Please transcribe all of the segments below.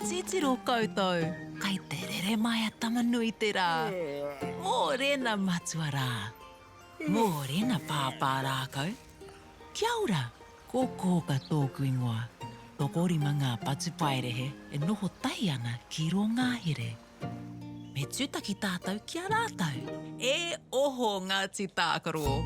Titiro koutou, kai te rere mai a Tama-nui-te-rā. Mōrena matua rā. Mōrena pāpā rākau. Kia ora, ko Kōka tōku ingoa. Tokorima ngā patupaiarehe e noho tahi ana ki rō ngahere. Me tūtaki tātou ki a rātou. E oho Ngāti Tākaro!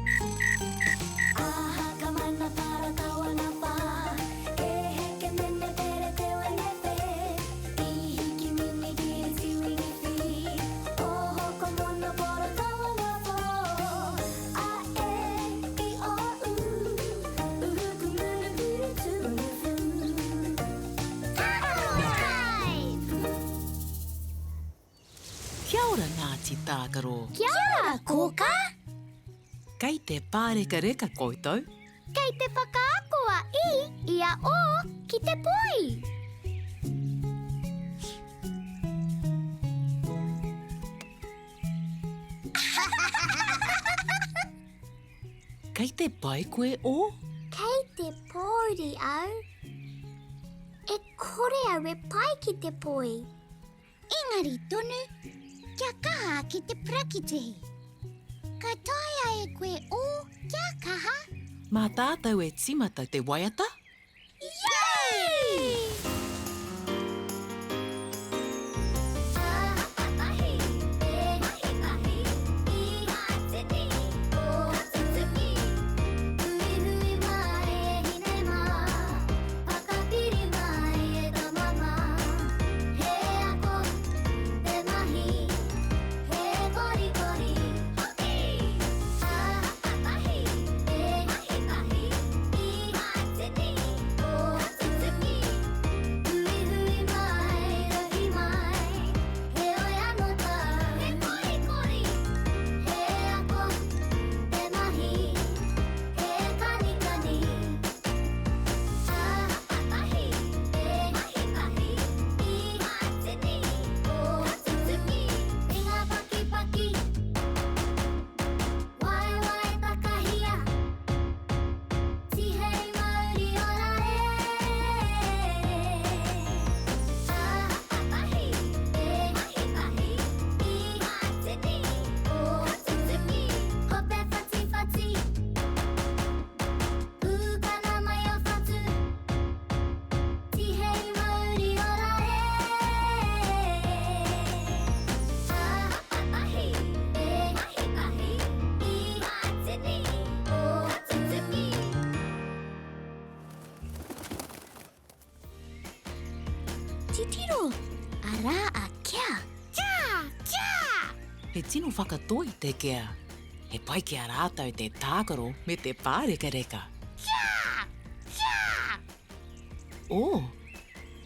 Kia ora Ngāti Tākaro. Kia ora Kōkā. Kei te pārekareka koutou? Kei te whakaako a I i a O ki te poi. Kei te pai koe O? Kei te pōuri au. E kore au e pai ki te poi. Engari tonu, kia kaha ake te parakitihi. Ka taea e koe ō kia kaha. Mā tātou e tīmata te waiata? Yay! Whakapiri mai e tama mā He ako te mahi He korikori hoki Tahi, e mahi tahi I ngā tini o tutuki Huihui mai, rahi mai Heoi anō tāu He korikori He ako te mahi He kanikani Pūkana mai o whatu Tihei mauri ora e Tahi, e mahi tahi I ngā tini o tutuki. Titiro, arā a Kea. Kia! Kia! He tino whakatoi te kea. He pai ki a rātou te tākaro me te pārekareka. Kia! Kia! Oh,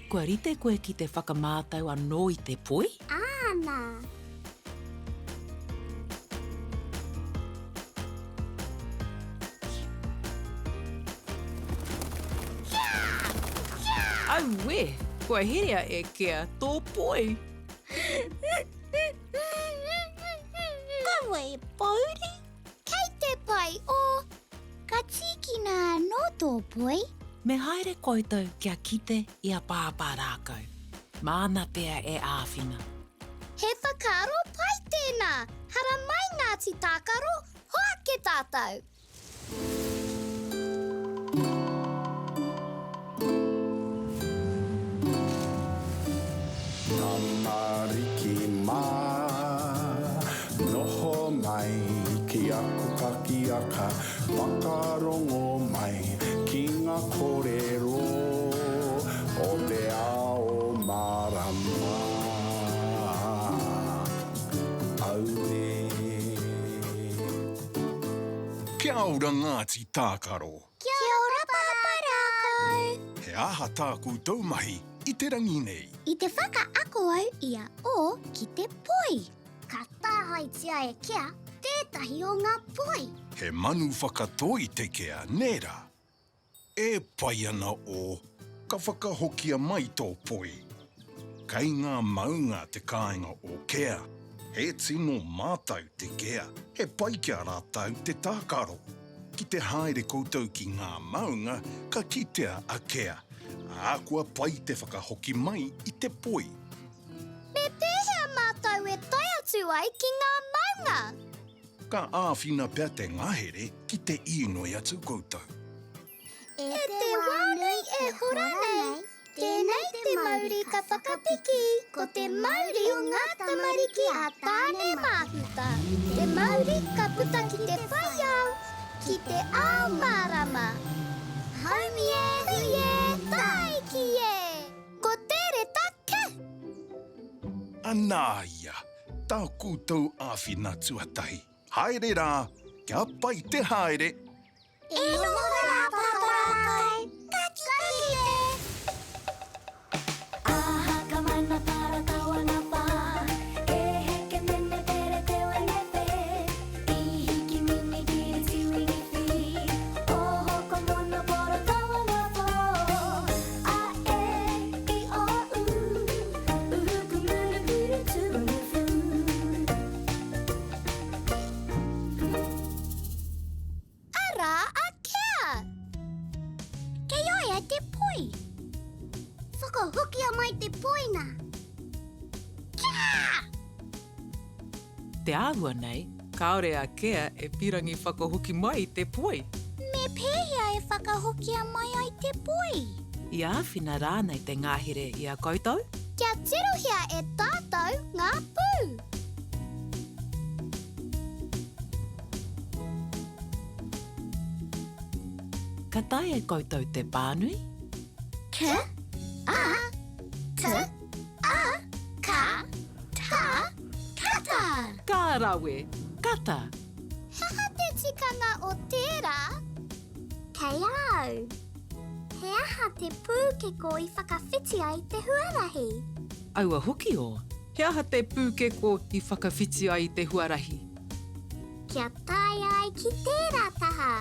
kua rite koe ki te whakamātau anō i te poi? Āna! Auē! Kua herea e Kea tō poi! Kaua e pōuri! Kei te pai o! Ka tīkina anō tō poi. Me haere koutou kia kite i a Pāpā Rākau. Māna pea e āwhina. He whakaaro pai tēnā! Haramai Ngāti Tākaro, hoake tātou! Tamariki mā, noho mai ki aku kakiaka, whakarongo mai ki ngā kōrero o te ao mārama. Auē. Kia ora Ngāti Tākaro. Kia ora Pāpā Rākau. He aha tā koutou mahi i te rangi nei? I te whakaako au i a O ki te poi. Ka tāhaetia e Kea tētahi o ngā poi. He manu whakatoi te kea, nē rā? E pai ana o, ka whakahokia mai tō poi. Kei ngā maunga te kāinga o Kea. He tino mātau te kea, he pai ki a rātou te tākaro. Ki te haere koutou ki ngā maunga, ka kitea a Kea. Ā, kua pai te whakahoki mai i te poi. Me pēhea mātou e tae atu ai ki ngā maunga? Ka āwhina pea te ngahere ki te īnoi atu koutou. E te wā nui e hora nei, tēnei te mauri ka whakapiki, ko te mauri o ngā tamariki a Tāne Māhuta, te mauri ka puta ki te whai ao, ki te ao mārama. Haumi e, hui e, tāiki e! Ko Tereta Ke! Anā ia, tā koutou āwhina tuatahi. Haere rā, kia pai te haere! E noho rā Pāpā Rākai, ka kite! Aha ka mana para kawana pa E heke mene pere te wene pe I hiki mini kiri tiwini fi Oho ko mono poro kawana po A e i o u Uhu kumuru kuru tuunu fu. Arā a Kea! Kei a ia te poi. Whakahokia mai te poi nā. Kia! Te āhua nei, kāore a Kea e pirangi whakahoki mai i te poi. Me pēhea e whakahokia mai ai te poi? I āwhina rānei te ngahere i a koutou? Kia tirohia e tātou ngā pū. Ka taea e koutou te pānui? K, A, T, A, K, Ta, kata! Ka rawe! Kata! He aha te tikanga o tērā? Kei a au. He aha te pūkeko i whakawhiti ai te huarahi? Aua hoki o. He aha te pūkeko i whakawhiti ai i te huarahi? Kia tae ai ki tērā taha.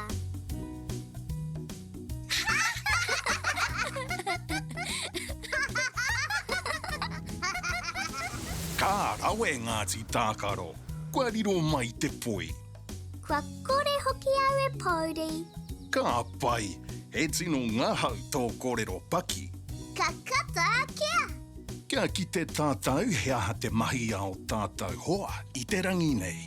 Ka rawe Ngāti Tākaro! Kua riro mai te poi. Kua kore hoki au e pōuri. Ka pai! He tino ngahau tō kōrero paki. Ka kata a Kea! Kia kite tātou he aha te mahi a o tātou hoa i te rangi nei.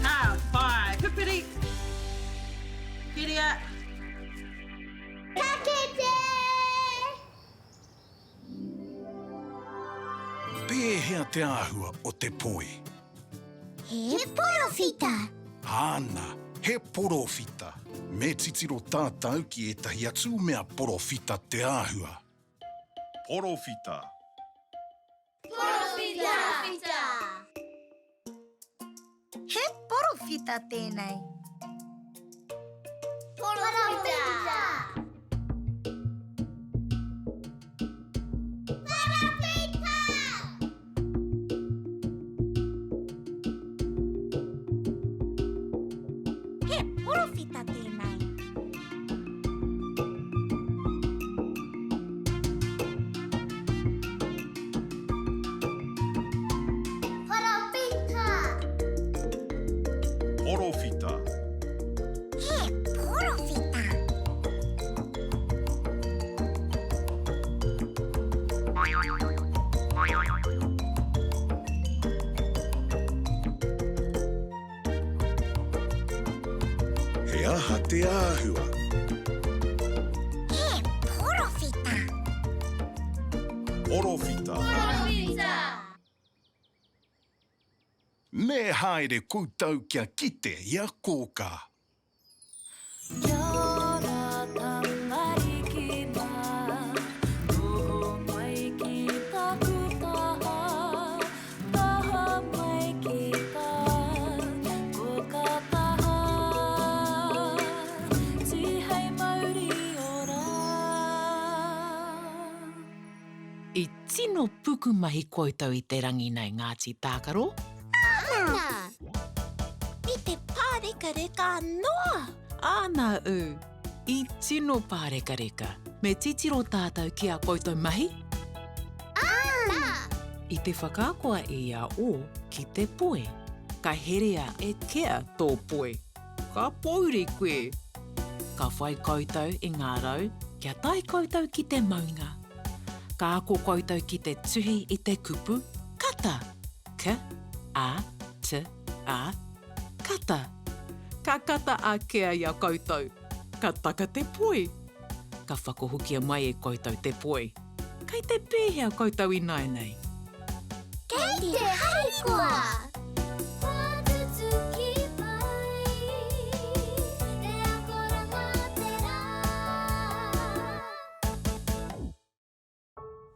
Ka whai pipiri. Whiria. Ka kite! Pēhea te āhua o te poi? He porowhita. Āna, he porowhita. Me titiro tātou ki ētahi atu mea porowhita te āhua. Porowhita. Porowhita! He porowhita tēnei. Porowhita! Porowhita! He porowhita tēnei. Porowhita! Porowhita. He porowhita. He aha te āhua? He porowhita. Porowhita. Porowhita! Me haere koutou kia kite i a Kōkā. Kia ora tamariki mā, noho mai ki taku taha, taha mai ki tā koka taha, tihei mauri ora. I tino pukumahi koutou i te rangi nei Ngāti Tākaro. Āna! I te pārekareka noa! Āna ū! I tino pārekareka. Me titiro tātou ki a koutou mahi? Āna! I te whakaako a ia o ki te poi. Ka herea e Kea tō poi. Ka pōuri koe! Ka whai koutou i ngā rau kia tae koutou ki te maunga. Ka ako koutou ki te tuhi i te kupu kata. K-a-t-a, kata. Ka kata a Kea i a koutou. Ka taka te poi. Ka whakahokia mai e koutou te poi. Kei te pēhea koutou ināianei? Kei te harikoa! Kua tutuki pai te akoranga te rā.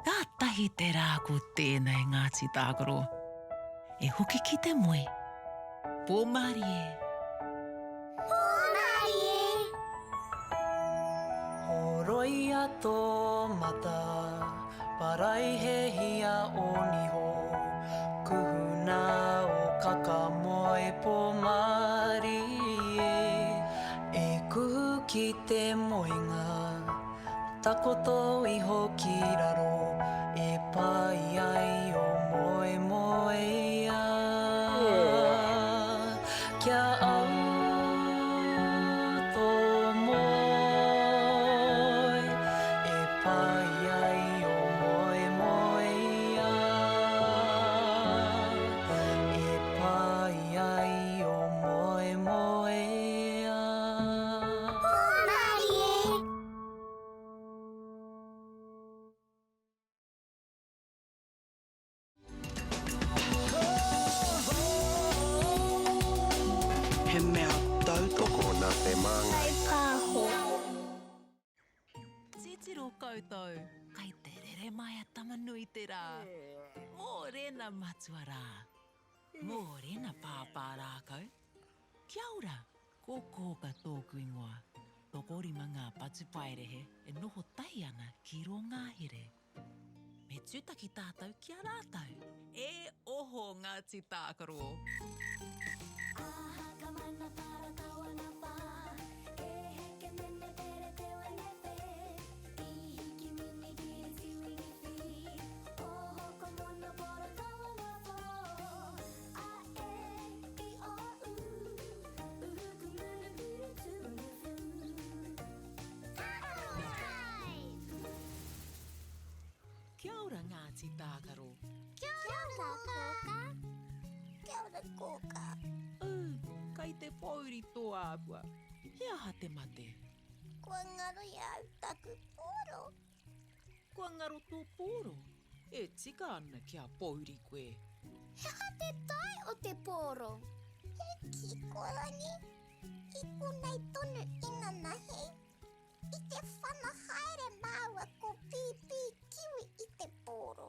Kātahi te rā ko tēnei Ngāti Tākaro. E hoki ki te moe. Pō mārie. Pō mārie! Horoia tō mata, paraihehia ō niho, kuhuna ō kaka moe pō mārie, e kuhu ki te moenga, takoto iho ki raro, e pai ai ō moemoeā. Kia au tō moe, e pai ai ō moemoeā. E pai ai ō moemoeā. Hūmārie! He mea tautoko nā te māngai. Kaipāho. Titiro koutou, kai te rere mai a Tama-nui-te-rā. Mōrena matua rā. Mōrena pāpā rākau. Kia ora, ko Kōka tōku ingoa. Tokorima ngā patupaiarehe e noho tahi ana ki rō ngahere. Me tūtaki tātou ki a rātou. E oho Ngāti Tākaro! Kia ora Ngāti Tākaro. Kia ora Kōka. Kia ora Kōka. Ū, kai te pōuri tō āhua. He aha te mate? Kua ngaro i a au taku pōro. Kua ngaro tō pōro? E tika ana kia pōuri koe. He aha te tae o te pōro? He kikorangi. I konei tonu inanahi. I te whana haere māua ko Pīpī Kiwi i te pōro.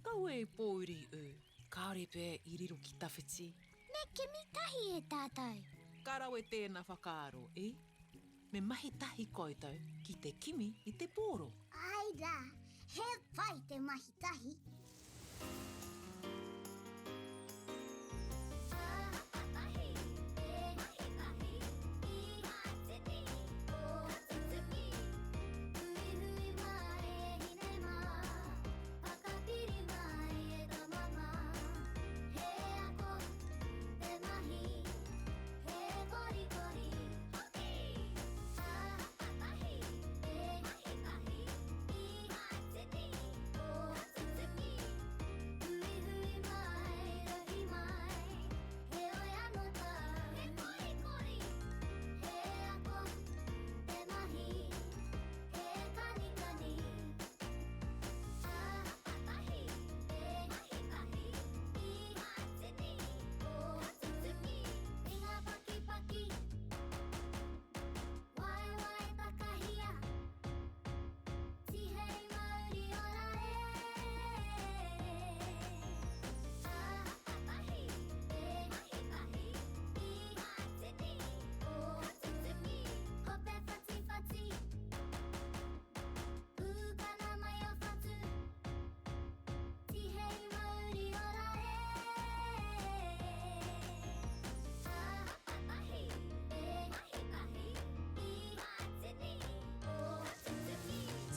Kaua e pōuri ū. Kāore pea i riro ki tawhiti. Me kimi tahi e tātou. Ka rawe tēnā whakaaro, e? Me mahi tahi koutou ki te kimi i te pōro. Āe rā, he pai te mahi tahi.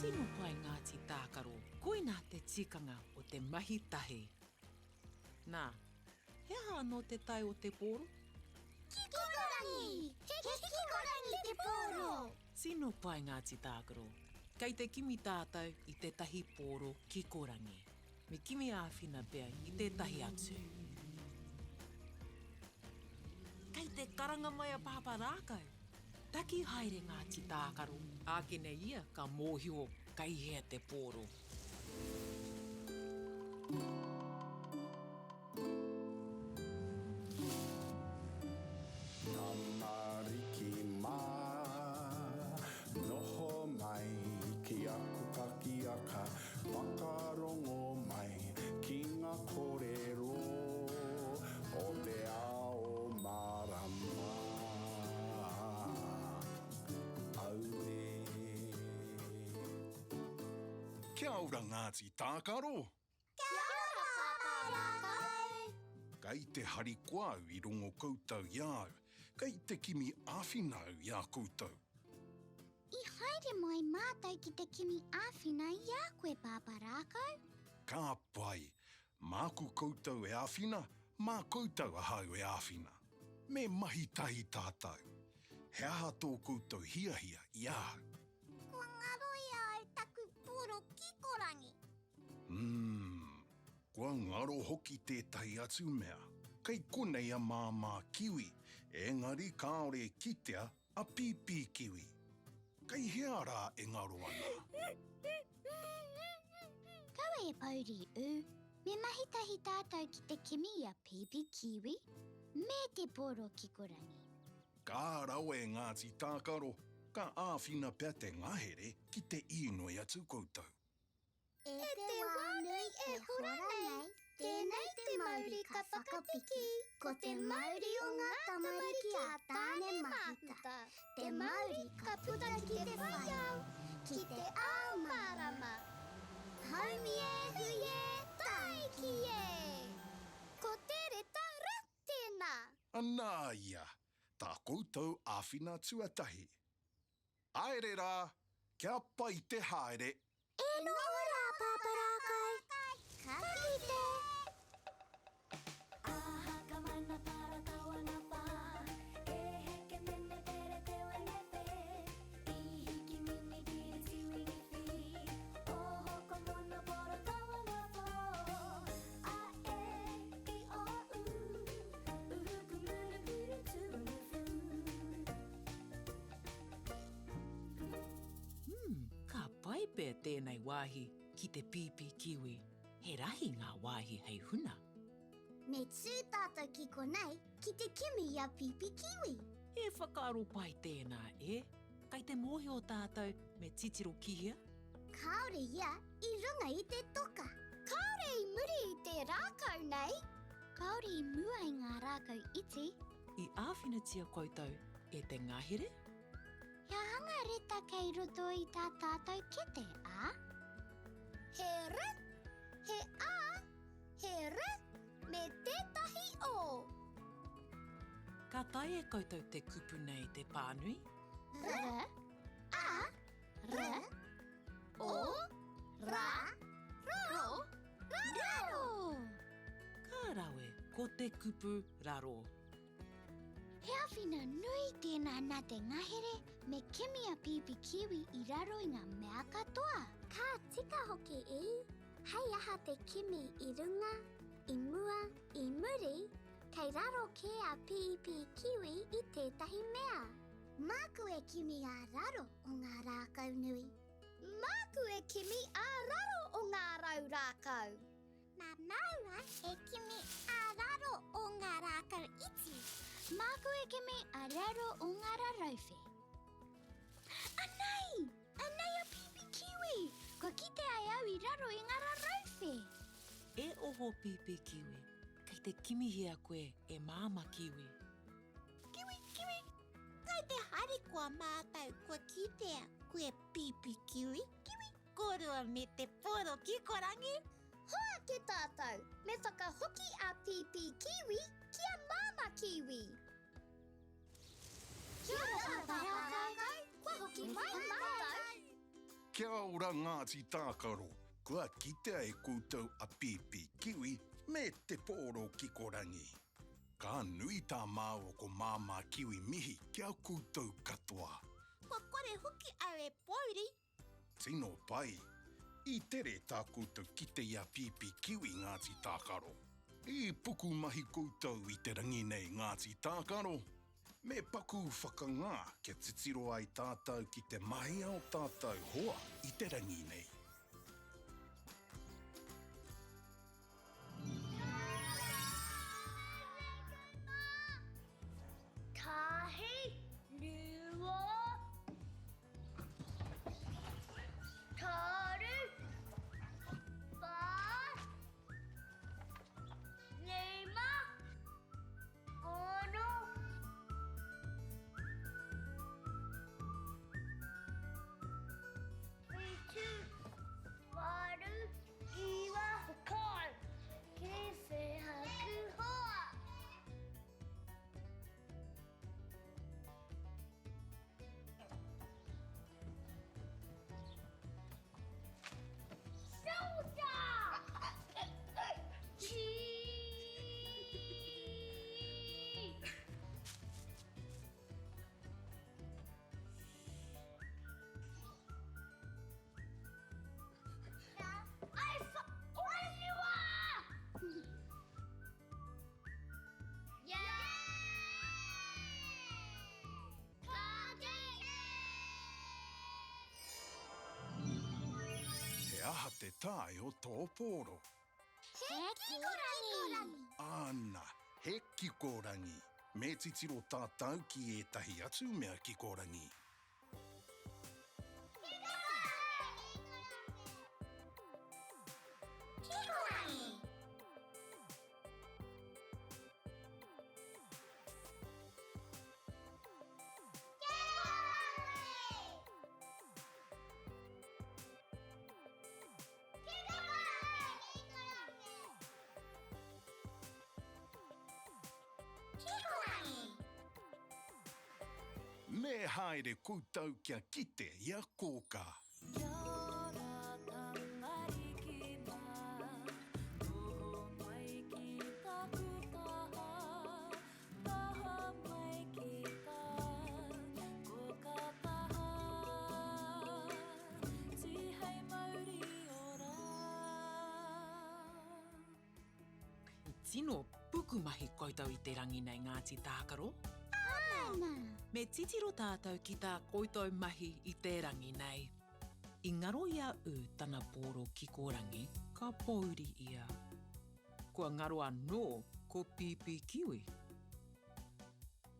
Tino pai Ngāti Tākaro, koinā te tikanga o te mahi tahi. Nā, he aha anō te tae o te pōro? Kikorangi! He kikorangi te pōro! Tino pai Ngāti Tākaro. Kei te kimi tātou i tētahi pōro kikorangi. Me kimi āwhina pea i tētahi atu. Kei te karanga mai a Pāpā Rākau. Taki haere ngā tītākaro, ākene ia ka mōhio kei hea te pōro. Tamariki mā, noho mai ki aku pakiaka, whakarongo mai ki ngā kōrero o te ao mārama. Auē. Kia ora Ngāti Tākaro! Kia ora Pāpā Rākau! Kei te harikoa au i rongo koutou i a au, kei te kimi āwhina au i a koutou. I haere mai mātou ki te kimi āwhina i a koe Pāpā Rākau. Ka pai! Māku koutou e āwhina, mā koutou ahau e āwhina. Me mahi tahi tātou. He aha tō koutou hiahia i a au? Kua ngaro i a au taku poro kikorangi. Umm, kua ngaro hoki tētahi atu mea. Kei konei a Māmā Kiwi, engari kāore e kitea a Pīpī Kiwi. Kei hea rā e ngaro ana? Kaua e pouri ū, me mahi tahi tātou ki te kimi i a Pīpī Kiwi me te pōro kikorangi. Ka rawe Ngāti Tākaro, ka āwhina pea te ngahere ki te īnoi atu koutou. E te wā nui e hora nei, tēnei te mauri ka whakapiki, ko te mauri o ngā tamariki a Tāne Mahuta, te mauri ka puta ki te whai ao, ki te ao mārama. Haumi e hui e, tāiki e! Ko te reta ra tēnā! Anā ia, tā koutou āwhina tuatahi. Haere rā, kia pai te haere! E noho rā, Pāpā Rākai. Ka kite. Aha ka mana para tawana pa E heke mene pere te wene pe I hiki mini piri tiwini fi Oho ko mono poro tawana po A e i o u Uhu kumunu piri tuunu fu. Umm, ka pai pea tēnei wāhi ki te pīpī kiwi. He rahi ngā wāhi hei huna. Me tū tātou ki konei ki te kimi i a Pīpī Kiwi. He whakaaro pai tēnā, e? Kei te mōhio tātou me titiro ki hea? Kāore ia i runga i te toka. Kāore i muri i te rākau nei. Kāore i mua i ngā rākau iti. I āwhinatia koutou e te ngahere? He aha ngā reta kei roto i tā tātou kete, ā? He r, he a, he r, me tētahi o. Ka taea e koutou te kupu nei te pānui? R, a, r, o, ra, ro, raro. Ka rawe ko te kupu raro. He āwhina nui tēnā nā te ngahere me kimi a Pīpī Kiwi i raro i ngā mea katoa. Ka tika hoki i, hei aha te kimi i runga, i mua, i muri, kei raro kē a Pīpī Kiwi i tētahi mea. Māku e kimi ā raro o ngā rākau nui. Māku e kimi ā raro o ngā rau rākau. Mā māua e kimi ā raro o ngā rākau iti. Māku e kimi ā raro o ngā rarauwhe. Anei! Anei a Pīpī Kiwi! Kua kitea e au i raro i ngā rarauwhe. E oho Pīpī Kiwi, kei te kimihia koe e Māmā Kiwi. Kiwi, kiwi! Kei te harikoa mātou kua kitea koe Pīpī Kiwi, kiwi! Kōrua me te poro kikorangi. Hoake tātou, me whakahoki a Pīpī Kiwi ki a Māmā Kiwi. Kia ora Pāpā Rākau, kua hoki mai mātou. Kia ora Ngāti Tākaro, kua kitea e koutou a Pīpī Kiwi me te pōro kikorangi. Ka nui tā māua ko Māmā Kiwi mihi ki a koutou katoa. Kua kore hoki au e pōuri. Tino pai. I tere tā koutou kite i a Pīpī Kiwi Ngāti Tākaro. I pukumahi koutou i te rangi nei Ngāti Tākaro. Me paku whakangā kia titiro ai tātou ki te mahi a o tātou hoa i te rangi nei. Tahi, rua, toru, wha, rima, Ono. Whitu. Waru. Iwa. Tekau. Ki whehaku hoa. He aha te tae o tō pōro? He kikorangi! Āna, he kikorangi. Me titiro tātou ki ētahi atu mea kikorangi. Kikorangi! Me haere koutou kia kite i a Kōkā. Kia ora tamariki mā, noho mai ki taku taha, taha mai ki tā koka taha, tihei mauri ora. I tino pukumahi koutou i te rangi nei Ngāti Tākaro. Āna! Me titiro tātou ki tā koutou mahi i te rangi nei. I ngaro i a U tana pōro kikorangi, ka pōuri ia. Kua ngaro anō ko Pīpī Kiwi.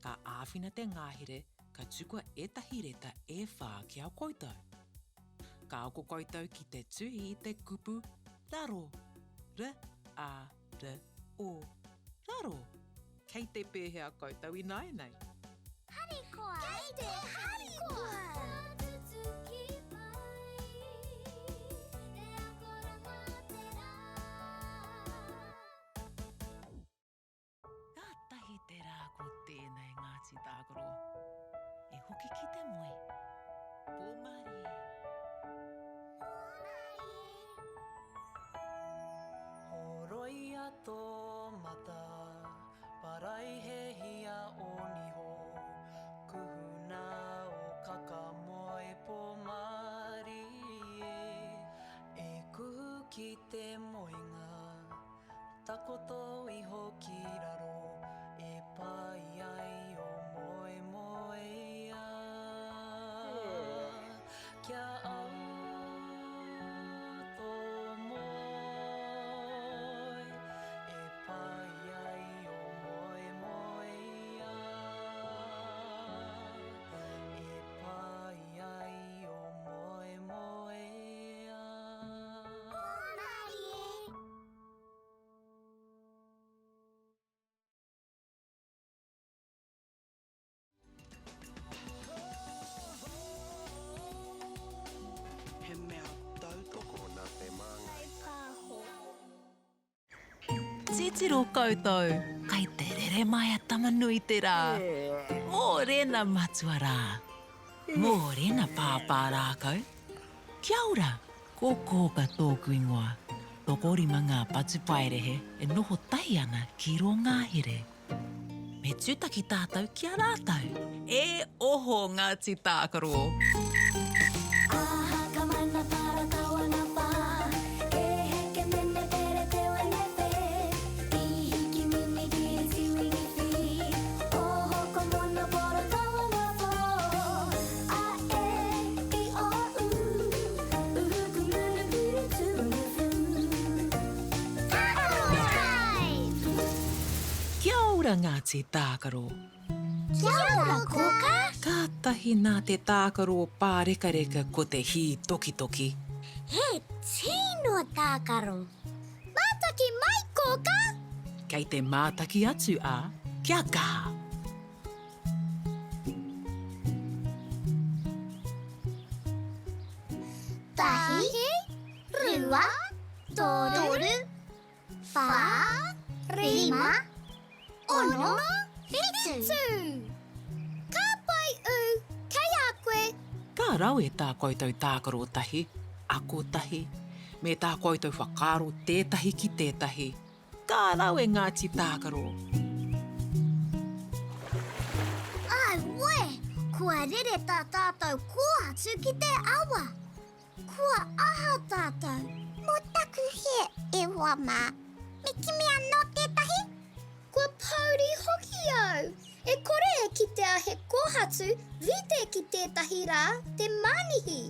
Ka āwhina te ngahere ka tukua ētahi reta e whā ki a koutou. Ka ako koutou ki te tuhi i te kupu raro, r-a-r-o, raro. Kei te pēhea koutou ināianei? Harikoa! Kei te harikoa! Ka tutuki mai te akoranga te rā. Kātahi te rā ko tēnei Ngāti Tākaro. E hoki ki te moe. Pōmarie. Pōmarie. Horoia tō mata, paraihehia ō niho, kuhuna ō kakamoe pōmarie, e kuhu ki te moenga. Takoto iho ki raro e pai ai o moemoeā Kia au tō moe e pai ai o moemoeā E pai ai o moemoeā. Pōmarie! He mea tautoko nā te Māngai. Pāho. Titiro koutou, kai te rere mai a Tamanuiterā. Mōrena matua rā. Mōrena pāpā rākau. Kia ora! Ko Kōka tōku ingoa. Tokorima ngā patupaiarehe e noho tahi ana ki rō ngahere. Me tūtaki tātou ki a rātou. E oho Ngāti Tākaro! Aha ka mana para kawana pa E heke mene pere te wene pe I hiki mini kiri tiwini fi Oho ko mono poro kawana po A e i o u Uhu ku munu piri tuunu fu Tākaro Drive! Kia ora Ngāti Tākaro! Kia ora Kōkā! Kātahi nā te tākaro pārekareka ko te hītokitoki. He tino tākaro! Mātaki mai Kōkā! Kei te mātaki atu a Kia kaha! Tahi, rua, toru, whā, rima, ono, whitu. Ka pai ū, kei a koe. Ka rawe tā koutou tākaro tahi, ako tahi, me tā koutou whakaaro tētahi ki tētahi. Ka rawe Ngāti Tākaro! Auē! Kua rere tā tātou kōhatu ki te awa! Kua aha tātou? Mō taku hē, e hoa mā. Me kimi anō tētahi? Kua pōuri hoki au! E kore e kitea he kōhatu rite ki tētahi rā te mānihi.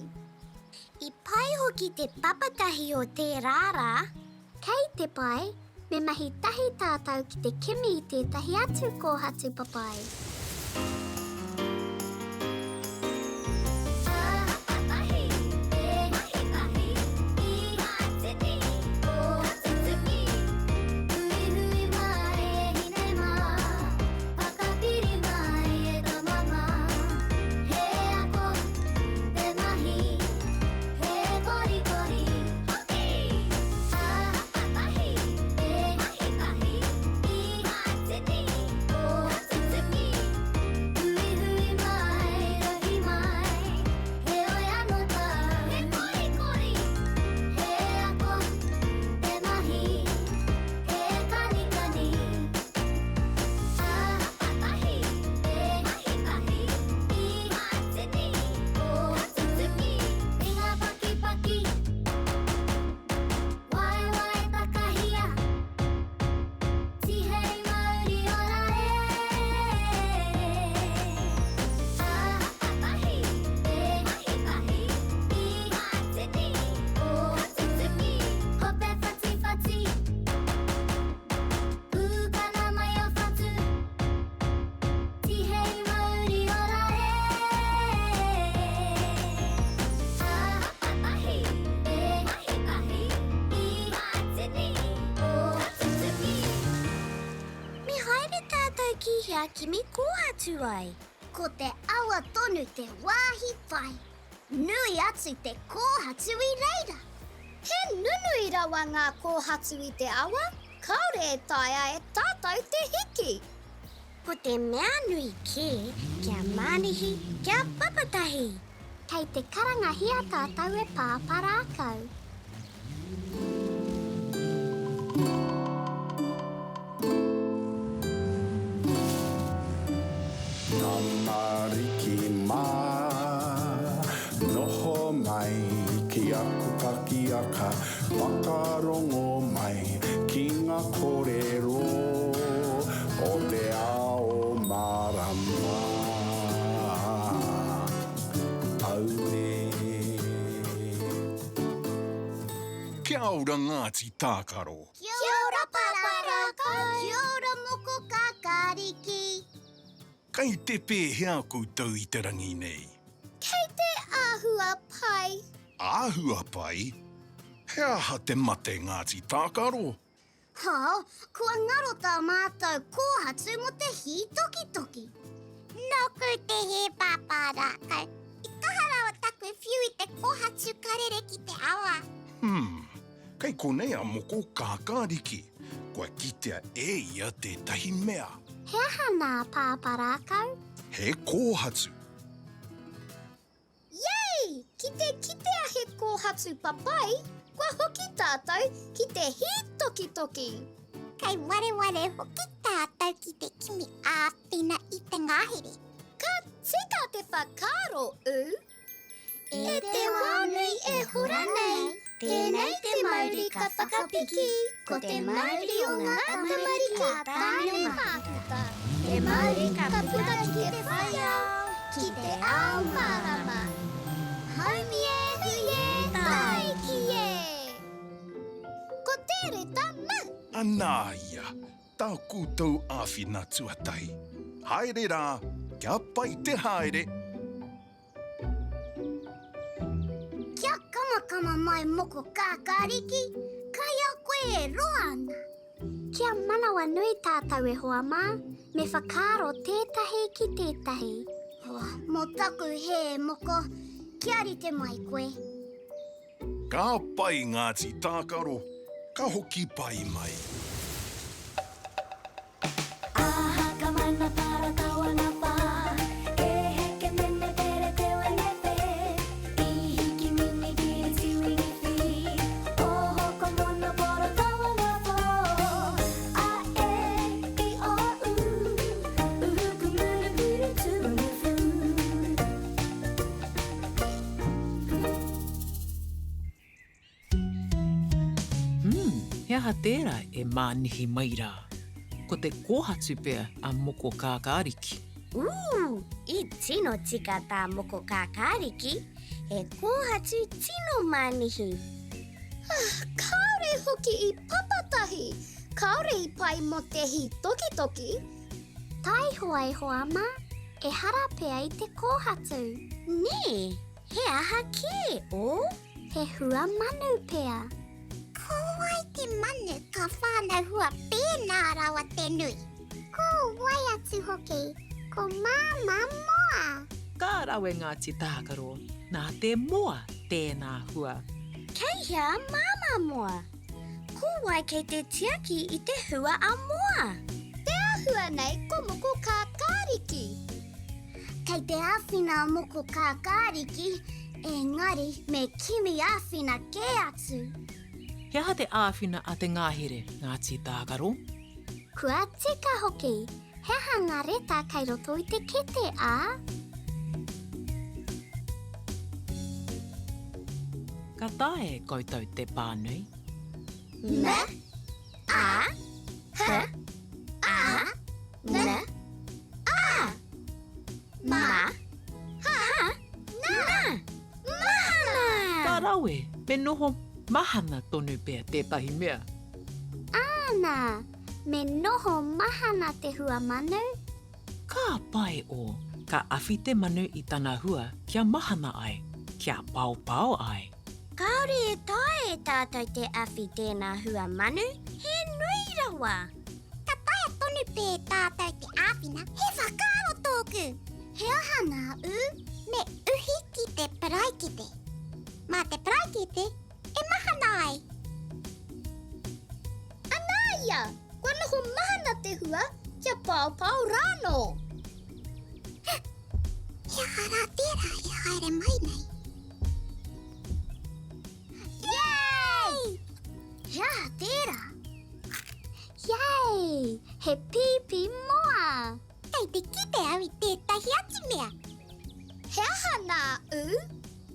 I pai hoki te papatahi o tērā rā. Kei te pai, me mahi tahi tātou ki te kimi i tētahi atu kōhatu papai. Me haere tātou ki hea kimi kōhatu ai? Ko te awa tonu te wāhi pai. Nui atu te kōhatu i reira. He nunui rawa ngā kōhatu i te awa, kāore e taea e tātou te hiki. Ko te mea nui kē, kia mānihi, kia papatahi! Kei te karangahia tātou e Pāpā Rākau. Tamariki mā, noho mai ki aku pakiaka, whakarongo mai ki ngā kōrero o te ao mārama. Auē. Kia ora Ngāti Tākaro. Kia ora Pāpā Rākau. Kia ora Moko Kākāriki. Kei te pēhea koutou i te rangi nei? Kei te āhua pai. Āhua pai? He aha te mate Ngāti Tākaro? Hā, kua ngaro tā mātou kōhatu mō te hītokitoki. Nōku te hē Pāpā Rākau. I kaha rawa taku whiu i te kōhatu ka rere ki te awa. Hmm, kei konei a Moko Kākāriki. Kua kitea e ia tētahi mea. He aha nā Pāpā Rākau? He kōhatu. Yay! Ki te kitea he kōhatu! kōhatu papai, kua hoki tātou ki te hītokitoki. Kei wareware hoki tātou ki te kimi āwhina i te ngahere. Ka tika te whakaaro, ū. E te wā nui e hora nei, tēnei te mauri ka whakapiki, ko te mauri o ngā tamariki a Tāne Mākuta, te mauri ka puta ki te whai ao, ki te ao mārama. Haumi e, hui e, tāiki e! Ko te reta ma! Anā ia, tā koutou āwhina tuatahi. Haere rā, kia pai te haere! Kia kamakama mai moko kākāriki, kai a koe e roa ana. Kia manawanui tātou e hoa mā, me whakaaro tētahi ki tētahi. Oh, mō taku hē moko, kia rite mai koe. Ka pai Ngāti Tākaro, ka hoki pai mai. Umm, he aha tērā e mānihi mai rā? Ko te kōhatu pea a Moko Kākāriki. Ooh, i tino tika tā Moko Kākāriki, he kōhatu tino mānihi. Ah, kāore hoki i papatahi, kāore i pai mō te hītokitoki. Taihoa e hoa mā, ehara pea i te kōhatu. Nē, he aha kē, ō? He hua manu pea. Ko wai te manu ka whānau hua pēnā rawa te nui? Ko wai atu hoki, ko Māmā Moa! Ka rawe Ngāti Tākaro, nā te moa tēnā hua. Kei hea a Māmā Moa? Ko wai kei te tiaki i te hua a Moa? Te āhua nei ko Moko Kākāriki. Kei te āwhina a Moko Kākāriki, engari me kimi āwhina kē atu. He aha te āwhina a te ngahere, Ngāti Tākaro? Kua tika hoki! He aha ngā reta kei roto i te kete, ā? Ka taea e koutou te pānui? M A H A N A Ma Ha Na Mahana! Ka rawe, me noho mahana tonu pea tētahi mea. Āna! Me noho mahana te hua manu. Ka pai o, ka awhi te manu i tana hua kia mahana ai, kia paopao ai. Kāore e taea e tātou te awhi tēnā hua manu, he nui rawa. Ka taea tonu pē tātou te āwhina, he whakaaro tōku! He aha nā ū? Me uhi ki te paraikete. Mā te paraikete e mahana ai. Anā ia, kua noho mahana te hua kia paopao rānō. He aha rā tērā e haere mai nei? Yay! He aha tērā? Yay! He pīpī moa! Kei te kite au i tētahi atu mea. He aha nā ū?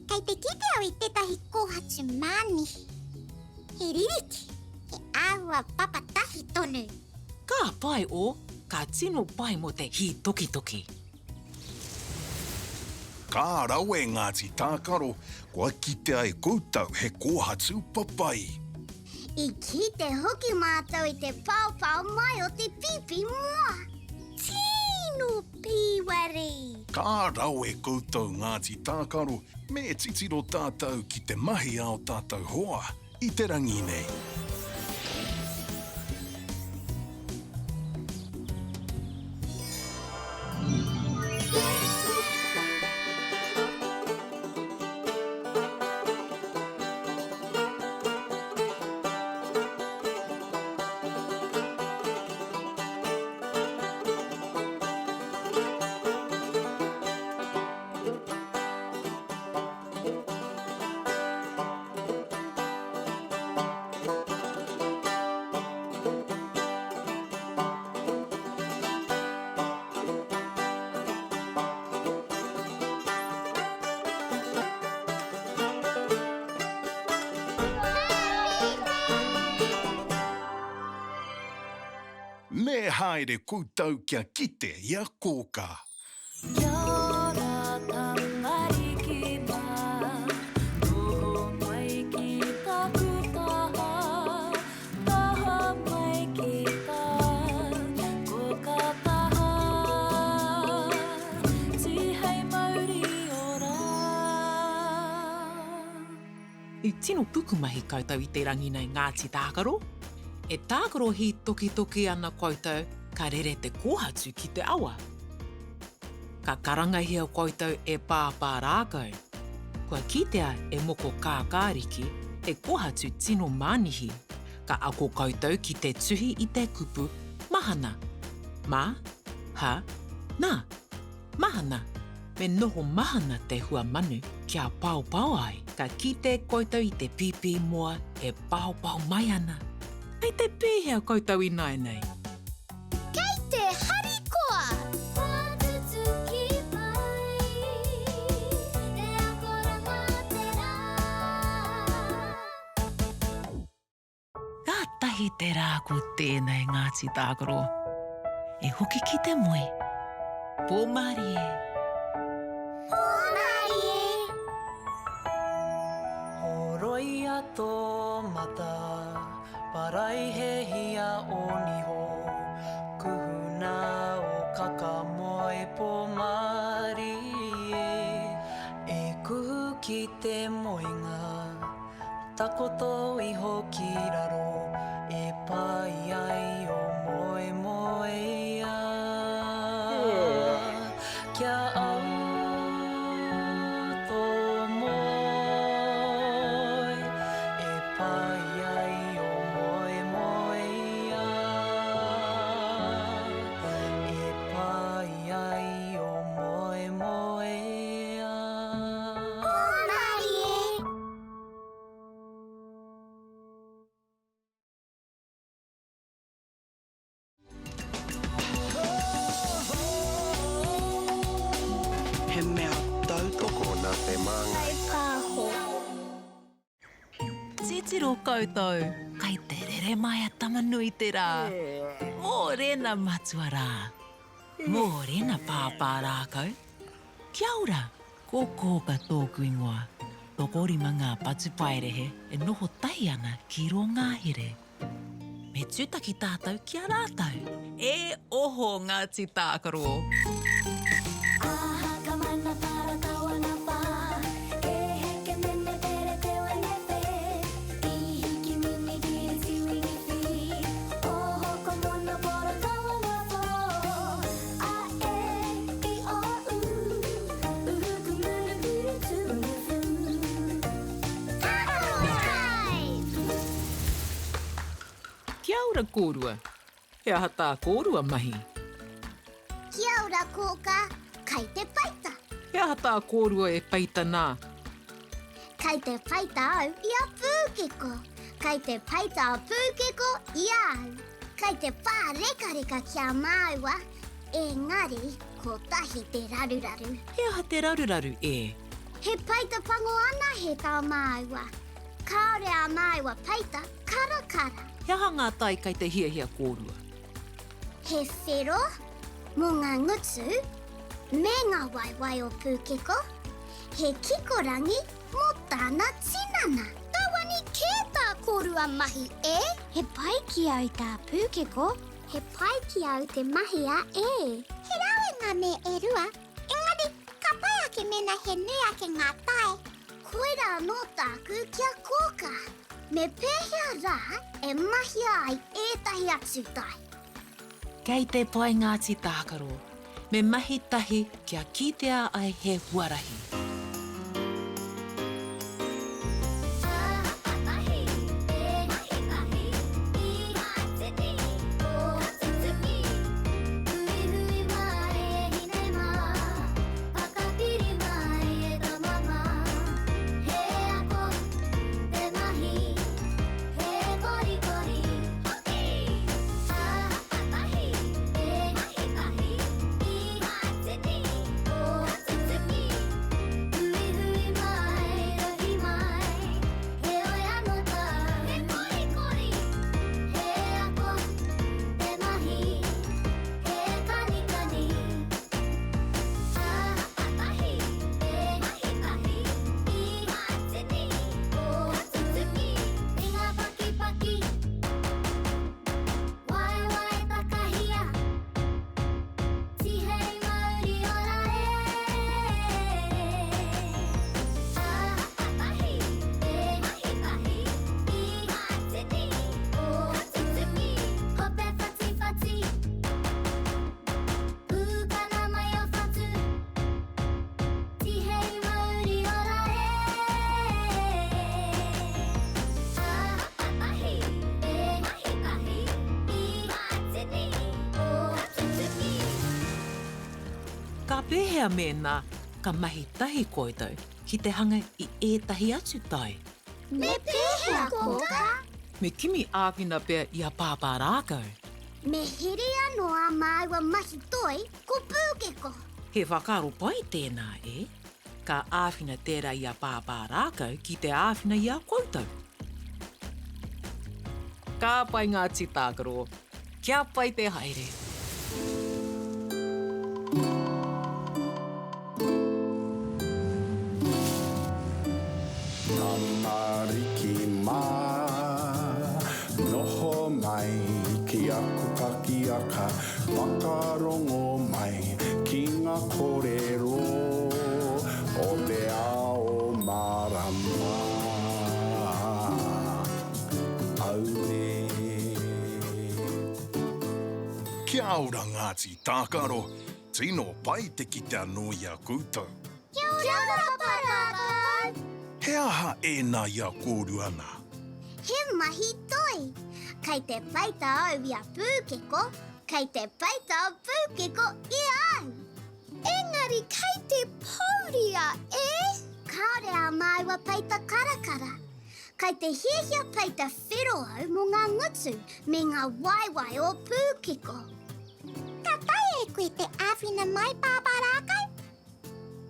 Kei te kite au i tētahi kōhatu mānihi. He ririki, he āhua papatahi tonu. Ka pai o, ka tino pai mō te hītokitoki. Ka rawe Ngāti Tākaro, kua kitea e koutou he kōhatu papai. I kite hoki mātou i te paopao mai o te pīpī moa. Tino pīwari! Ka rawe koutou Ngāti Tākaro, me titiro tātou ki te mahi a o tātou hoa i te rangi nei. haere koutou kia kite i a Kōkā. Kia ora tamariki mā, noho mai ki taku taha, taha mai ki tā kōkā taha, tihei mauri ora. I tino pukumahi koutou i te rangi nei Ngāti Tākaro. E tākaro hītokitoki ana koutou ka rere te kōhatu ki te awa. Ka karangahia koutou e Pāpā Rākau. Kua kitea e Moko Kākāriki he kōhatu tino mānihi. Ka ako koutou ki te tuhi i te kupu mahana. Ma, ha, na. Mahana, Me noho mahana te hua manu kia paopao ai. Ka kite koutou i te pīpī moa e paopao mai ana. Kei te pēhea koutou ināianei? Kei te harikoa! Kua tutuki mai te akoranga te rā. Kātahi te rā ko tēnei Ngāti Tākaro. E hoki ki te moe. Pō mārie. Pō mārie. Horoia tō mata, paraihehia ō niho, kuhuna ō kaka moe pō mārie, e kuhu ki te moenga. Takoto iho ki raro e pai ai o moemoeā. Kia au tō moe e pai ai o moemoeā. E pai ai o moemoeā. Pōmarie! He mea tautoko nā te Māngai. Pāho. Titiro koutou, kai te rere mai a Tamanuiterā. Mōrena matua rā. Mōrena pāpā rākau. Kia ora! Ko Kōka tōku ingoa. Tokorima ngā patupaiarehe e noho tahi ana ki rō ngahere. Me tūtaki tātou ki a rātou. E oho Ngāti Tākaro! Aha ka mana para tawana pa E heke mene pere te wene pe I hiki mini kiri tiwini fi Oho ko mono poro tawana po A e i o u Kia ora kōrua. He aha tā kōrua mahi? Kia ora kōkā, kai te peita. He aha tā kōrua e peita nā? Kai te peita au i a Pūkeko. Kai te peita a Pūkeko i a au. Kai te pārekareka ki a māua, engari kotahi te raruraru. He aha te raruraru, e? He peita pango anahe tā māua. Kāore ā māua peita karakara. He aha ngā tae kei te hiahia kōrua? He whero mō ngā ngutu me ngā waewae o Pūkeko, he kikorangi mō tāna tinana. Tauani kē tā kōrua mahi, e? He pai ki au tā Pūkeko. He pai ki au te mahi a E. He rawe ngā mea e rua, engari ka pai ake mēnā he nui ake ngā tae. Koirā anō tāku ki a Kōkā. Me pēhea rā e mahia ai ētahi atu tae? Kei te pai Ngāti Tākaro. Me mahi tahi kia kitea ai he huarahi. pēhea mēnā ka mahi tahi koutou ki te hanga i ētahi atu tae? Me pēhea, Kōkā? Me kimi āwhina pea i a Pāpā Rākau. Me here anō ā māua mahi toi ko Pūkeko. He whakaaro pai tēnā, e? Ka āwhina tērā i a Pāpā Rākau ki te āwhina i a koutou. Ka pai ngā tī tākaro. Kia pai te haere. Tamariki mā, noho mai ki aku pakiaka, whakarongo mai ki ngā kōrero o te ao mārama. Auē. Kia ora Ngāti Tākaro, tino pai te kite anō i a koutou. Kia ora Papa Rākau! He aha ēnā i a kōrua nā? He mahi toi! Kei te peita au i a Pūkeko, kei te peita a Pūkeko i a au! Engari kei te pōuri a E! Kāore ā māua peita karakara. Kei te hiahia peita whero au mō ngā ngutu me ngā waewae o Pūkeko. Ka taea e koe te āwhina mai, Pāpā Rākau?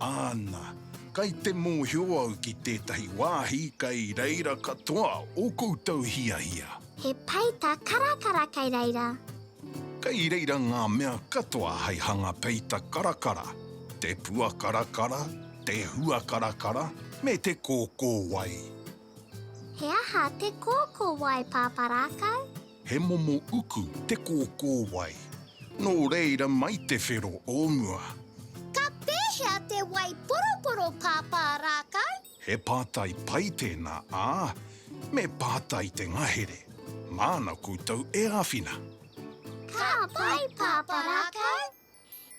Āna, kei te mōhio au ki tētahi wāhi kei reira katoa ō koutou hiahia. He peita karakara kei reira. Kei reira ngā mea katoa hei hanga peita karakara, te pua karakara, te hua karakara, me te kōkōwai. He aha te kōkōwai, Pāpā Rākau? He momo uku te kōkōwai. Nō reira mai te whero o mua. Ka pēhea te wai poroporo, Pāpā Rākau? He pātai pai tēnā, ā, me pātai te ngahere. Māna koutou e āwhina. Ka pai, Pāpā Rākau.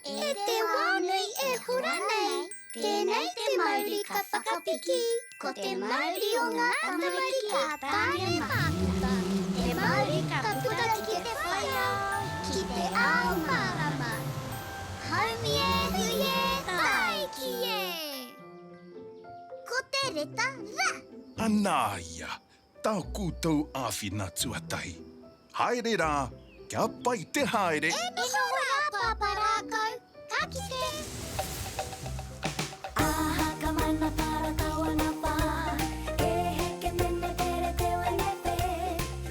E te wā nui e hora nei, tēnei te mauri ka whakapiki, ko te mauri o ngā tamariki a Tāne Mākuta, te mauri ka puta ki te whai ao, ki te ao mārama. Haumi e hui e, tāiki e! Ko te reta ra! Anā ia, tā koutou āwhina tuatahi. Haere rā, kia pai te haere! E noho rā, Pāpā Rākau, ka kite! Aha ka mana para kawana pa E heke mene pere te wene pe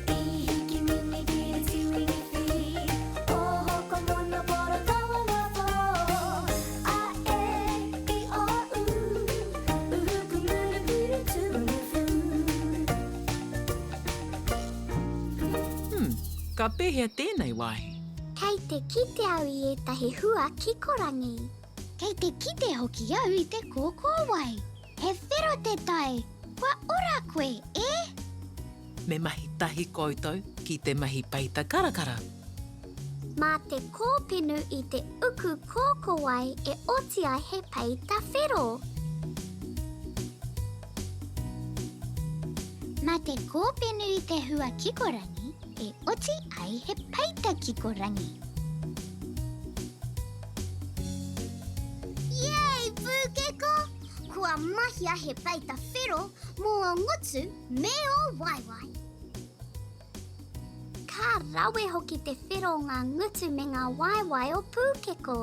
I hiki mini piri tiwini fi Oho ko mono poro kawana po A e i o u Uhu ku muru puru tu unu fu Hmm, ka pēhea tēnei wāhi? Kei te kite au i ētahi hua kikorangi. Kei te kite hoki au i te kōkōwai. He whero te tae. Kua ora koe, e? Me mahi tahi koutou ki te mahi peita karakara. Mā te kōpenu i te uku kōkōwai e oti ai he peita whero. Mā te kōpenu i te hua kikorangi e oti ai he peita kikorangi. Yay, Pūkeko! Kua mahia he peita whero mō ō ngutu me ō waewae. Ka rawe hoki te whero o ngā ngutu me ngā waewae o Pūkeko.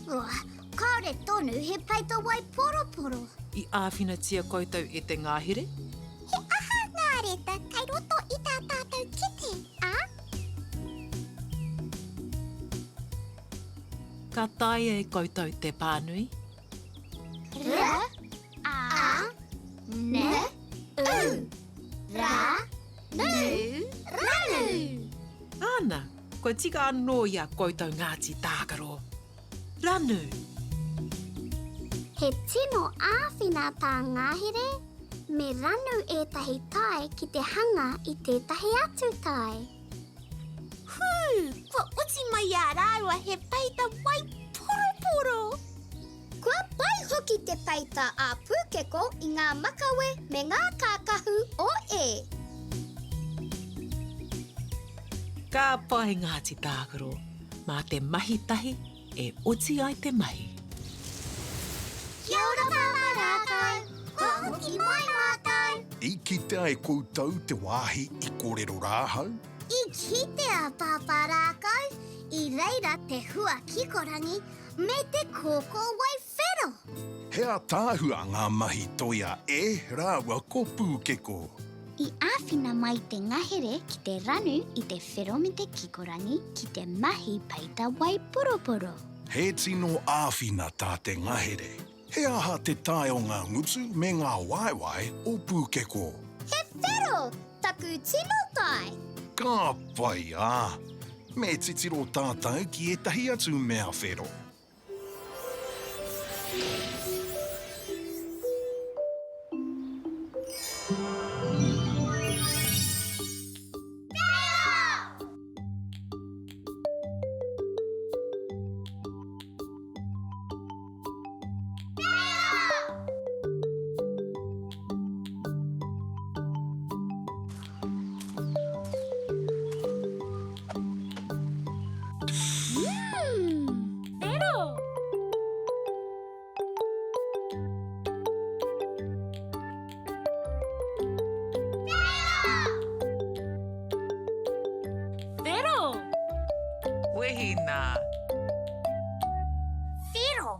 Ugh, kāore tonu he peita wai poroporo. I āwhinatia koutou e te ngahere? He aha ngā reta kei roto i tā tātou kete, ā? Ka taea e koutou te pānui? R, A, N, U. Ra, nu, ranu! Āna, kua tika anō i a koutou Ngāti Tākaro. Ranu! He tino āwhina tā Ngahere, me ranu ētahi tae ki te hanga i tētahi atu tae. Hū, kua oti mai i a rāua he peita wai poroporo! Kua pai hoki te peita a Pūkeko i ngā makawe me ngā kākahu o E. Ka pai Ngāti Tākaro, mā te mahi tahi e oti ai te mahi. Pāpā Rākau! Kua hoki mai mātou! I kitea e koutou te wāhi i kōrero rā ahau? I kitea Pāpā Rākau, i reira te hua kikorangi me te kōkōwai whero. He ātaahua ngā mahi toi a E rāua ko Pūkeko. I āwhina mai te ngahere ki te ranu i te whero me te kikorangi ki te mahi peita waiporoporo. He tino āwhina tā te ngahere. He aha te tae o ngā ngutu me ngā waewae o Pūkeko? He whero taku tino tae. Ka pai, ā! Me titiro tātou ki ētahi atu mea whero. Whero! Wehi nā. Whero!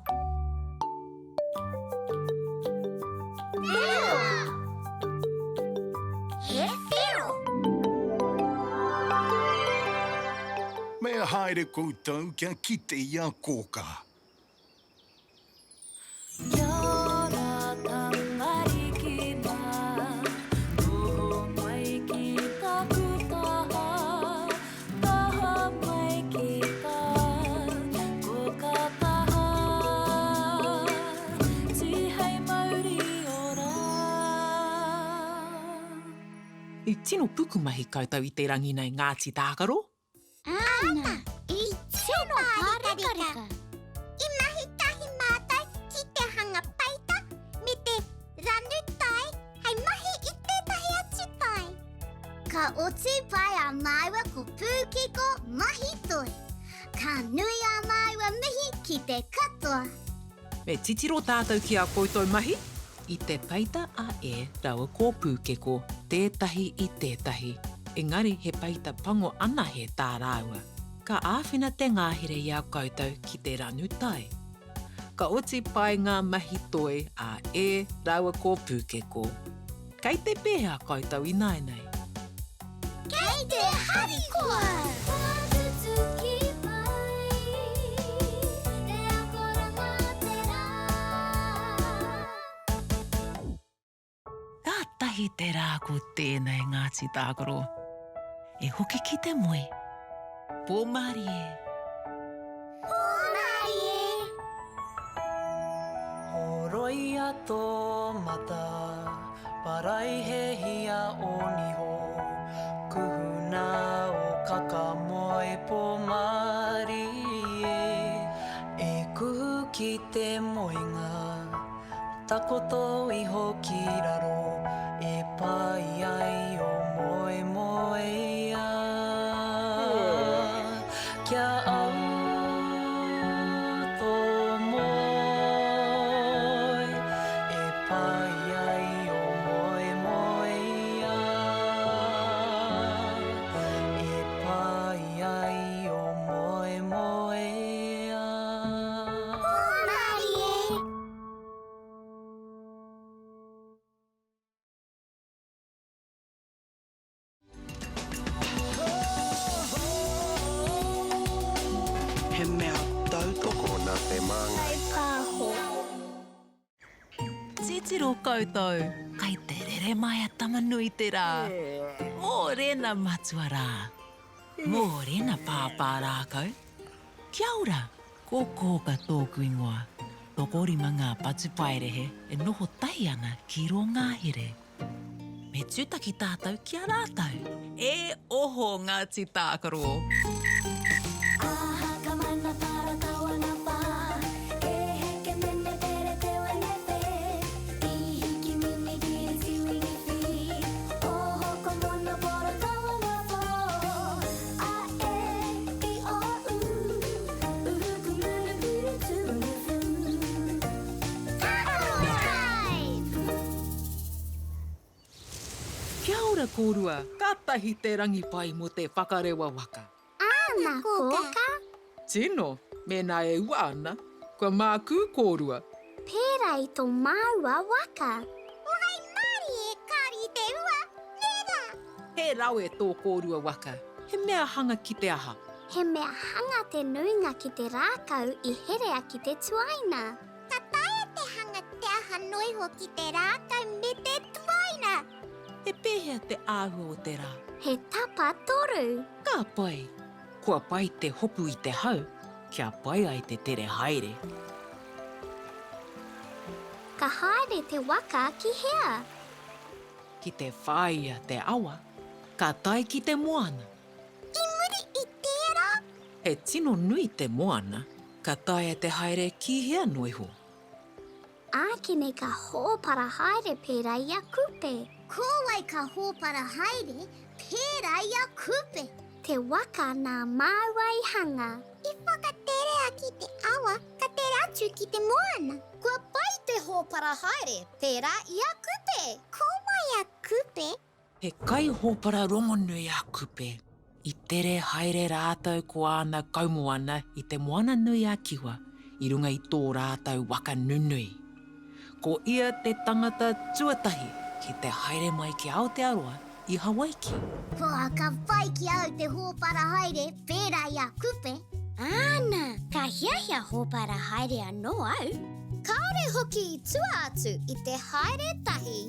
Whero! He whero! Me haere koutou kia kite i a Kōkā. Kia ora tamariki mā, noho mai ki taku taha, taha mai ki tā koka taha, tihei mauri ora. I tino pukumahi koutou i te rangi nei Ngāti Tākaro. Āna, i tino pārekareka. I mahi tahi mātou ki te hanga peita me te ranu tae hei mahi i tētahi atu tae. Ka oti pai a māua ko Pūkeko mahi toi. Ka nui ā māua mihi ki te katoa. Me titiro tātou ki ā koutou mahi? I te peita a E raua ko Pūkeko tētahi i tētahi, engari he peita pango anahe tā rāua. Ka āwhina te ngahere i a koutou ki te ranu tai. Ka oti pai ngā mahi toi a E rāua ko Pūkeko. Kei te pēhea koutou ināianei? Kei te harikoa! Kua tutuki mai te akoranga te rā. Kātahi te rā ko tēnei Ngāti Tākaro. E hoki ki te moe. Pō mārie. Pō mārie! Horoia tō mata, paraihehia ō niho, kuhuna ō kaka moe pō mārie. E kuhu ki te moenga, takoto iho ki raro, e pai ai ō moemoeā. Kia au tō moe, e pai ai ō moemoeā. E pai ai ō moemoeā. Hūmarie! He mea tautoko nā te māngai. Pāho. Titiro koutou, kai te rere mai a Tamanuiterā. Mōrena matua rā. Mōrena pāpā rākau. Kia ora, ko Kōka tōku ingoa. Tokorima ngā patupairehe e noho tahi ana ki rō ngahere. Me tūtaki tātou ki a rātou. E oho Ngāti Tākaro! Aha ka mana para tawana pa E heke mene pere te wene pe I hiki mini kiri tiwini fi Oho ko mono poro tawana po A e i o u Uhu ku munu piri tu unu fu Tākaro! ora kōrua, kātahi te rangi pai mō te whakarewa waka. Āna, kōka. Tino, mēnā e ua ana, kua mākū kōrua. Pērā i tō māua waka. Waimarie, kāre i te ua, nē rā? He rawe tō kōrua waka, he mea hanga ki te aha? He mea hanga te nuinga ki te rākau i herea ki te tuaina. Ka taea te hanga te aha noa iho ki te rākau me te tuaina. He pēhea te āhua o te rā? He tapatoru. Ka pai. Kua pai te hopu i te hau, kia pai ai te tere haere. Ka haere te waka ki hea? Ki te whāia te awa, ka tae ki te moana. I muri i tērā? He tino nui te moana, ka taea te haere ki hea noa iho. Ākene ka hōpara haere pērā i a Kupe. Ko wai ka hōpara haere pērā i a Kupe? Te waka nā māua i hanga. I whakaterea ki te awa, ka tere atu ki te moana. Kua pai te hōpara haere pērā i a Kupe. Ko wai a Kupe? He kaihōpara rongonui a Kupe. I tere haere rātou ko āna kaumoana i Te Moana-nui-a-Kiwa i runga i tō rātou waka nunui. Ko ia te tangata tuatahi ki te haere mai ki Aotearoa i Hawaiki. Pua, ka pai ki a au te hōpara haere pērā i a Kupe. Āna, ka hiahia hōpara haere anō au. Kāore hoki i tua atu i te haere tahi.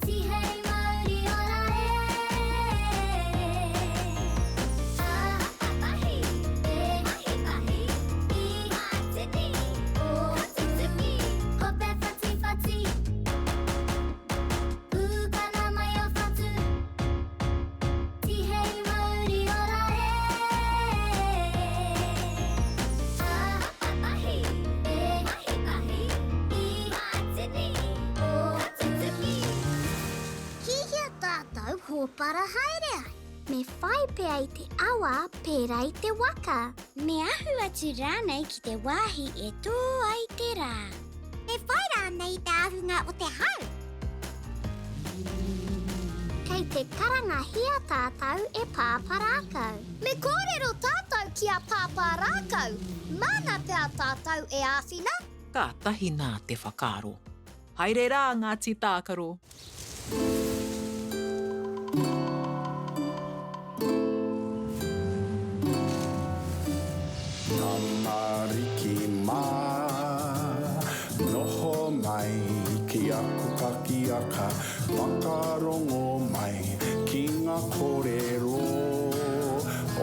Tihei mauri ora e Tahi, e mahi tahi I ngā tini o tutuki Hope whatiwhati Pūkana mai o whatu Tihei mauri ora e Tahi, e mahi tahi I ngā tini o tutuki. Ki hea tātou hōpara haere ai? Me whai pea i te awa pērā i te waka. Me ahu atu rānei ki te wāhi e tō ai te rā. Me whai rānei i te ahunga o te hau. Kei te karangahia tātou e Pāpā Rākau. Me kōrero tātou ki a Pāpā Rākau, māna pea tātou e āwhina. Kātahi nā te whakaaro. Haere rā Ngāti Tākaro! Tamariki mā, noho mai ki aku pakiaka, whakarongo mai ki ngā kōrero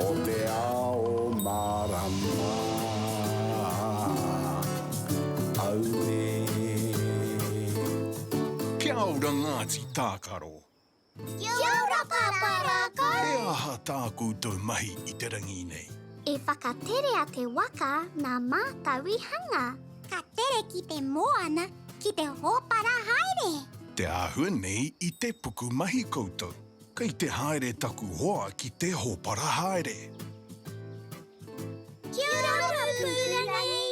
o te ao mārama. Auē. Kia ora Ngāti Tākaro. Kia ora Pāpā Rākau. He aha tā koutou mahi i te rangi nei? I whakaterea te waka nā mātou i hanga. Ka tere ki te moana, ki te hōpara haere. Te āhua nei i te pukumahi koutou. Kei te haere taku hoa ki te hōpara haere. Kia ora Pūpūrangi!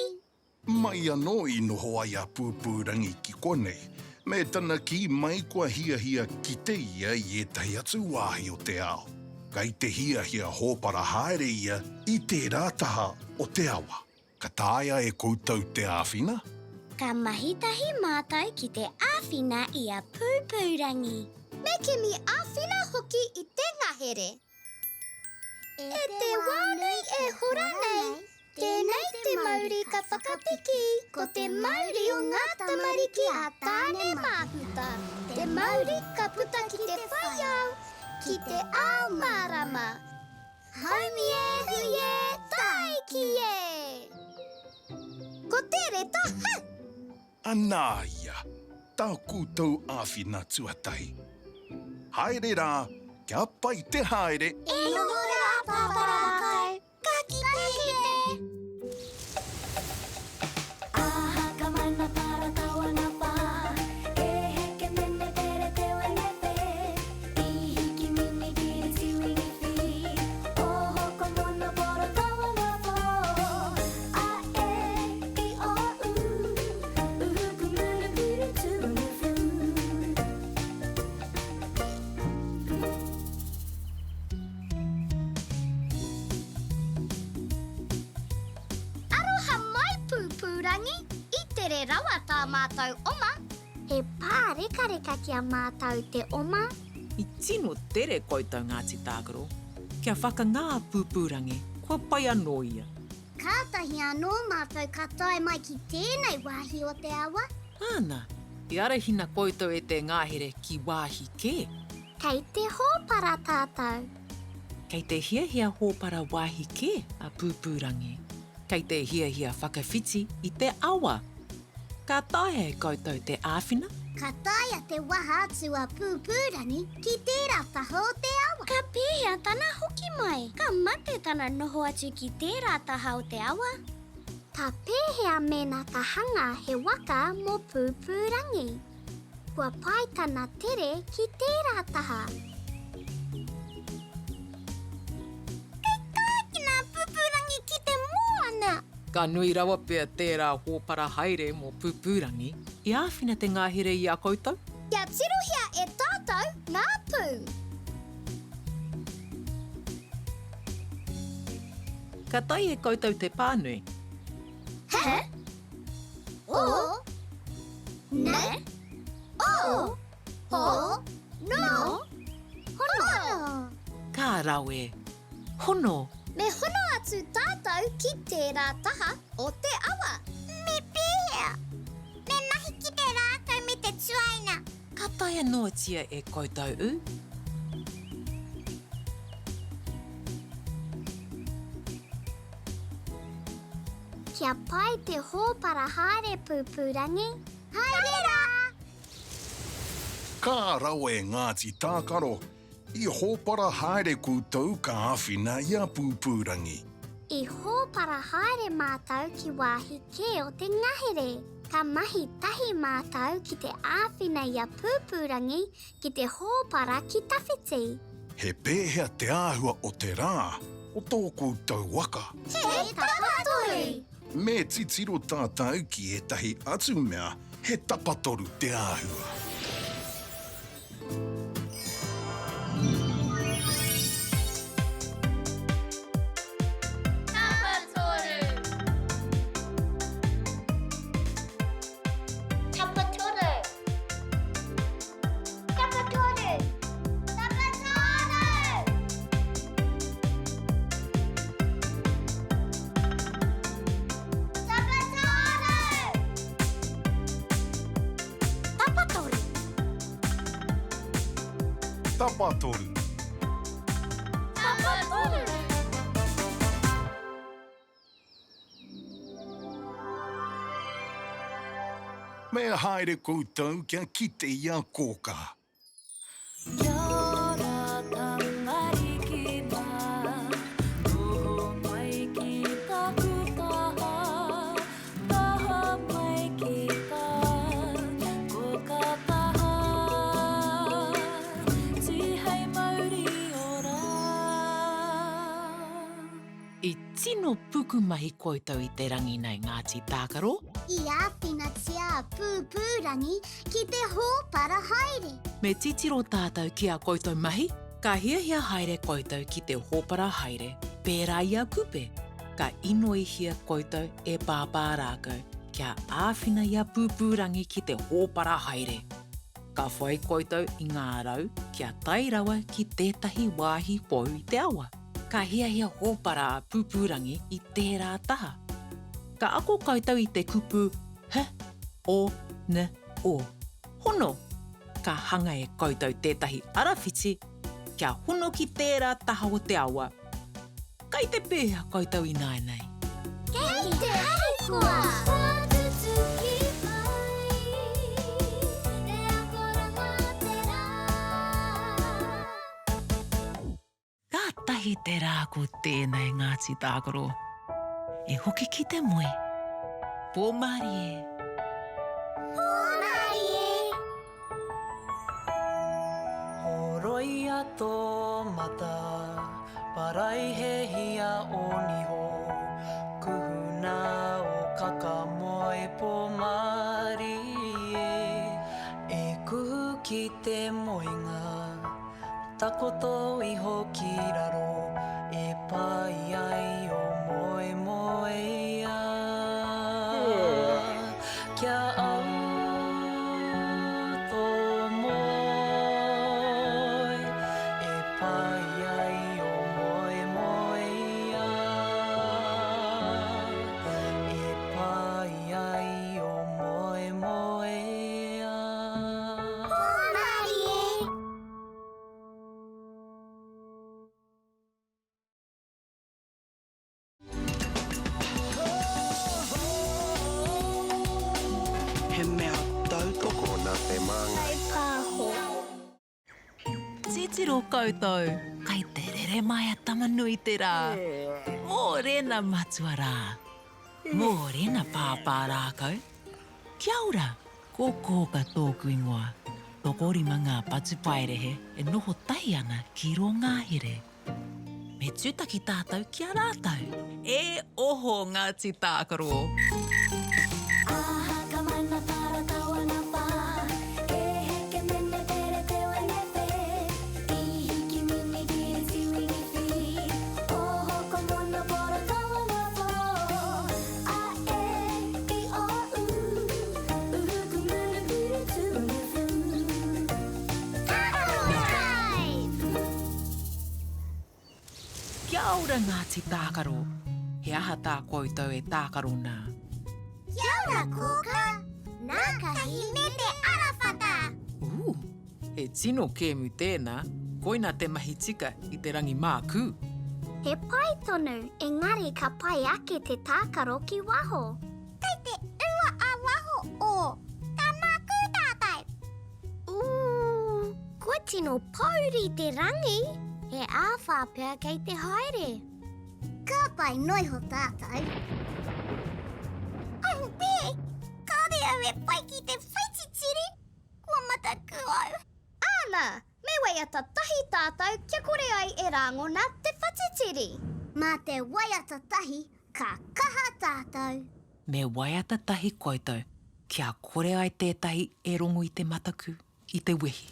Mai anō i noho ai a Pūpūrangi ki konei, me tana kī mai kua hiahia kite ia i ētahi atu wāhi o te ao. Kei te hiahia hōpara haere ia i tērā taha o te awa. Ka taea e koutou te āwhina? Ka mahi tahi mātou ki te āwhina i a Pūpūrangi. Me kimi āwhina hoki i te ngahere. E te wā nui e hora nei, tēnei te mauri ka whakapiki, ko te mauri o ngā tamariki a Tāne Māhuta, te mauri ka puta ki te whai ao, ki te ao mārama. Haumi e, hui e, tāiki e! Ko te reta ha! Anā ia, tā koutou āwhina tuatahi. Haere rā, kia pai te haere! E noho rā, Pāpā Rākau, ka kite! Aha ka mana para tawana pa E heke mene pere te wene pe I hiki mini piri tiwini fi Oho ko mono poro tawana po A e i o u Uhu ku muru puru tu fu Aroha mai Pūpūrangi, i tere rawa tā mātou oma. He pārekareka ki a mātou te oma. I tino tere koutou Ngāti Tākaro. Kia whakangā a Pūpūrangi, kua pai anō ia. Kātahi anō mātou ka tae mai ki tēnei wāhi o te awa. Āna, i arahina koutou e te ngahere ki wāhi kē. Kei te hōpara tātou. Kei te hiahia hōpara wāhi kē a Pūpūrangi. Kei te hiahia whakawhiti i te awa. Ka taea e koutou te āwhina? Ka taea te waha atu a Pūpūrangi ki tērā taha o te awa. Ka pēhea tana hoki mai? Ka mate tana noho atu ki tērā taha o te awa. Ka pēhea mēnā ka hanga he waka mō Pūpūrangi? Kua pai tana tere ki tērā taha. Kei tākina a Pūpūrangi ki te moana! Ka nui rawa pea tērā hōpara haere mō Pūpūrangi. I āwhina te ngahere i a koutou? Kia tirohia e tātou ngā pū. Ka tae e koutou te pānui? He? O? Ne? O? Ho? No? Hono! Ka rawe! Hono! Me hono atu tātou ki tērā taha o te awa. Me pēhea? Me mahi ki te rākau me te tuaina. Ka taea noatia e koutou u. Kia pai te hōpara haere Pūpūrangi. Haere rā! Ka rawe Ngāti Tākaro, i hōpara haere koutou ka āwhina i a Pūpūrangi. I hōpara haere mātou ki wāhi kē o te ngahere. Ka mahi tahi mātou ki te āwhina i a Pūpūrangi ki te hōpara ki tawhiti. He pēhea te āhua o te rā o tō koutou waka? He tapatoru! Me titiro tātou ki ētahi atu mea he tapatoru te āhua. Tapatoru! Tapatoru! Tapatoru! Tapatoru! Tapatoru! Tapatoru! Tapatoru. Tapatoru! Me haere koutou kia kite i a Kōkā. Kia ora tamariki mā, noho mai ki taku taha, taha mai ki tā kōkā taha, tihei mauri ora. I tino pukumahi koutou i te rangi nei Ngāti Tākaro. I āwhinatia a Pūpūrangi ki te hōpara haere. Me titiro tātou ki a koutou mahi, ka hiahia haere koutou ki te hōpara haere, pērā i a Kupe. Ka inoihia koutou e Pāpā Rākau kia āwhina i a Pūpūrangi ki te hōpara haere. Ka whai koutou i ngā rau kia tae rawa ki tētahi wāhi hou i te awa. Ka hiahia hōpara a Pūpūrangi i tērā taha. Ka ako koutou i te kupu h, o, n, o. Hono! Ka hanga e koutou tētahi arawhiti kia hono ki tērā taha o te awa. Kei te pēhea koutou ināianei? Kei te harikoa! Kua tutuki mai te akoranga te rā. Kātahi te rā ko tēnei Ngāti Tākaro. E hoki ki te moe. Pō mārie. Pō mārie! Horoia tō mata, paraihehia ō niho, kuhuna ō kaka moe pō mārie, e kuhu ki te moenga, takoto iho ki raro, e pai ai ō moemoeā. Kia au tō moe, e pai ai ō moemoeā. E pai ai ō moemoeā. Hōmarie! He mea tautoko nā te māngai. Kaipāho. Titiro koutou, kai te rere mai a Tamanuiterā. Mōrena matua rā. Mōrena pāpā rākau. Kia ora, ko Kōka tōku ingoa. Tokorima ngā patupaiarehe e noho tahi ana ki rō ngahere. Me tūtaki tātou ki a rātou. E oho Ngāti Tākaro! Aha ka mana para tawana pa E heke mene pere te wene pe I hiki mini piri tiwini fi Oho ko mono poro tawana po A e i o u Uhu ku munu piri tuwini fu Tākaro Drive! Kia ora Ngāti Tākaro, he aha tā koutou e tākaro nā? Kia ora Kōkā, nā ka hine te arawhata! Ooh, he tino kēmu tēnā, koina te mahi tika i te rangi mākū. He pai tonu, engari ka pai ake te tākaro ki waho. Kei te ua a waho o, ka mākū tātou! Ooh, kua tino pōuri te rangi! He āwhā pea kei te haere. Ka pai noa iho tātou. Auē! Kāore au e pai ki te whaititiri! Kua mataku au. Āna! Me waiata tahi tātou kia kore ai e rāngona te whatitiri! Mā te waiata tahi ka kaha tātou. Me waiata tahi koutou kia kore ai tētahi e rongo i te mataku, i te wehi.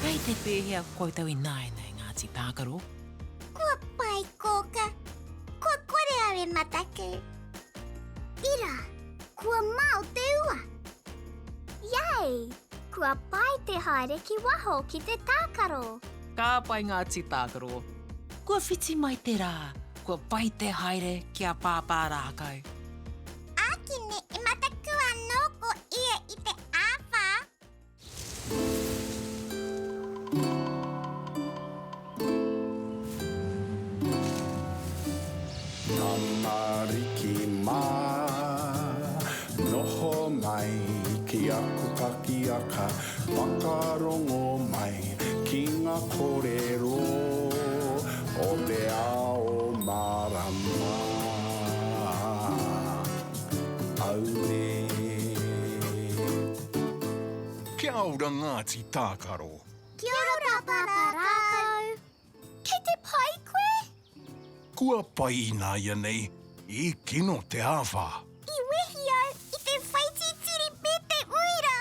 Kei te pēhea koutou ināianei, Ngāti Tākaro? Kua pai, Kōka. Kua kore au e mataku. Ira, kua mao te ua! Yay! Kua pai te haere ki waho ki te tākaro! Ka pai ngā tī tākaro. Kua whiti mai te rā, kua pai te haere ki a Pāpā Rākau. Ākene e mataku anō ko ia i te āwhā. Tamariki mā, noho mai ki aku pakiaka, whakarongo mai ki ngā kōrero o te ao mārama. Auē. Kia ora Ngāti Tākaro. Kia ora Pāpā Rākau. Kei te pai koe? Kua pai ināianei, i kino te āwhā. I wehi au i te whaititiri me te uira.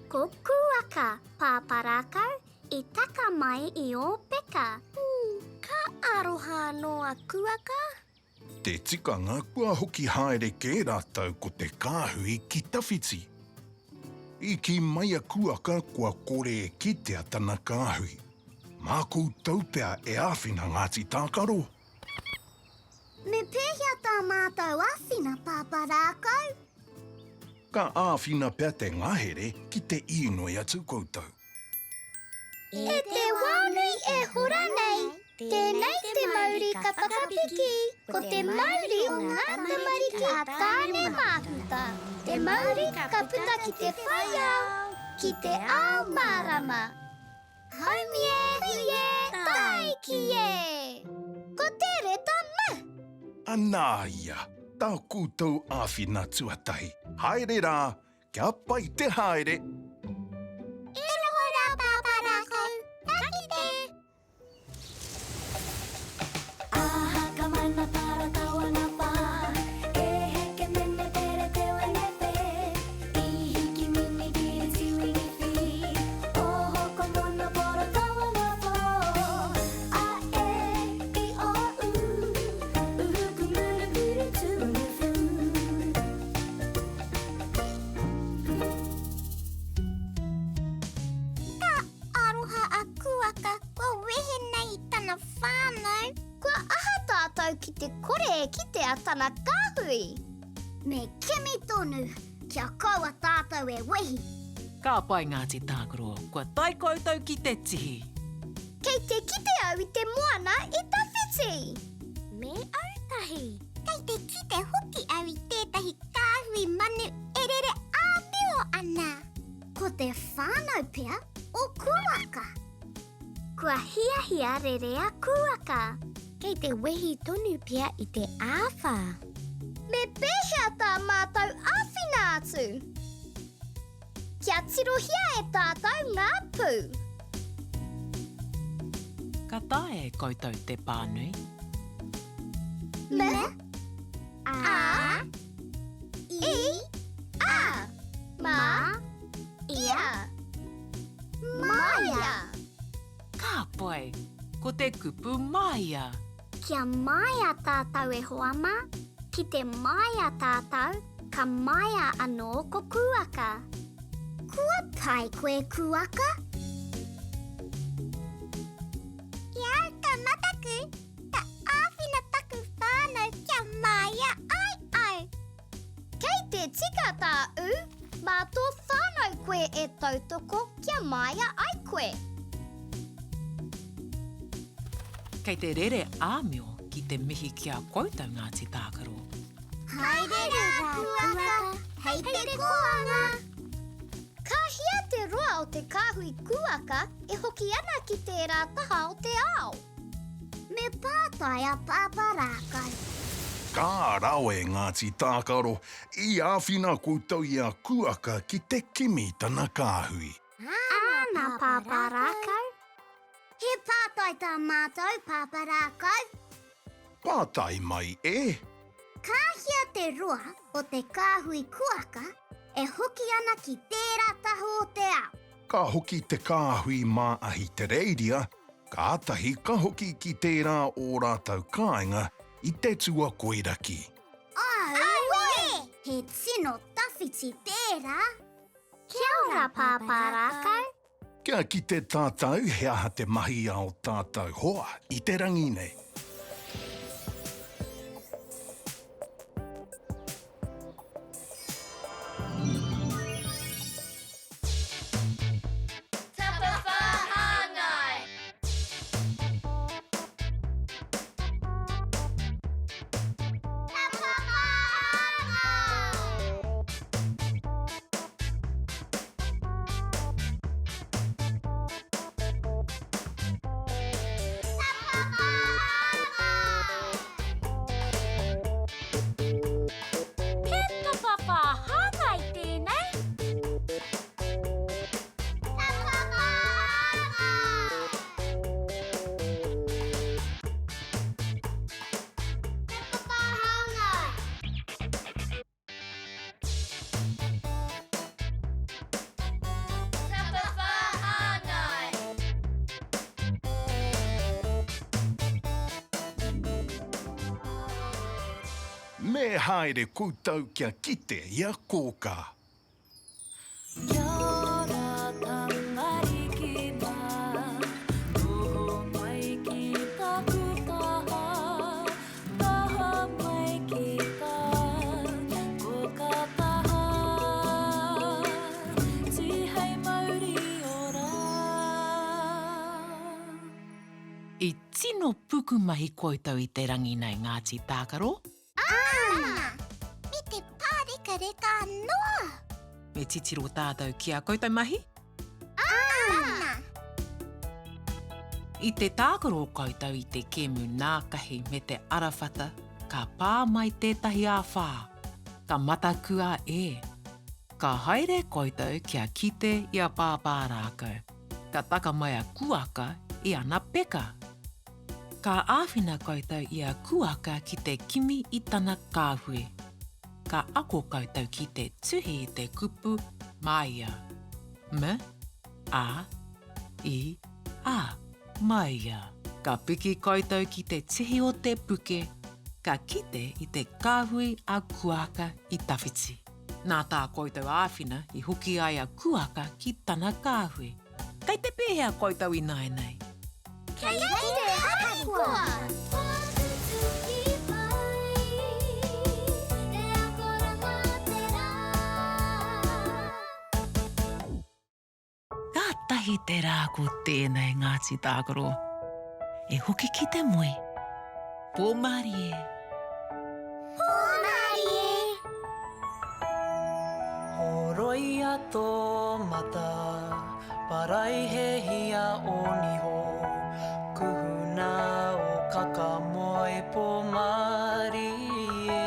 Ko Kūaka, Pāpā Rākau, i taka mai i ō peka. Ka aroha anō a Kūaka? Te tikanga kua hoki haere kē rātou ko te kāhui ki tawhiti. I kī mai a Kuaka kua kore e kitea tana kāhui. Mā koutou pea e āwhina Ngāti Tākaro? Me pēhea tā mātou āwhina Pāpā Rākau? Ka āwhina pea te ngahere ki te īnoi atu koutou. E te wā nui e hora nei, tēnei te mauri ka whakapiki, ko te mauri o ngā tamariki a Tāne Māhuta, te mauri ka puta ki te whai ao, ki te ao mārama. Haumi e, hui e, tāiki e! Ko te reta M! Anā ia, tā koutou āwhina tuatahi. Haere rā, Kia pai te haere! E noho rā Pāpā Rākau, ka kite! Aha ka mana para tawana pa E heke mene pere te wene pe I hiki mini kiri tiwini fi Oho ko mono poro tawana po A e i o u Uhu kumuru kuru tuunu fu Ka aroha a Kuaka kua wehe nei i tana whānau. Kua aha tātou ki te kore e kitea tana kāhui? Me kimi tonu kia kaua tātou e wehi. Ka pai Ngāti Tākaro, kua tae koutou ki te tihi. Kei te kite au i te moana i tawhiti. Me autahi. Kei te kite hoki au i tētahi kāhui manu e rere āmio ana. Ko te whānau pea o Kūaka. Kua hiahia rere a Kūaka. Kei te wehi tonu pea i te āwhā. Me pēhea tā mātou āwhina atu? Kia tirohia e tātou ngā pū. Ka taea e koutou te pānui? M A I A Ma Ia Maia. Ka pai! Ko te kupu māia. Kia māia tātou e hoa mā, ki te māia tātou, ka māia anō ko Kūaka. Kua pai koe Kūaka? I au ka mataku, ka āwhina taku whānau kia māia ai au. Kei te tika tā ū, mā tō whānau koe e tautoko kia māia ai koe. Kei te rere āmio ki te mihi ki a koutou Ngāti Tākaro. Haere rā Kūaka, hei te koanga! Ka hia te roa o te kāhui kūaka e hoki ana ki tērā taha o te ao? Me pātai a Pāpā Rākau. Ka rawe Ngāti Tākaro, i āwhina koutou i a Kūaka ki te kimi tana kāhui. Āna Pāpā Rākau. He pātai tā mātou, Pāpā Rākau. Pātai mai e. Ka hia te roa o te kāhui kuaka e hoki ana ki tērā taha o te ao? Ka hoki te kāhui mā Ahitereiria, kātahi ka hoki ki tērā o rātou kāinga i te Tuakoiraki. He tino tawhiti tērā! Kia ora, Pāpā Rākau! Kia kite tātou he aha te mahi a o tātou hoa i te rangi nei. Tapawhā hāngai! Tapawhā hāngai! Tapawhā hāngai! He tapawhā hāngai tēnei? Tapawhā hāngai! Tapawhā hāngai! Tapawhā hāngai! Me haere koutou kia kite i a Kōkā. Kia ora tamariki mā, noho mai ki taku taha, taha mai ki tā koka taha, tihei mauri ora. I tino pukumahi koutou i te rangi nei Ngāti Tākaro. Āna! Me te pārekareka anō! Me titiro tātou ki a koutou mahi? Āna! I te tākaro koutou i te kēmu nākahi me te arawhata, ka pā mai tētahi āwhā, ka mataku a E. Ka haere koutou kia kite i a Pāpā Rākau. Ka taka mai a Kuaka i ana peka. Ka āwhina koutou i a Kuaka ki te kimi i tana kāhui. Ka ako koutou ki te tuhi i te kupu māia. M, A, I, A, māia. Ka piki koutou ki te tihi o te puke, ka kite i te kāhui a Kuaka i tawhiti. Nā tā koutou āwhina i hoki ai a Kuaka ki tana kāhui. Kei te pēhea koutou ināianei? Kei te harikoa! Whakatutuki mai te akoranga te rā. Kātahi te rā ko tēnei Ngāti Tākaro. E hoki ki te moe. Pō mārie. Pō mārie! Horoia tō mata, paraihehia ō niho, kuhuna ō kaka moe pō mārie,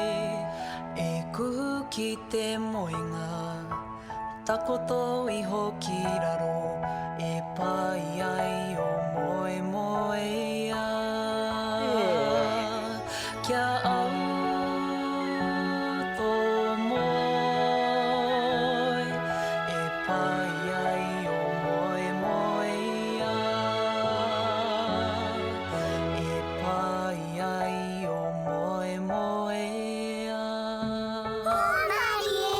e kuhu ki te moenga, takoto iho ki raro, e pai ai ō moemoeā. Kia au tō moe, e pai ai ō moemoeā. E pai ai ō moemoeā. Hōmarie!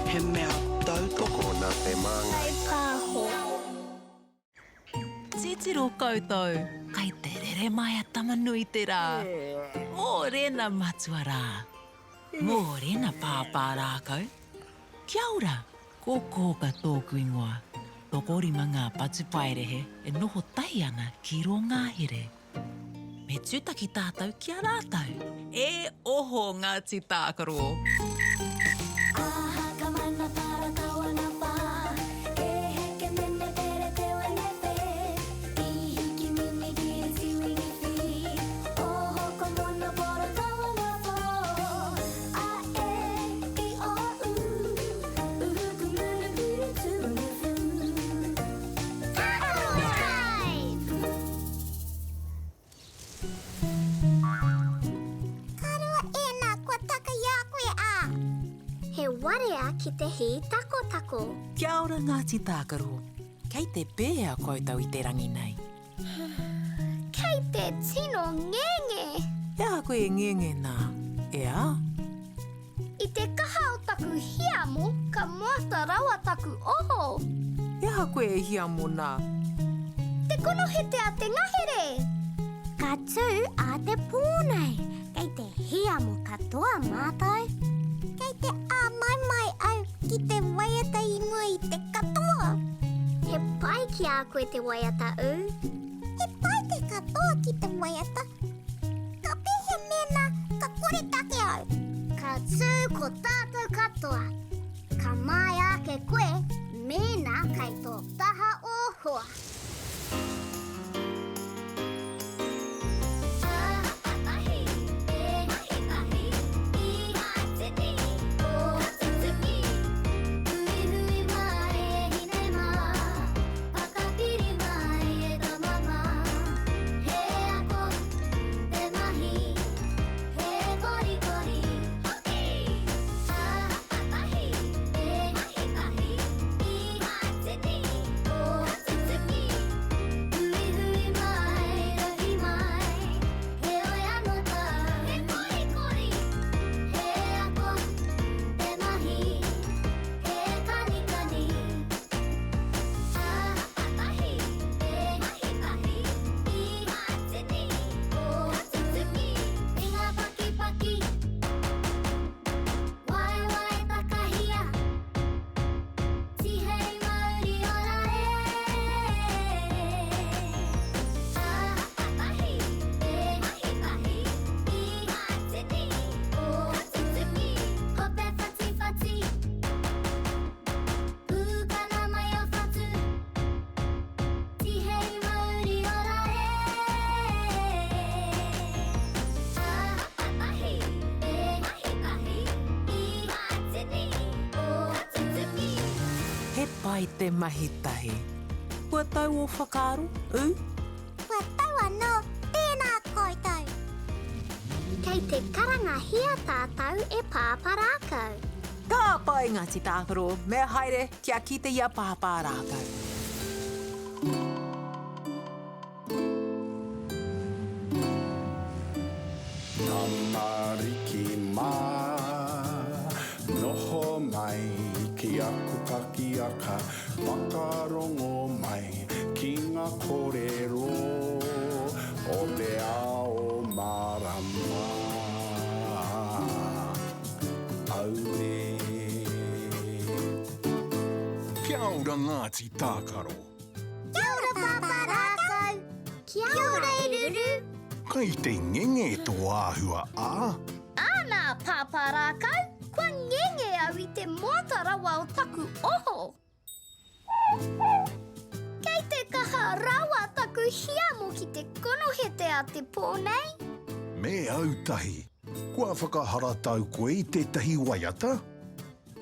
He mea tautoko nā te māngai. Kaipāho. Titiro koutou, kai te rere mai a Tama-nui-te-rā. Mōrena matua rā. Mōrena pāpā rākau. Kia ora, ko Kōka tōku ingoa. Tokorima ngā patupaiarehe e noho tahi ana ki rō ngahere. Me tūtaki tātou ki a rātou. E oho Ngāti Tākaro! Aha ka mana para tawana pa E heke mene pere te wene pe I hiki mini kiri tiwini fi Oho ko mono poro tawana po A e i o u Uhu kumunu kiri tuunu fu Tākaro Drive! Ka roa ēnā kua taka i a koe a. marea ki te hī takotako. Kia ora Ngāti Tākaro. Kei te pēhea koutou i te rangi nei? Kei te tino ngenge! He aha koe e ngenge nā, e a? I te kaha o taku hiamo, ka moata rawa taku oho. He aha koe e hiamo nā? Te konohete a te ngahere! Ka tū a te pō nei, kei te hiamo katoa mātou. Kei te āmaimai au ki te waiata i mua i te katoa. He pai ki a koe te waiata ū? He pai te katoa ki te waiata. Ka pēhea mēnā ka koretake au? Ka tū ko tātou katoa. Ka māia ake koe mēnā kei tō taha ō hoa. He pai te mahi tahi. Kua tau ō whakaaro, ū? Kua tau anō, tēnā koutou. Kei te karangahia tātou e Pāpā Rākau. Ka pai Ngāti Tākaro, me haere kia kite i a Pāpā Rākau. Tamariki mā, noho mai ki aku pakiaka, whakarongo mai ki ngā kōrero o te ao mārama. Auē. Kia ora Ngāti Tākaro. Kia ora Pāpā Rākau! Kia ora e Ruru! Kai te ngenge tō āhua, ā? Āna, Pāpā Rākau, kua ngenge au i te moata rawa o taku oho. Kei te kaha rawa taku hiamo ki te konohete a te pō nei. Me autahi, kua whakaharatau koe i tētahi waiata?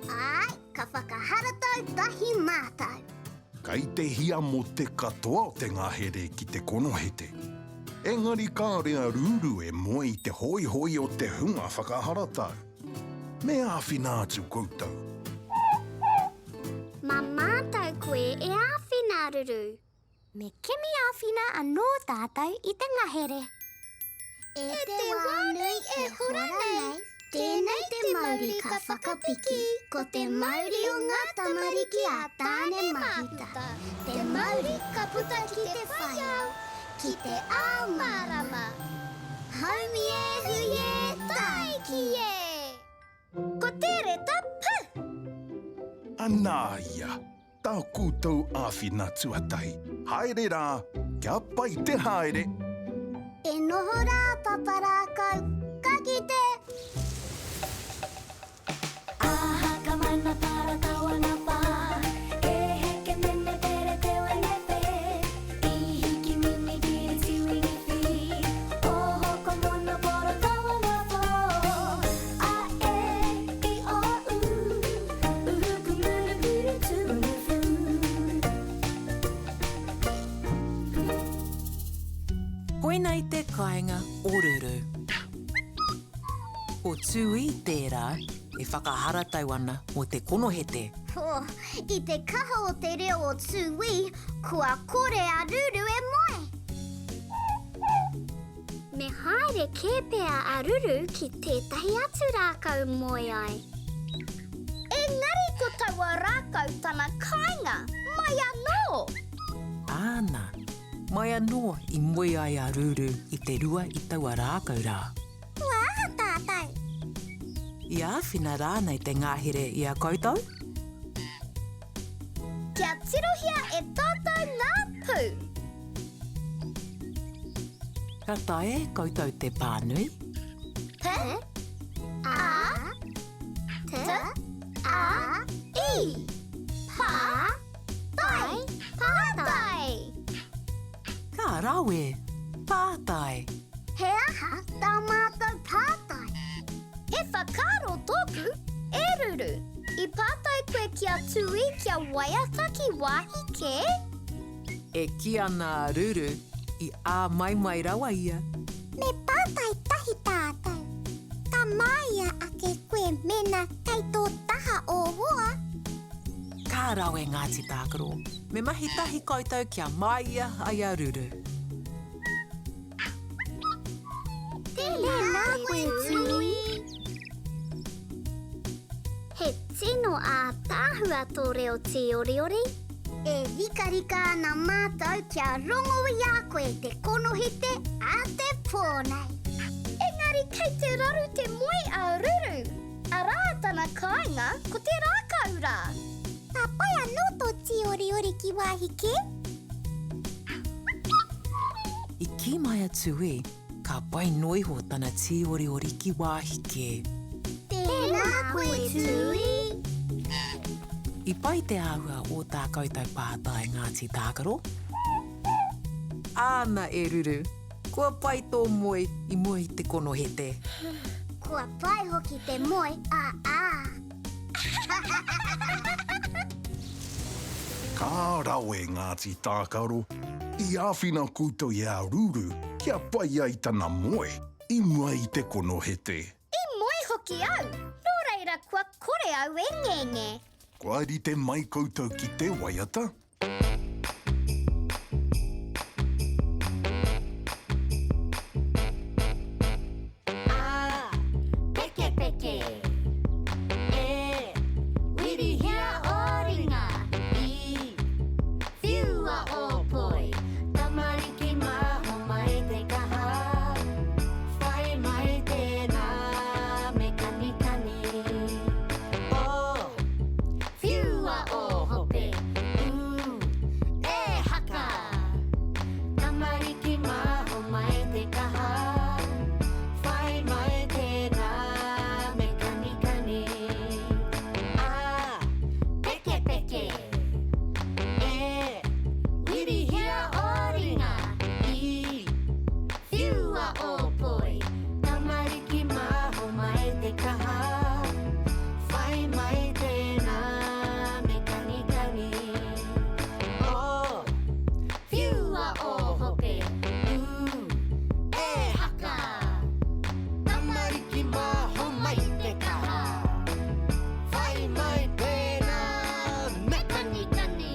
Āe, ka whakaharatau tahi mātou. Kei te hiamo te katoa o te ngahere ki te konohete. Engari kāore a Ruru e moe i te hoihoi o te hunga whakaharatau. Me āwhina atu koutou. Mā mātou koe e āwhina, Ruru. Me kimi āwhina anō tātou i te ngahere. E te wā nui e hora nei, tēnei te mauri ka whakapiki, ko te mauri o ngā tamariki a Tāne Mahuta, te mauri ka puta ki te whai ao, ki te ao mārama. Haumi e hui e, tāiki e! Ko te reta P! Anā ia, Tā koutou āwhina tuatahi. Haere rā, kia pai te haere! E noho rā Paparākau, ka kite! Aha ka mana para tawana pa E heke mene pere te wene pe I hiki mini kiri tiwini fi Oho ko mono poro tawana po A e i o u Koinei te kāinga o Ruru. Tūī tērā e whakaharatau ana mō te konohete. Oh, i te kaha o te reo o Tūī, kua kore a Ruru e moe. Me haere kē pea a Ruru ki tētahi atu rākau moe ai. Engari ko taua rākau tana kāinga, mai anō! Āna, mai anō i moe ai a Ruru i te rua i taua rākau rā. Kua aha tātou? I āwhina rānei te ngahere i a koutou? Kia tirohia e tātou ngā pū. Ka taea e koutou te pānui? P, A, T, A, I. Pā, tai, pātai. Ka rawe! Pātai! He aha tā mātou pātai? He whakaaro tōku, e Ruru. I pātai koe ki a Tūī kia waiata ki wāhi kē? E kī ana a Ruru, i āmaimai rawa ia. Me pātai tahi tātou. Ka māia ake koe mēnā kei tō taha ō hoa? Ka rawe Ngāti Tākaro. Me mahi tahi koutou kia māia ai a Ruru. Tēnā koe Tui. He tino ātaahua tō reo tīoriori. E rikarika ana mātou kia rongo i a koe te konohete a te pō nei. Engari kei te raru te moe a Ruru. Arā tana kāinga ko te rākau rā. Ka pai anō tō tīoriori ki wāhi kē? I kī mai a Tūī, ka pai noa iho tana tīoriori ki wāhi kē. Tēnā koe Tūī! I pai te āhua o tā koutou pātai Ngāti Tākaro? Āna e Ruru, kua pai tō moe i mua i te konohete. Kua pai hoki te moe a ā. Ka rawe Ngāti Tākaro, i āwhina koutou i a Ruru kia pai ai tana moe i mua i te konohete. I moe hoki au, nō reira kua kore au e ngenge. Kua rite mai koutou ki te waiata? A, pekepeke. E, wirihia ō ringa. I, whiua ō poi. Tamariki mā, homai te kaha. Whai mai tēnā me kanikani. O, Whiua ō hope, ū, e haka! Tamariki mā, homai te kaha, whai mai tēnā me kanikani. A, pekepeke, e, wirihia ō ringa, i, whiua ō poi. Tamariki mā, homai te kaha. Whai mai tēnā me kanikani. Oh, whiua ō hope, ū, e haka! Tamariki mā, homai te kaha. Whai mai tēnā me kanikani.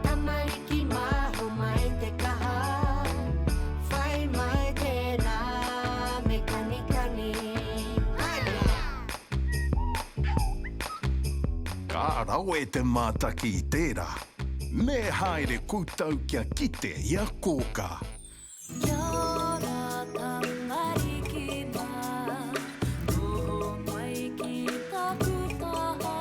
Tamariki mā, homai te kaha. Whai mai tēnā me kanikani. Ka rawe te mātaki i tērā. Me haere koutou kia kite i a Kōkā. Kia ora tamariki mā, noho mai ki taku taha,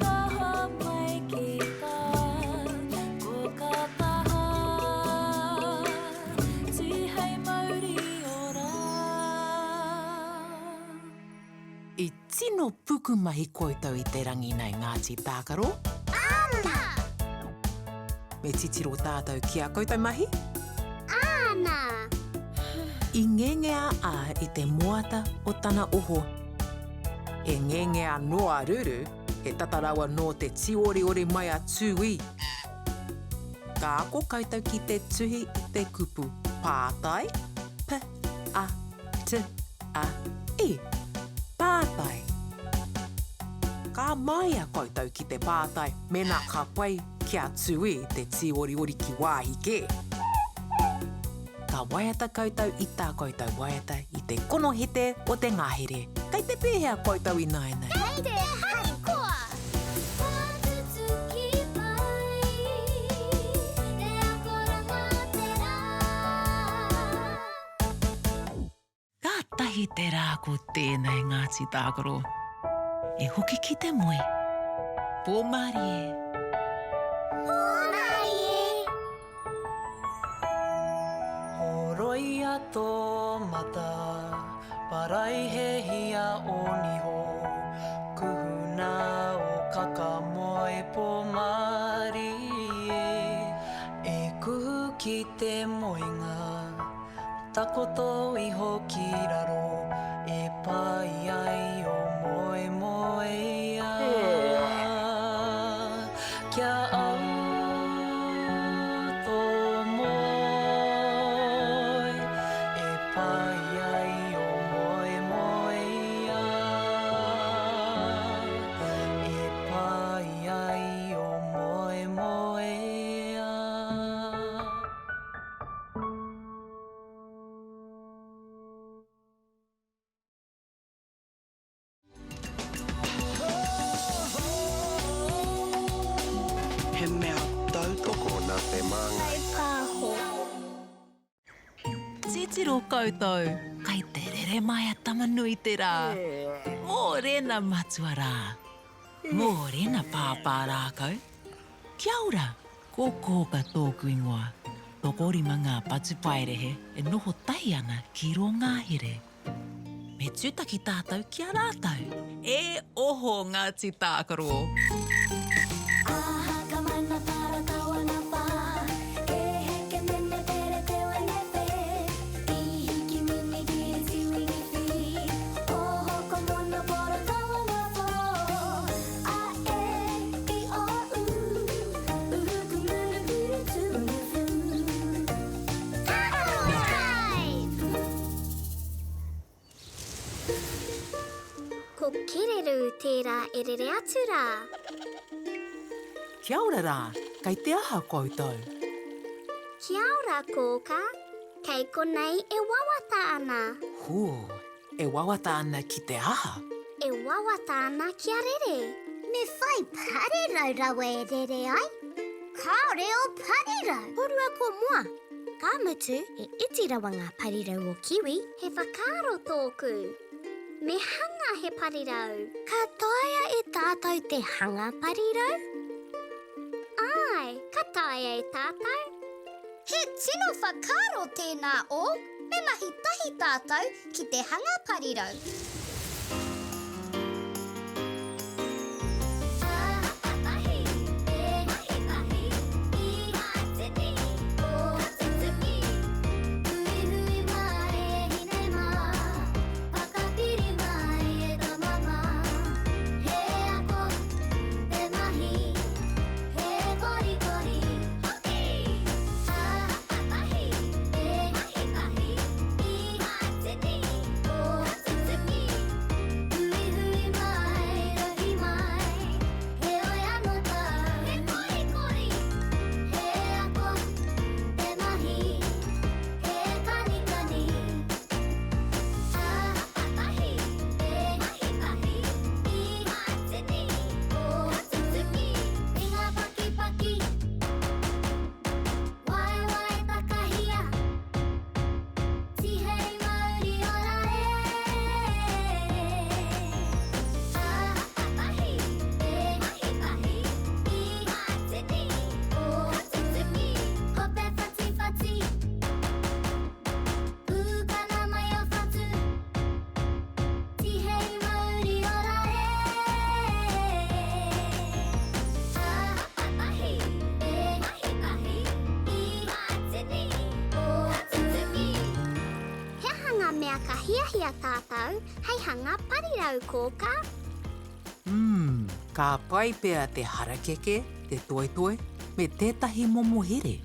taha mai ki tā kōkā taha, tihei mauri ora. I tino pukumahi koutou i te rangi nei Ngāti Tākaro. Āna! Me titiro tātou ki a koutou mahi? Āna! I ngenge a A i te moata o tana oho. E ngenge anō a Ruru, he tata rawa nō te tīoriori mai a Tūī. Ka ako koutou ki te tuhi i te kupu pātai, p-a-t-a. I. Pātai. Ka māia koutou ki te pātai mēnā ka pai kia tūī te tīoriori ki wāhi kē. Ka waiata koutou i tā koutou waiata i te konohete o te ngahere. Kei te pēhea koutou ināianei? Kei te harikoa! Ka tutuki pai te akoranga o te rā. Kātahi te rā ko tēnei Ngāti Tākaro. E hoki ki te moe. Pō mārie. Pō mārie. Horoia tō mata, paraihehia o niho, kuhuna o kakamoe pō mārie, e kuhu ki te moenga. Takoto iho ki raro e pai ai o moemoeā. Kia au tō moe e pai ai o moemoeā. E pai ai o moemoeā. He mea tautoko nā te Māngai. Kaipāho. Titiro koutou, kai te rere mai a Tama-nui-te-rā. Mōrena matua rā. Mōrena pāpā rākau. Kia ora! Ko Kōka tōku ingoa. Tokorima ngā patupaiarehe e noho tahi ana ki rō ngahere. Me tūtaki tātou ki a rātou. E oho Ngāti Tākaro! Aha ka mana para tawana pa E heke mene pere te wene pe I hiki mini kiri tiwini fi Oho ko mono poro tawana po A e i o u Ko Kererū tērā e rere atu rā. Kia ora rā, kei te aha koutou? Kia ora, Kōkā. Kei konei e wawata ana. Hū, E wawata ana ki te aha? E wawata ana kia rere. Me whai parirau rawa e rere ai. Kāore ō parirau. Korua ko Moa. Ka mutu, he iti rawa ngā parirau o Kiwi. He whakaaro tōku. Me hanga he parirau. Ka taea e tātou te hanga parirau? Āe, ka taea e tātou. He tino whakaaro tēnā o me mahi tahi tātou ki te hanga parirau. He korikori hoki! A tahi, e mahi tahi, i ngā tini o tutuki. Huihui mai, rahi mai, heoi anō tāu. He korikori, he ako, he mahi, he kanikani. A tahi, e mahi tahi, i ngā tini o tutuki. Ringa pakipaki, waewae takahia, tihei mauri ora e. A tahi, e mahi tahi, i ngā tini o tutuki. Hope whatiwhati, pūkana mai o whatu. Tihei mauri ora e. A tahi, e mahi tahi, i ngā tini o tutuki. He aha ngā mea ka hiahia tātou hei hanga parirau, Kōkā? Umm, ka pai pea te harakeke, te toetoe, me tētahi momo here.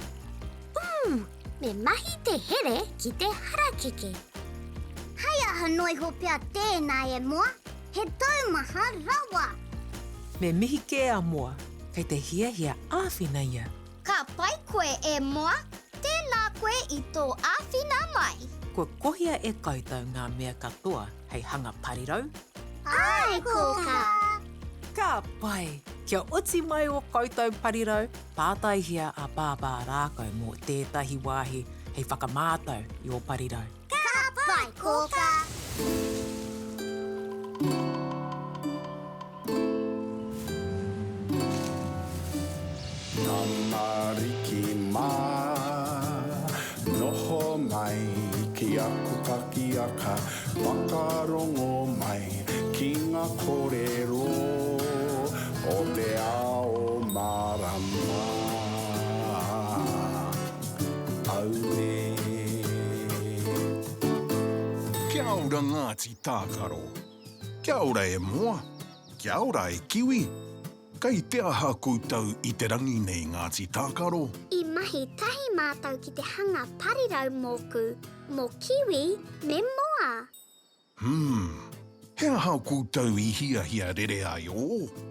Umm, me mahi te here ki te harakeke. Hei aha? taumaha noa iho pea tēnā e Moa, he taumaha rawa! Me mihi kē a Moa, kei te hiahia āwhina ia. Ka pai koe e Moa, tēnā koe i tō āwhina mai. Kua kohia e koutou ngā mea katoa hei hanga parirau? Āe, Kōkā! Ka pai! Kia oti mai ō koutou parirau, pātaihia a Pāpā Rākau mō tētahi wāhi hei whakamātau i ō parirau. Ka pai, Kōkā! Tamariki mā, noho mai ki aku pakiaka, whakarongo mai ki ngā kōrero o te ao mārama. Auē. Kia ora Ngāti Tākaro. Kia ora e Moa. Kia ora e Kiwi. Kei te aha koutou i te rangi nei Ngāti Tākaro? I mahi tahi mātou ki te hanga parirau mōku, mō Kiwi me Moa. Hmm. He aha koutou i hiahia rere ai ō?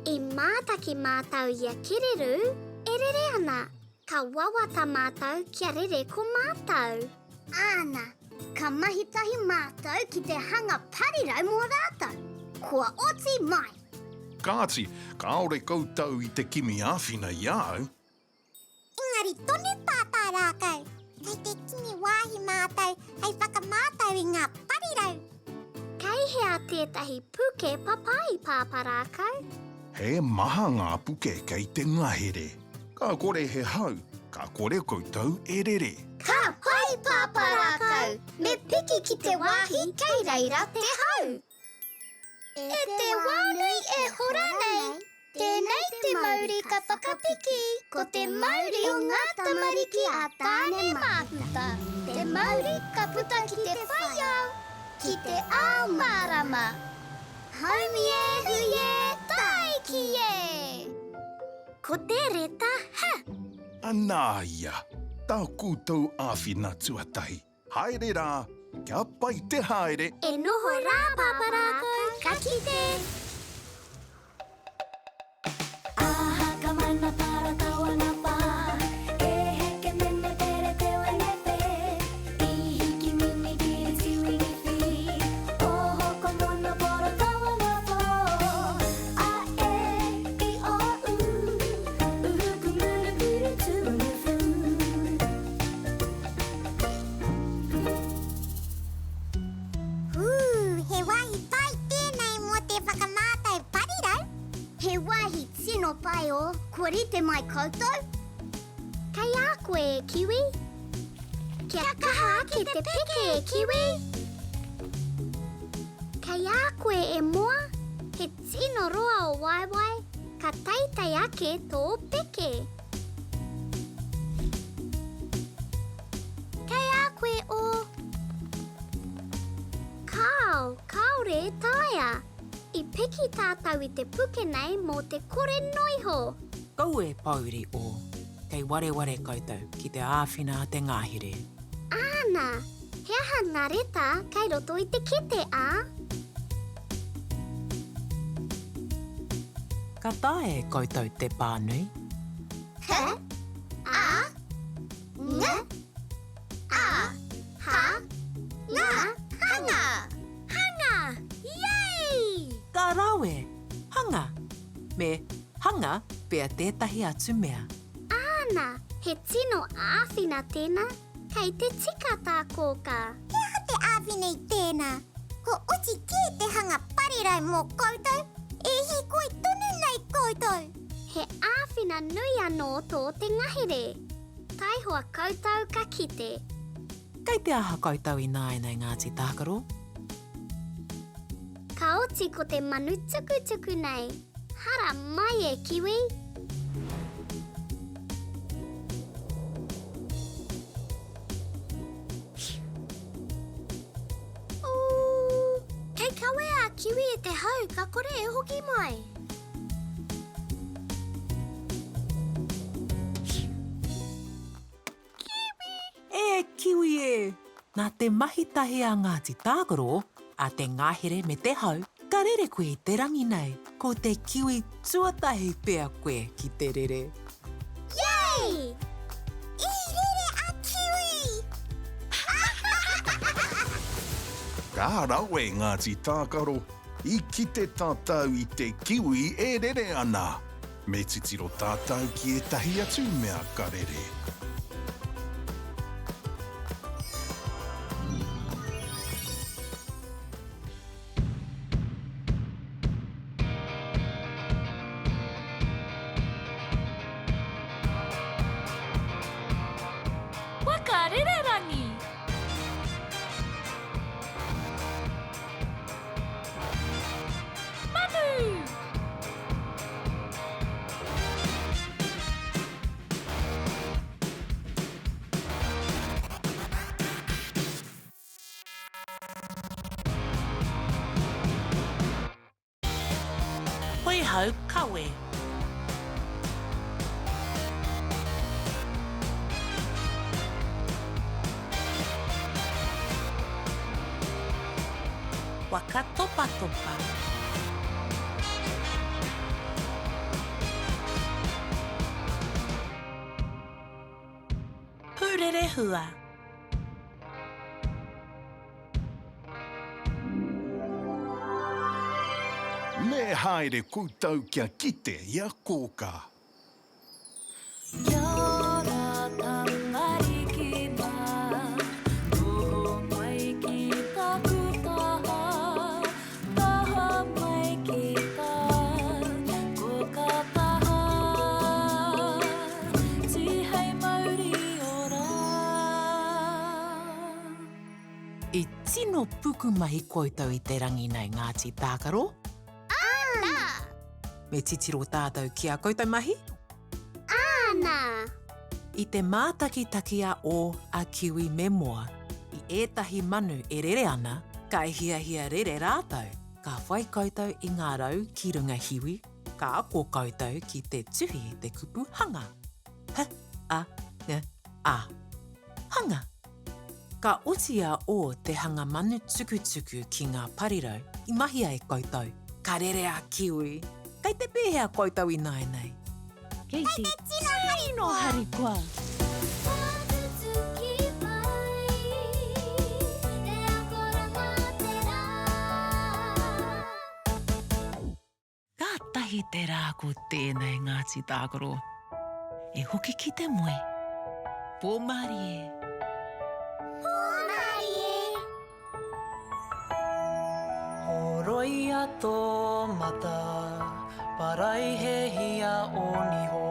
I mātaki mātou i a Kererū e rere ana. Ka wawata mātou kia rere ko mātou. Āna, ka mahi tahi mātou ki te hanga parirau mō rātou. Kua oti mai! Kāti, kāore koutou i te kimi āwhina i a au. Engari tonu Pāpā Rākau, kei te kimi wāhi mātou hei whakamātau i ngā parirau. Kei hea tētahi puke papai, Pāpā Rākau? He maha ngā puke kei te ngahere. Ka kore he hau, ka kore koutou e rere. Ka pai, Pāpā Rākau, me piki ki te wāhi kei reira te hau. E te wā nui e hora nei, tēnei te mauri ka whakapiki, ko te mauri o ngā tamariki a Tāne Māhuta, te mauri ka puta ki te whai ao, ki te ao mārama. Haumi e, hui e, tāiki e! Ko te reta H. Anā ia, tā koutou āwhina tuatahi. Haere rā, kia pai te haere! E noho rā Pāpārākau, ka kite! Aha ka mana para kawana pa E heke mene pere te wene pe I hiki mini kiri tiwini fi Oho ko mono poro kawana po A e i o u Uhu kumuru kuru tuunu fu Hū, he wāhi pai tēnei mō te whakamātau parirau. He wāhi tino pai ō, kua rite mai koutou? Kei a koe e Kiwi. Kia kaha ake te peke e Kiwi! Kei a koe e Moa, he tino roa o waewae, ka teitei ake tō peke. Kei a koe ō. Kāo, kāore e taea. I piki tātou i te puke nei mō te kore noiho. Kaua e pōuri ō, kei wareware koutou ki te āwhina a te ngahere. Āna, he aha ngā reta kei roto i te kete, ā? Ka taea e koutou te pānui? H, A, N, A, H, Nga, Hanga! Hanga! Yay! Ka rawe! Hanga! Me hanga pea tētahi atu mea. Āna, he tino āwhina tēnā. Kei te tika tā Kōkā. He aha te āwhina i tēnā? Kua oti kē te hanga parirau mō koutou, e hīkoi tonu nei koutou! He āwhina nui anō tō te ngahere. Taihoa koutou ka kite. Kei te aha koutou ināianei Ngāti Tākaro? Ka oti ko te manu tukutuku nei. Hara mai e Kiwi! Ooh! Kei kawea a Kiwi e te hau ka kore e hoki mai. Kiwi! E Kiwi e! Nā te mahi tahi a Ngāti Tākaro, a te ngahere me te hau, ka rere koe i te rangi nei. Ko te kiwi tuatahi pea koe ki te rere. Yay! I rere a Kiwi! Ka rawe Ngāti Tākaro, i kite tātou i te kiwi e rere ana! Me titiro tātou ki ētahi atu mea ka rere. Waka rererangi! Manu! Poihau kawe. Waka topatopa. Purerehua. Me haere koutou kia kite i a Kōkā. Kia ora tamariki mā, noho mai ki taku taha, taha mai ki tā koka taha, tihei mauri ora. I tino pukumahi koutou i te rangi nei Ngāti Tākaro. Āna! Me titiro tātou ki a koutou mahi? Āna! I te mātakitaki a Ō, a Kiwi me Moa i ētahi manu e rere ana, ka hiahia rere rātou. Ka whai koutou i ngā rau ki runga hiwi, ka ako koutou ki te tuhi i te kupu hanga. H, a, n, a. Hanga. Ka oti a O te hanga manu tukutuku ki ngā parirau i mahia e koutou. Ka rere a Kiwi. Kei te pēhea koutou ināianei? Kei te tino harikoa. Whakatutuki mai te akoranga o te rā. Kātahi te rā ko tēnei Ngāti Tākaro. E hoki ki te moe. Pō mārie. Pō mārie. Horoia tō mata, paraihehia ō niho,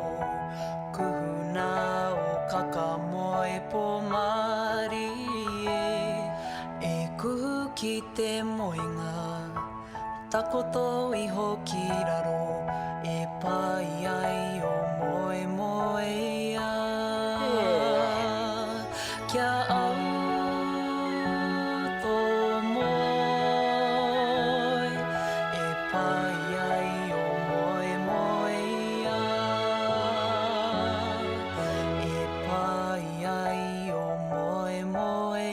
kuhuna ō kaka moe pō mārie, e kuhu ki te moenga. Takoto iho ki raro e pai ai o moemoeā Kia au tō moe e pai ai o moemoeā E pai ai o moemoeā.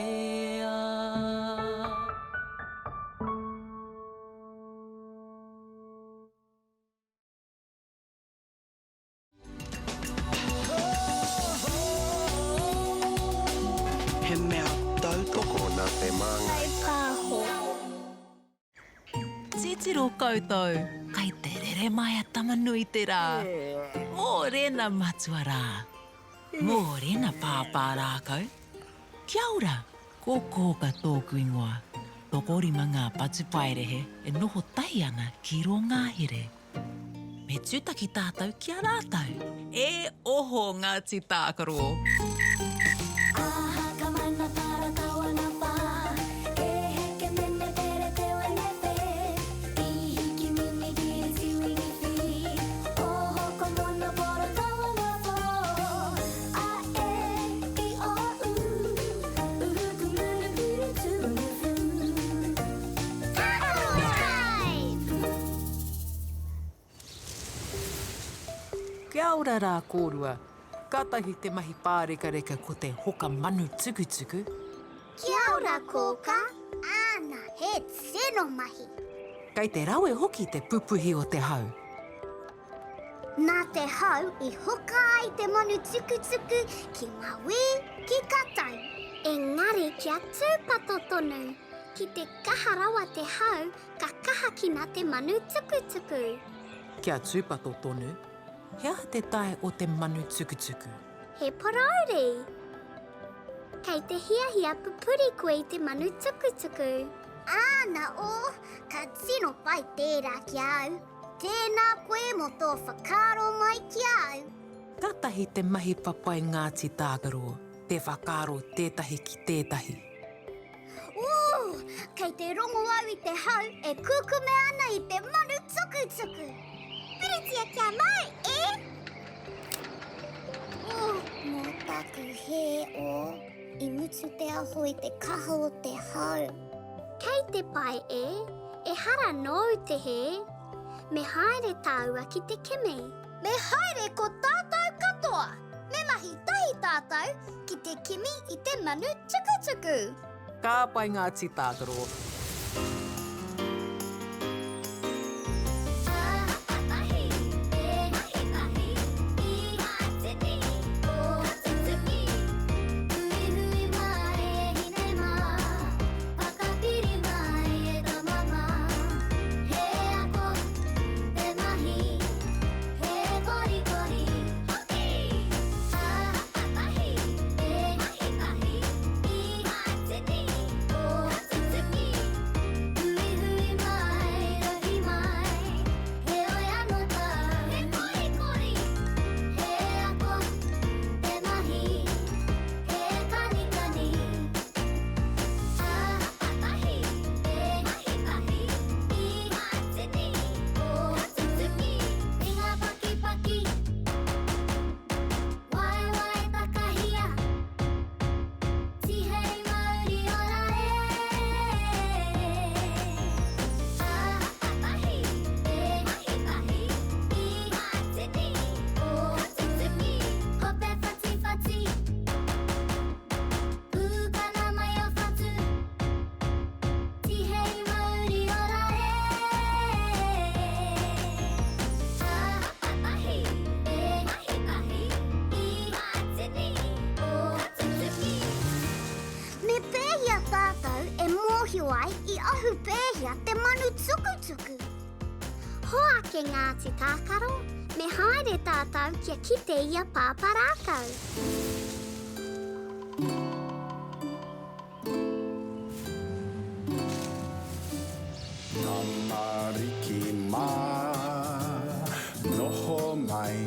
He mea tautoko nā Te Māngai. Kaipāho. Titiro koutou, kai te rere mai a Tama-nui-te-rā. Mōrena matua rā. Mōrena pāpā rākau. Kia ora! Ko Kōka tōku ingoa. Tokorima ngā patupaiarehe e noho tahi ana ki rō ngahere. Me tūtaki tātou ki a rātou. E oho Ngāti Tākaro! Aha ka mana para kawana pa E heke mene pere te wene pe I hiki mini kiri tiwini fi Oho ko mono poro kawana po A e i o u Uhu ku munu puru tu unu fu Tākaro Drive! Kia ora rā kōrua. Kātahi te mahi pārekareka ko te hoka manu tukutuku. Kia ora kōka. Āna. He tino mahi! Kei te rawe hoki te pupuhi o te hau. Nā te hau i hoka ai te manu tukutuku ki mauī, ki katau. Engari kia tūpato tonu, ki te kaha rawa te hau ka kahakina te manu tukutuku. Kia tūpato tonu, he aha te tae o te manu tukutuku? He porouri. Kei te hiahia pupuri koe i te manu tukutuku. Āna, oh, ka tino pai tērā ki a au. Tēnā koe mō tō whakaaro mai ki a au. Kātahi te mahi papai Ngāti Tākaro, te whakaaro tētahi ki tētahi. Ooh, kei te rongo au i te hau e kukume ana i te manu tukutuku. Puritia kia mau, e! Oh, mō taku hē, oh, i mutu te aho i te kaha o te hau. Kei te pai, e, ehara nōu te hē. Me haere tāua ki te kimi. Me haere ko tātou katoa! Me mahi tahi tātou ki te kimi i te manu tukutuku! Ka pai ngā tī tākaro. Me pēhea tātou e mōhio ai i ahu pēhea te manu tukutuku? Hoake Ngāti Tākaro, me haere tātou kia kite i a Pāpā Rākau. Tamariki mā, noho mai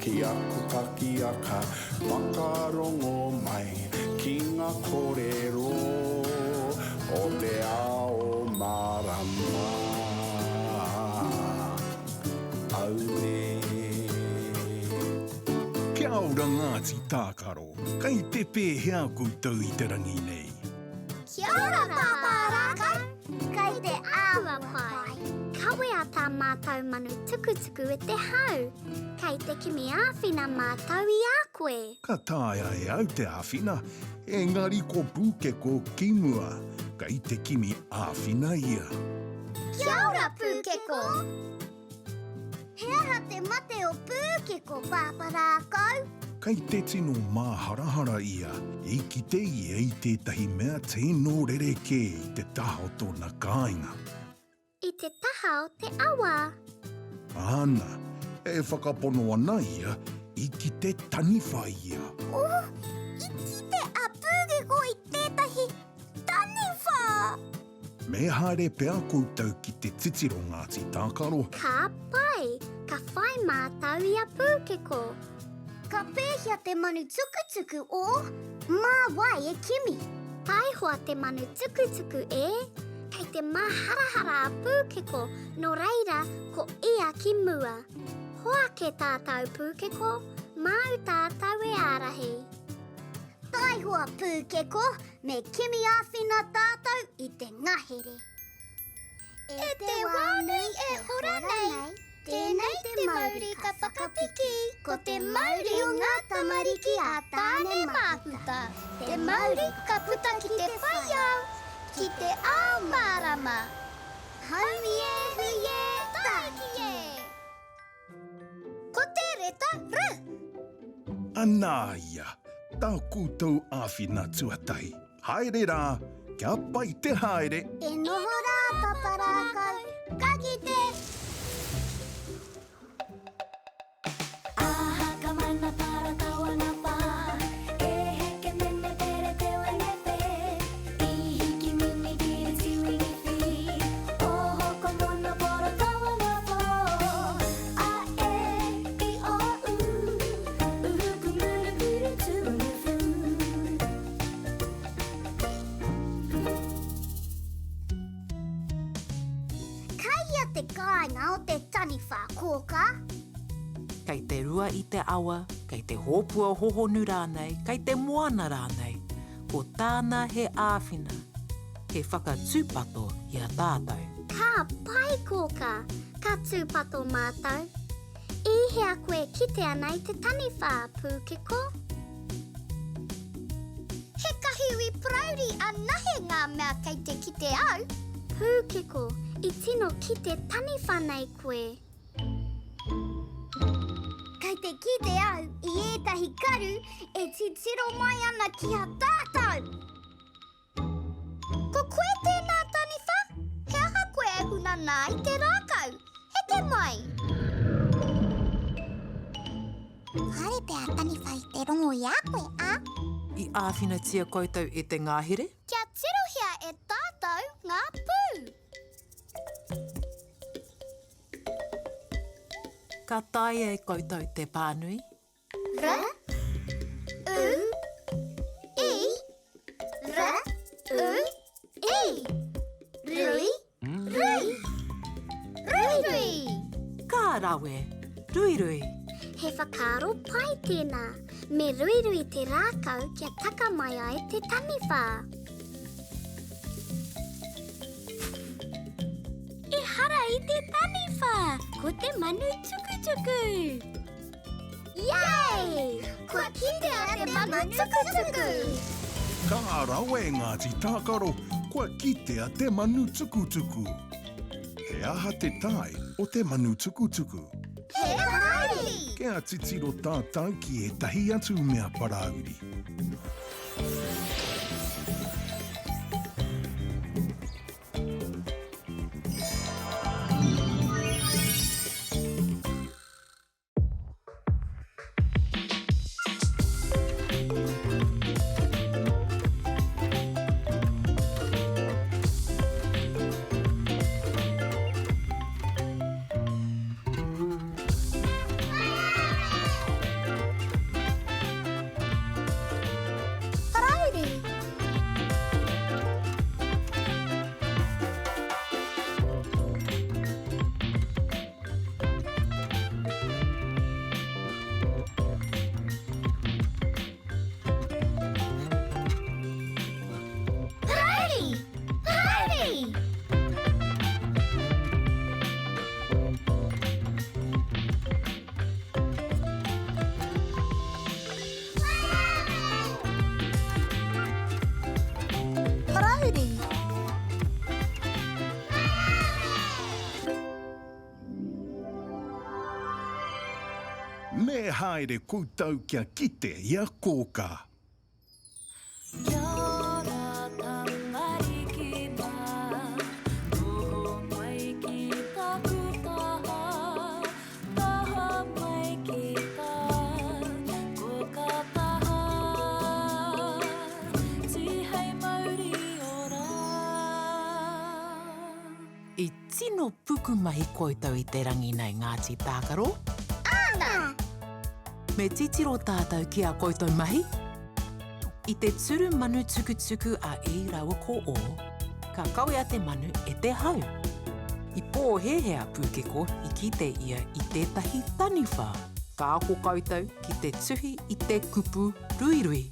ki aku pakiaka, whakarongo mai ki ngā kōrero o te ao mārama. Aue. Kia ora Ngāti Tākaro, kei te pēhea koutou i te rangi nei? Kia ora Pāpā Rākau, kei te āhua pai. Kawea tā mātou manu tukutuku e te hau. Kei te kimi āwhina mātou i a koe. Ka taea e au te āwhina, engari ko Pūkeko ki mua, kei te kimi āwhina ia. Kia ora Pūkeko! He aha te mate o Pūkeko, Pāpā Rākau? Kei te tino māharahara ia, i kite ia i tētahi mea tino rerekē i te taha o tōna kāinga. I te taha o te awa. Āna, e whakapono ana ia, i kite taniwha ia. Oh, i kite a Pūkeko i tētahi taniwha! Me haere pea koutou ki te titiro Ngāti Tākaro. Ka pai, ka whai mātau i a Pūkeko. Ka pēhea te manu tukutuku o Mā wai e kimi? Taihoa te manu tukutuku e, kei te māharahara a Pūkeko, nō reira ko ia ki mua. Hoake tātau Pūkeko, māu tātau e ārahi. Taihoa Pūkeko, me kimi āwhina tātou i te ngahere. E te wā nui e hora nei, tēnei te mauri ka whakapiki, ko te mauri o ngā tamariki a Tāne Māhuta, te mauri ka puta ki te whai ao. Ki te ao mārama. Haumi e, hui e, tāiki e! Ko te reta R. Anā ia, tā koutou āwhina tuatahi. Haere rā, kia pai te haere! E noho rā, Papa Rākau, ka kite! Kei ia te kāinga o te taniwha, kōkā? Kei te rua i te awa, kei te hōpua hohonu rānei, kei te moana rānei, ko tāna he āwhina, he whakatūpato i a tātou. Ka pai, kōkā, ka tūpato mātou. I hea koe kite ana i te taniwha, Pūkeko? He kahiwi parauri anahe ngā mea kei te kite au. Pūkeko, i tino kite taniwha nei koe. Kei te kite au i ētahi karu e titiro mai ana ki a tātou. Ko koe tēnā taniwha? He aha koe e huna nā i te rākau? Heke mai! Kāre pea a taniwha i te rongo i a koe, ā? I āwhinatia koutou e te ngahere? Kia tirohia e tātou ngā pū! Ka taea e koutou te pānui? R, U, I, R, U, I. Rui, rui. Ruirui. Ka rawe! Ruirui! He whakaaro pai tēnā. Me ruirui te rākau kia taka mai ai te taniwha. Ehara i te taniwha, ko te manu tukutuku! Yay! Kua kitea te manu tukutuku! Ka rawe Ngāti Tākaro, kua kitea te manu tukutuku. He aha te tae o te manu tukutuku? He parauri! Kia titiro tātou ki ētahi atu mea parauri. Parauri! Parauri! Parauri! Parauri! Me haere koutou kia kite i a Kōkā. Kia ora tamariki mā, noho mai ki taku taha, taha mai ki tā kōkā taha, tihei mauri ora. I tino pukumahi koutou i te rangi nei, Ngāti Tākaro. Āna! Me titiro tātou ki ā koutou mahi. I te turu manu tukutuku a I rāua ko O, ka kawea te manu e te hau. I pōhēhē a Pūkeko i kite ia i tētahi taniwha. Ka ako koutou ki te tuhi i te kupu ruirui.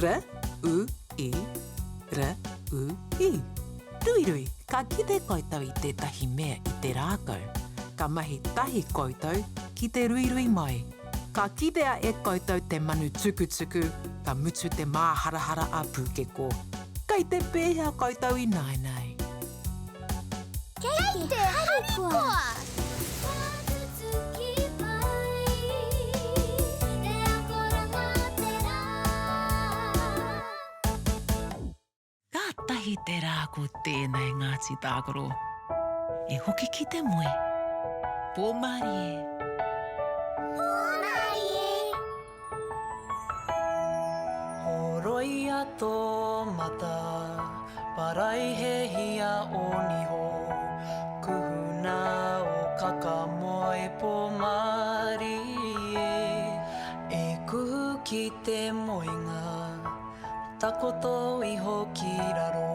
R, U, I, R, U, I. Ruirui, ka kite koutou i tētahi mea i te rākau, ka mahi tahi koutou ki te ruirui mai. Ka kitea e koutou te manu tukutuku, ka mutu te māharahara a Pūkeko. Kei te pēhea koutou ināianei? Kei te harikoa! Kātahi te rā ko tēnei Ngāti Tākaro. E hoki ki te moe. Pō mārie. Pō mārie! Horoia tō mata, paraihehia ō niho, kuhuna ō kaka moe pō mārie, e kuhu ki te moenga. Takoto iho ki raro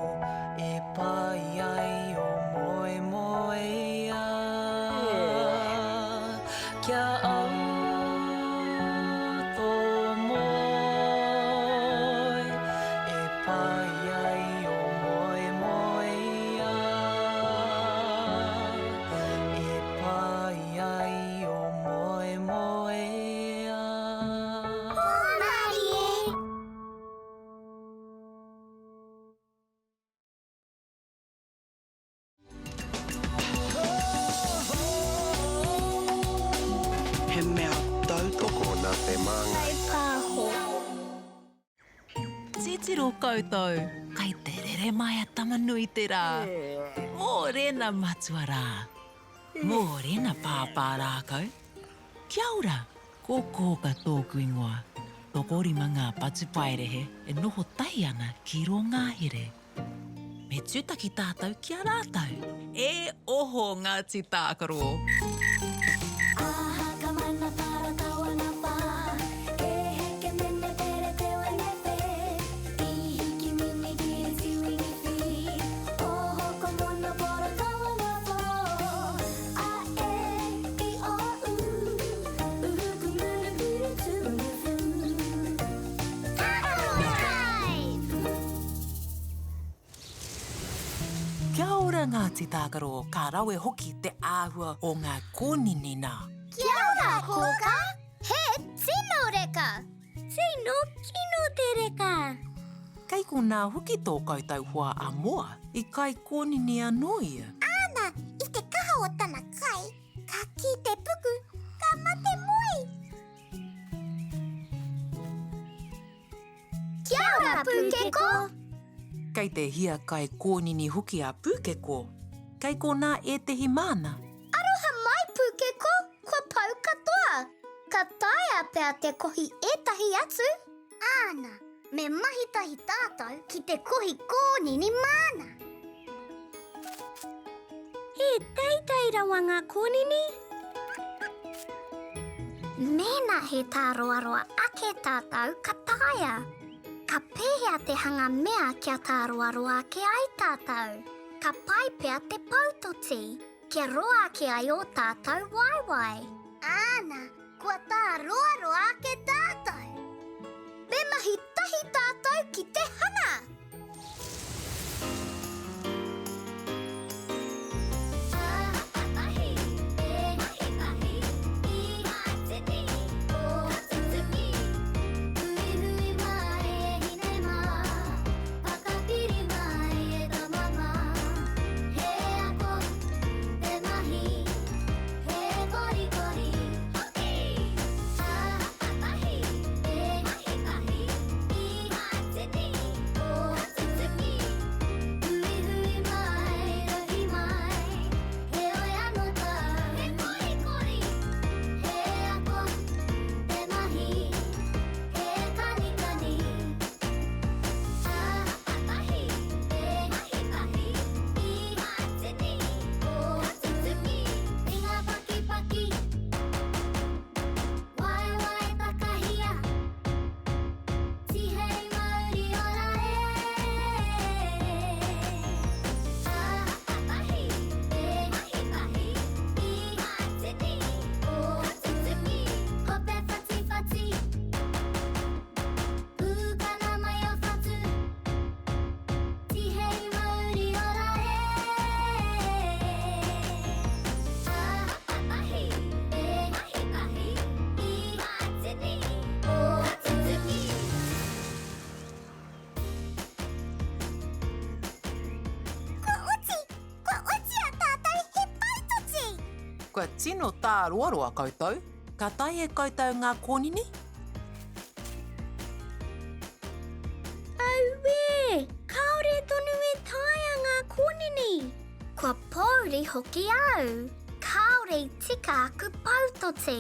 e pai ai o moemoeā. Kia au tō moe e pai ai o moemoeā. E pai ai o moemoeā. Hōmarie! He mea tautoko nā te Māngai. Kaipāho. Titiro koutou, kai te rere mai a Tama-nui-te-rā. Mōrena matua rā. Mōrena pāpā rākau. Kia ora! Ko Kōka tōku ingoa. Tokorima ngā patupaiarehe e noho tahi ana ki rō ngahere. Me tūtaki tātou ki a rātou. E oho Ngāti Tākaro! Aha ka mana para tawana pa E heke mene pere te wene pe I hiki mini kiri tiwini fi Oho ko mono poro tawana po A e i o u Uhu ku munu puru tu unu fu Tākaro Time! Kia ora Ngāti Tākaro, ka rawe hoki te āhua o ngā kōnini nā. Kia ora Kōkā! He tino reka! Tino kino te reka! Kei konā hoki tō koutou hoa a Moa, i kai kōnini anō ia. Āna, i te kaha o tana kai, ka kī te puku, ka mate moe! Kia ora, Pūkeko! Kei te hiakai kōnini hoki a Pūkeko. Kei konā ētehi māna. Aroha mai, Pūkeko! Kua pau katoa! Ka taea pea te kohi ētahi atu? Āna, me mahi tahi tātou ki te kohi kōnini māna. He teitei rawa ngā kōnini? Mēnā he tāroaroa ake tātou, ka taea. Ka pēhea te hanga mea kia tāroaroa ake ai tātou? Ka pai pea te poutoti, kia roa ake ai ō tātou waewae. Āna, kua tāroaroa ake tātou! Me mahi tahi tātou ki te hanga! Kua tino tāroaroa koutou. Ka tae e koutou ngā kōnini? Auē! Kāore tonu e taea ngā kōnini! Kua pōuri hoki au. Kāore i tika aku poutoti.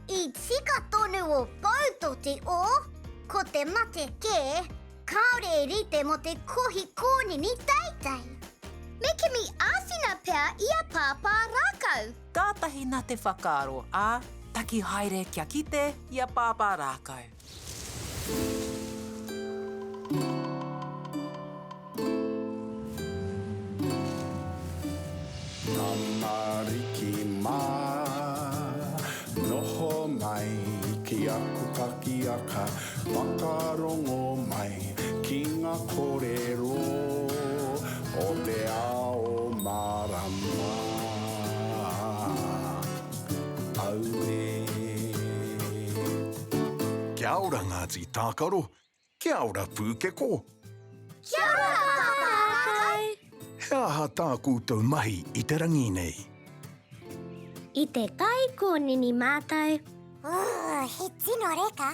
I tika tonu ō poutoti, ō, ko te mate kē, kāore e rite mō te kohi kōnini teitei. Me kimi āwhina pea i a Pāpā Rākau. Kātahi nā te whakaaro, ā, taki haere kia kite i a Pāpā Rākau. Tamariki mā, noho mai ki aku pakiaka, whakarongo mai ki ngā kōrero o te ao mārama. Auē. Kia ora Ngāti Tākaro, Kia ora Pūkeko. Kia ora Pāpā Rākau. He aha tā koutou mahi i te rangi nei? I te kai kōnini mātou. Ooh, he tino reka.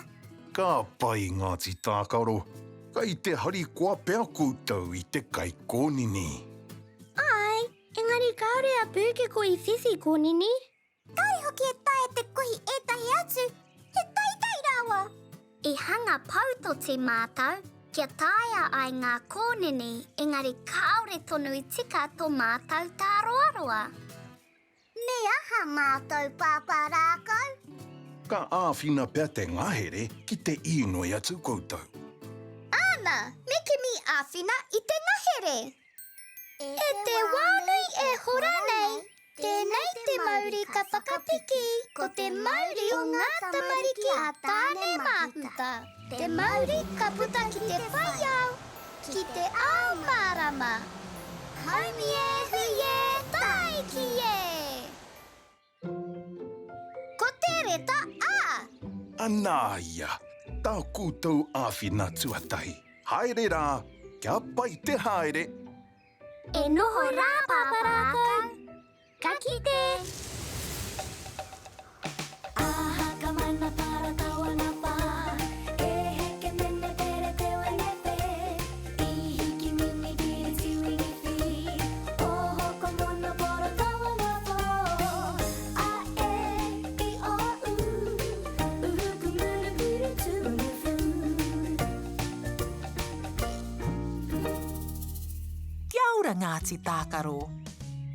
Ka pai Ngāti Tākaro. Kai te harikoa pea koutou i te kai kōnini. Āe, engari kāore a Pūkeko i whiwhi kōnini. Kāre hoki e taea te kohi ētahi atu, he teitei rawa! I hanga poutoti mātou kia taea ai ngā kōnini engari kāore tonu i tika tō mātou tāroaroa. Me aha mātou Pāpā Rākau? Ka āwhina pea te ngahere ki te īnoi atu koutou. Āna, me kimi āwhina i te ngahere! E te wā nui e hora nei, tēnei te mauri ka whakapiki, ko te mauri o ngā tamariki a Tāne Māhuta, te mauri ka puta ki te whai ao, ki te ao mārama. Haumi e, hui e, tāiki e! Ko te reta A! Anā ia, tā koutou āwhina tuatahi. Haere rā, kia pai te haere! E noho rā Pāpā Rākau! Ka kite! Kia ora Ngāti Tākaro.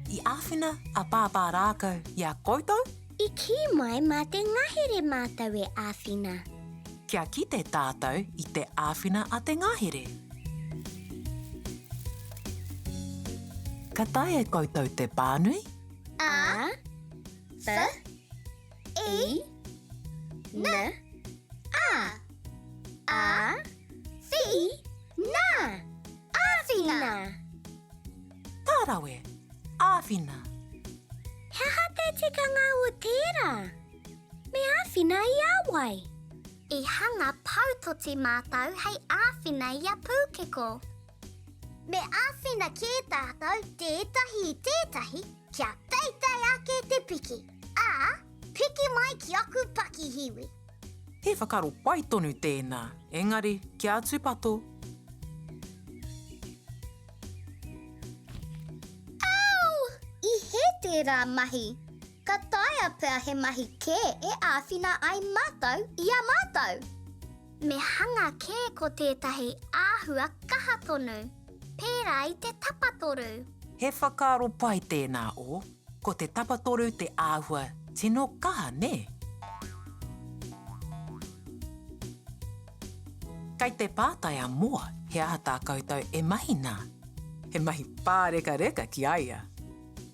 I āwhina a Pāpā Rākau i a koutou? I kī mai mā te ngahere mātou e āwhina. Kia kite tātou i te āwhina a te ngahere. Ka taea e koutou te pānui? A, F, I, N, A. A, F, N. Āwhina! Ka rawe! Āwhina! He aha te tikanga o tērā? Me āwhina i a wai? I hanga poutoti mātou hei āwhina i a Pūkeko. Me āwhina kē tātou tētahi i tētahi kia teitei ake te piki, ā, piki mai ki aku pakihiwi. He whakaaro pai tonu tēnā, engari kia tūpato. Au! I hē tērā mahi. Ka taea pea he mahi kē e āwhina ai mātou i a mātou. Me hanga kē ko tētahi āhua kaha tonu, pērā i te tapatoru. He whakaaro pai tēnā, o. Ko te tapatoru te āhua tino kaha, nē? Kei te pātai a Moa he aha tā koutou e mahi nā. He mahi pārekareka ki a ia.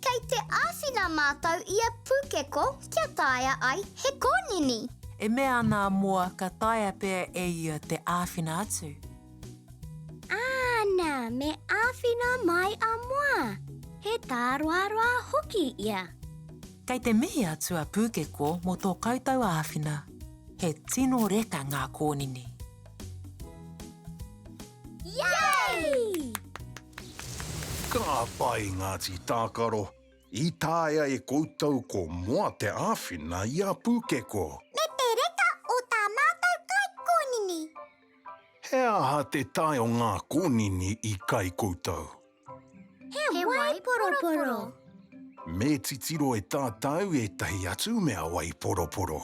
Kei te āwhina mātou i a Pūkeko kia taea ai he kōnini. E mea ana a Moa ka taea pea e ia te āwhina atu. Āna, me āwhina mai a Moa. He tāroaroa hoki ia. Kei te mihi atu a Pūkeko mō tō koutou āwhina. He tino reka ngā kōnini. Yay! Ka pai Ngāti Tākaro. I taea e koutou ko Moa te āwhina i a Pūkeko. Me te reka o tā mātou kai kōnini. He aha te tae o ngā kōnini i kai koutou? He waiporoporo. Me titiro e tātou ētahi atu mea waiporoporo.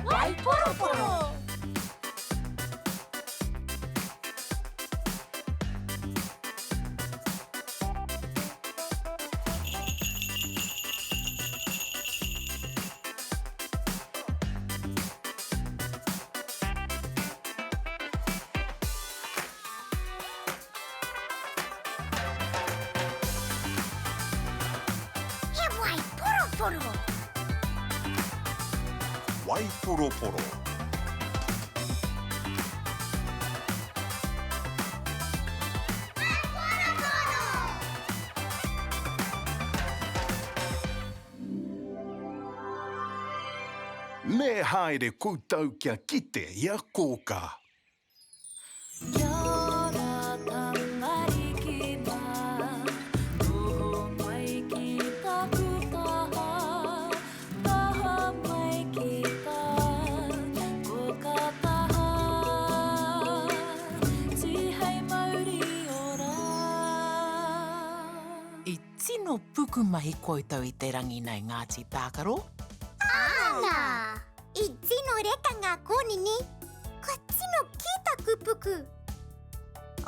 Waiporoporo! He waiporoporo! Waiporoporo. Me haere koutou kia kite i a Kōkā. Kia ora tamariki mā, noho mai ki taku taha, taha mai ki tā kōkā taha, tihei mauri ora. I tino pukumahi koutou i te rangi nei Ngāti Tākaro. Āna! I tino reka ngā kōnini. Kua tino kī taku puku.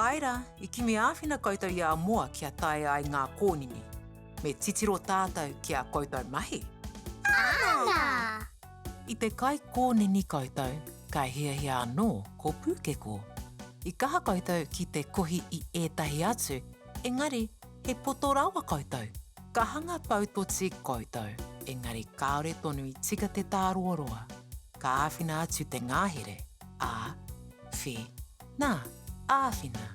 Āe rā, i kimi āwhina koutou i a Moa kia taea ai ngā kōnini. Me titiro tātou ki ā koutou mahi. Āna! I te kai kōnini koutou, ka hiahia anō ko Pūkeko. I kaha koutou ki te kohi i ētahi atu, engari he poto rawa koutou. Ka hanga poutoti koutou, engari kāore tonu i tika te tāroaroa. Ka āwhina atu te ngahere, ā, whi, nā, āwhina.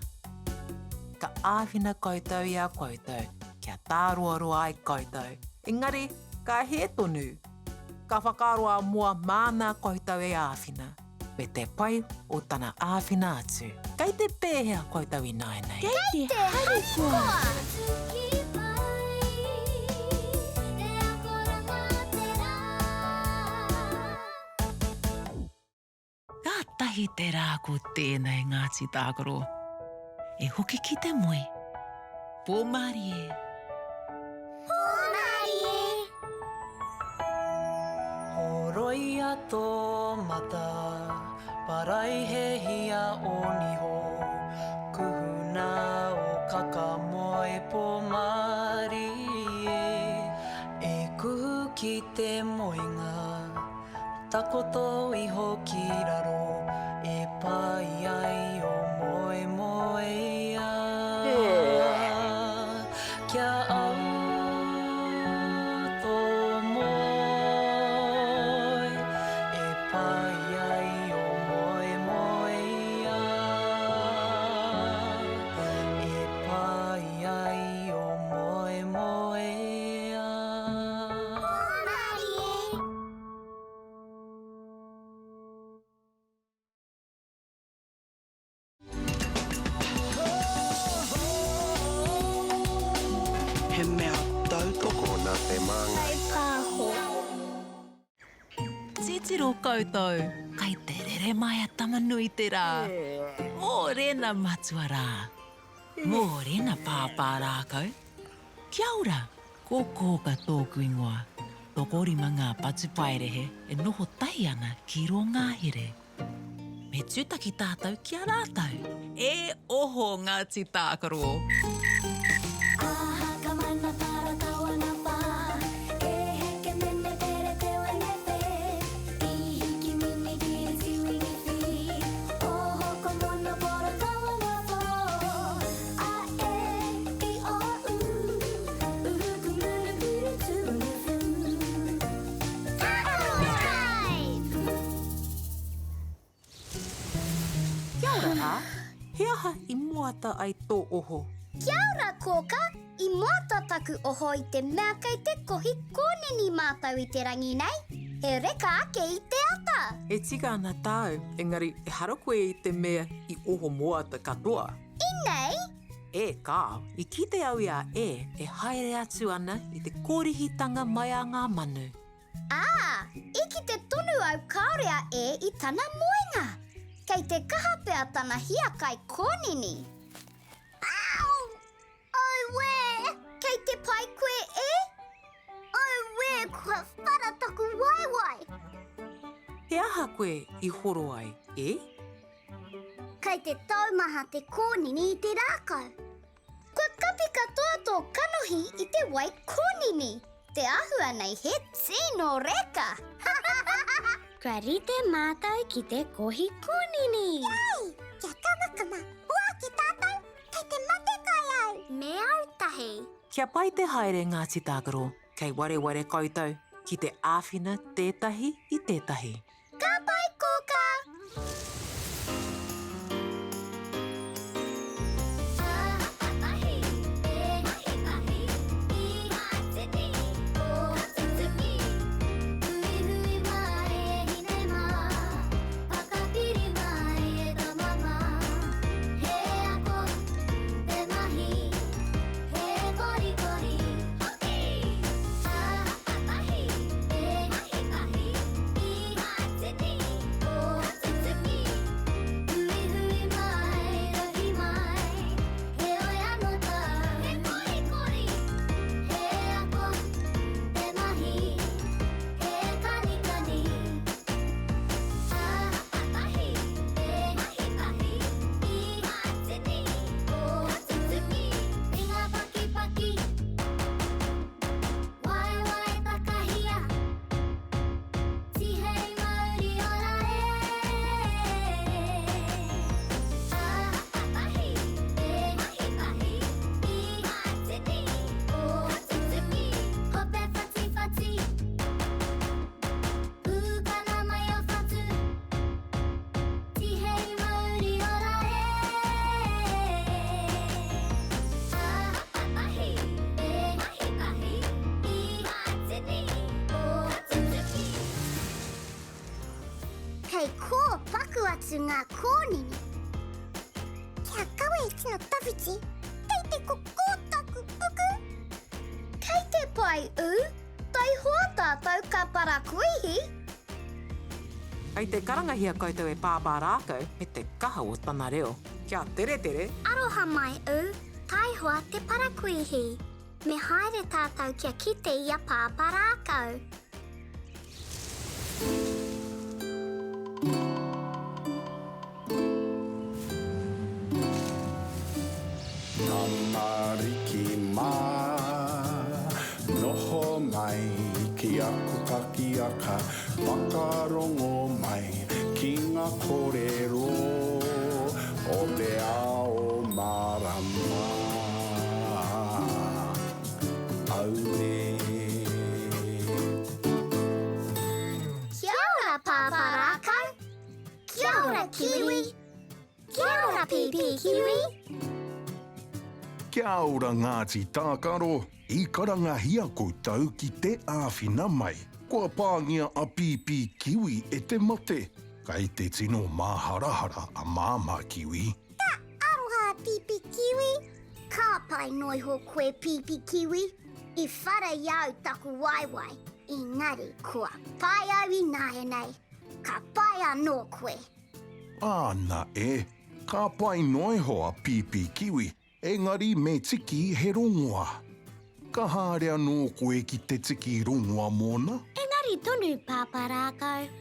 Ka āwhina koutou i a koutou kia tāroaroa ai koutou, engari ka hē tonu. Ka whakaaro a Moa māna koutou e āwhina. Me te pai o tana āwhina atu. Kei te pēhea koutou ināianei? Kei te harikoa! Kātahi te rā ko tēnei Ngāti Tākaro. E hoki ki te moe. Pō mārie. Pō mārie! Horoia tō mata, paraihehia ō niho, kuhuna ō kaka moe pō mārie, e kuhu ki te moenga. Takoto iho ki raro e pai ai o moemoeā. Kia au tō moe e pai ai o moemoeā. E pai ai o moemoeā. Mārie! He mea tautoko nā te Māngai. Pāho. Titiro koutou, kai te rere mai a Tamanuiterā. Mōrena matua rā. Mōrena pāpā rākau. Kia ora! Ko Kōka tōku ingoa. Tokorima ngā patupaiarehe e noho tahi ana ki rō ngahere. Me tūtaki tātou ki a rātou. E oho Ngāti Tākaro! Aha ka mana para kawana pa E heke mene pere te wene pe I hiki mini kiri tiwini fi Oho ko mono poro kawana po A e i o u Uhu ku munu puru tu unu fu Tākaro Time! Kia ora rā! i moata ai tō oho? Kia ora, Kōkā! I moata taku oho i te mea kei te kohi kōnini mātou i te rangi nei. He reka ake i te ata! E tika ana tāu, engari ehara koe i te mea i oho moata katoa. Inei! E kāo, i kite au i a E e haere atu ana i te kōrihitanga mai a ngā manu. Ā, i kite tonu au kāore a E i tana moenga. Kei te kaha pea tana hiakai kōnini. Au! Auē! Kei te pai koe, E? Auē, kua whara taku waewae! He aha koe i horo ai, E? Kei te taumaha te kōnini i te rākau. Kua kapi katoa tō kanohi i te wai kōnini. Te āhua nei he tino reka! Kua rite mātou ki te kohi kōnini! Yay! Kia kamakama! Hoake tātou! Kei te mate kai au! Me au tahi! Kia pai te haere Ngāti Tākaro, kei wareware koutou ki te āwhina tētahi i tētahi. Ka pai, Kōkā! Kei kō paku atu ngā kōnini. Kia kaua e tino tawhiti, kei te kokō taku puku! Kei te pai ū, taihoa tātou ka parakuihi! Kei te karangahia koutou e Pāpā Rākau me te kaha o tana reo. Kia teretere! Aroha mai ū, taihoa te parakuihi. Me haere tātou kia kite i a Pāpā Rākau. Tamariki mā, noho mai ki aku pakiaka, whakarongo mai ki ngā kōrero o te ao mārama. Auē. Kia ora Pāpā Rākau! Kia ora Kiwi! Kia ora Pīpī Kiwi! Kia ora Ngāti Tākaro, i karangahia koutou ki te āwhina mai. Kua pāngia a Pīpī Kiwi e te mate. Kei te tino māharahara a Māmā Kiwi. Ka aroha a Pīpī Kiwi! Ka pai noiho koe Pīpī Kiwi! I whara i a au taku waewae, engari kua pai au ināianei. Ka pai anō koe. Āna e, ka pai noiho a Pīpī Kiwi, engari me tiki he rongoa. Ka haere anō koe ki te tiki rongoa mōna? Engari tonu, Pāpā Rākau.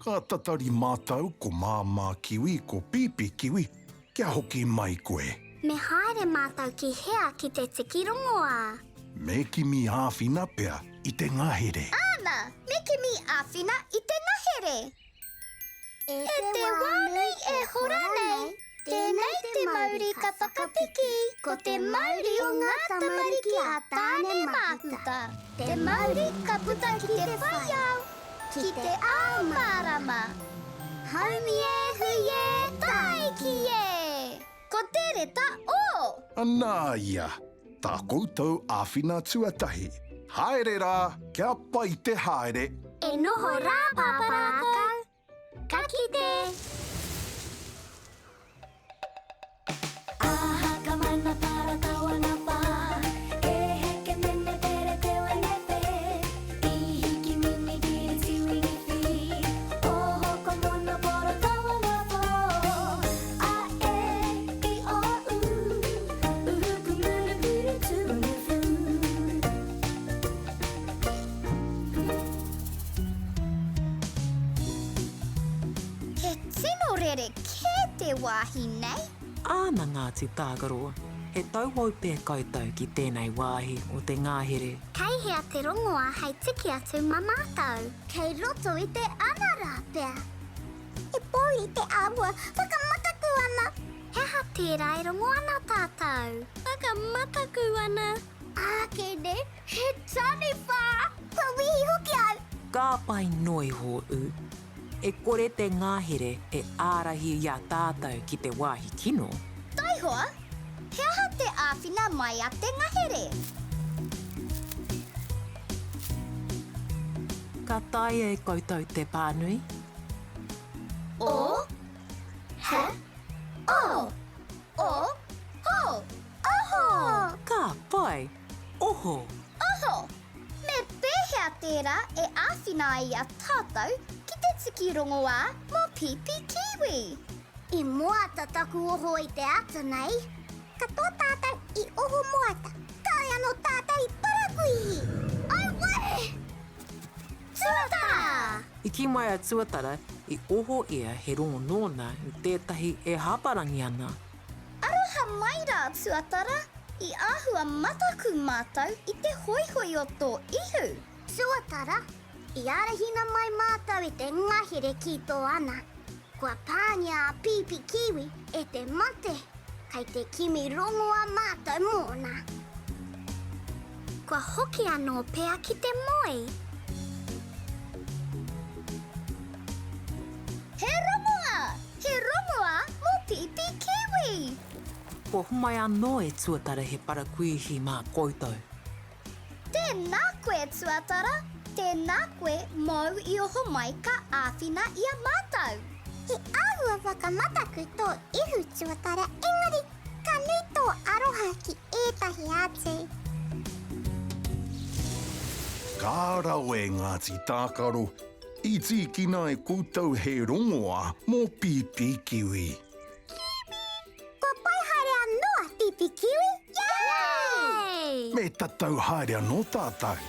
Ka tatari mātou ko Māmā Kiwi, ko Pīpī Kiwi, kia hoki mai koe. Me haere mātou ki hea ki te tiki rongoā? Me kimi āwhina pea i te ngahere. Āna, me kimi āwhina i te ngahere. E te wā nui e hora nei, tēnei te mauri ka whakapiki, ko te mauri o ngā tamariki a Tāne Māhuta, te mauri ka puta ki te whai ao, ki te ao mārama. Haumi e, hui e, tāiki e! Ko te reta O! Anā ia, tā koutou āwhina tuatahi. Haere rā, kia pai te haere! E noho rā, Pāpā Rākau! Ka kite! Aha ka mana para tawana pa E heke mene pere te wene pe I hiki mini piri tiwini fi Oho ko mono poro tawana po A e i o u Uhu kumunu piri tuwini fu. He tino rerekē te wāhi nei. Āna Ngāti Tākaro, he tauhou pea koutou ki tēnei wāhi o te ngahere. Kei hea te rongoā hei tiki atu ma mātou? Kei roto i te ana rā pea. He pōuri te āhua, whakamataku ana. He aha tērā e rongo ana tātou? Whakamataku ana. Ākene, he taniwha! Kua wehi hoki au! Ka pai noa iho ū. E kore te ngahere e ārahi i a tātou ki te wāhi kino. Taihoa, he aha te āwhina mai a te ngahere? Ka taea e koutou te pānui? O, H, O, O, Ho, Oho! Ka pai! Oho! Oho! Me pēhea tērā e āwhina ai i a tātou ki te tiki rongoā mō Pīpī Kiwi? I moata taku oho i te ata nei. Katoa tātou i oho moata. Kāore anō tātou i parakuihi! Auē! Tuatara! I kī mai a Tuatara i oho ia he rongo nōna i tētahi e hāparangi ana. Aroha mai rā, Tuatara! I āhua mataku mātou i te hoihoi o tō ihu. Tuatara, I ārahina mai mātou e te ngahere ki tō ana. Kua pāngia a Pīpī Kiwi e te mate. Kei te kimi rongoa mātou mōna. Kua hoki anō pea ki te moe. He rongoā! He rongoā mō Pīpī Kiwi! Kua homai anō e Tuatara he parakuihi mā koutou. Tēnā koe Tuatara, tēnā koe mōu i oho mai ka āwhina i a mātou. He āhua whakamataku tō ihu Tuatara engari ka nui tō aroha ki ētahi atu. Ka rawe Ngāti Tākaro, i tīkina e koutou he rongoa mō Pīpī Kiwi. Kiwi! Kua pai haere anō a Pīpī Kiwi? Yay! Me tatau haere anō tātou.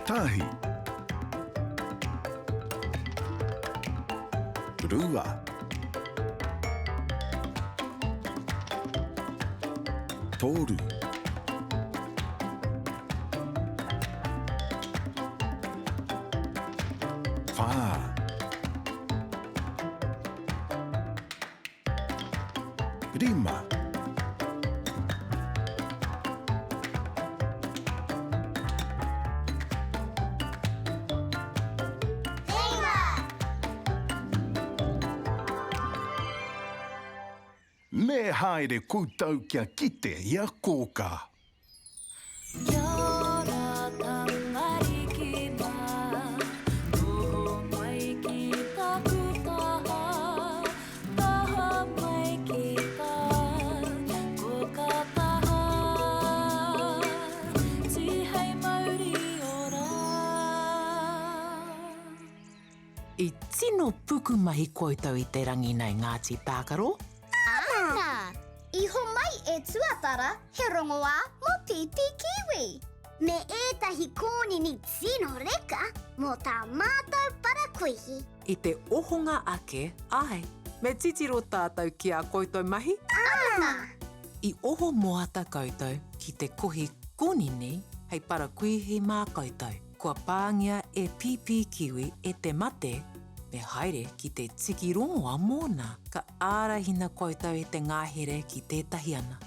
Tahi. Rua. Toru. Whā. Rima. Me haere koutou kia kite i a Kōkā. Kia ora tamariki mā, noho mai ki taku taha, taha mai ki tā koka taha, tihei mauri ora. I tino pukumahi koutou i te rangi nei Ngāti Tākaro. Āna! I homai e Tuatara he rongoā mō Pīpī Kiwi. Me ētahi kōnini tino reka mō tā mātou parakuihi. I te ohonga ake, āe, me titiro tātou ki ā koutou mahi. Āna! I oho moata koutou ki te kohi kōnini hei parakuihi mā koutou. Kua pāngia e Pīpī Kiwi e te mate. Me haere ki te tiki rongoa mōna. Ka ārahina koutou e te ngahere ki tētahi ana.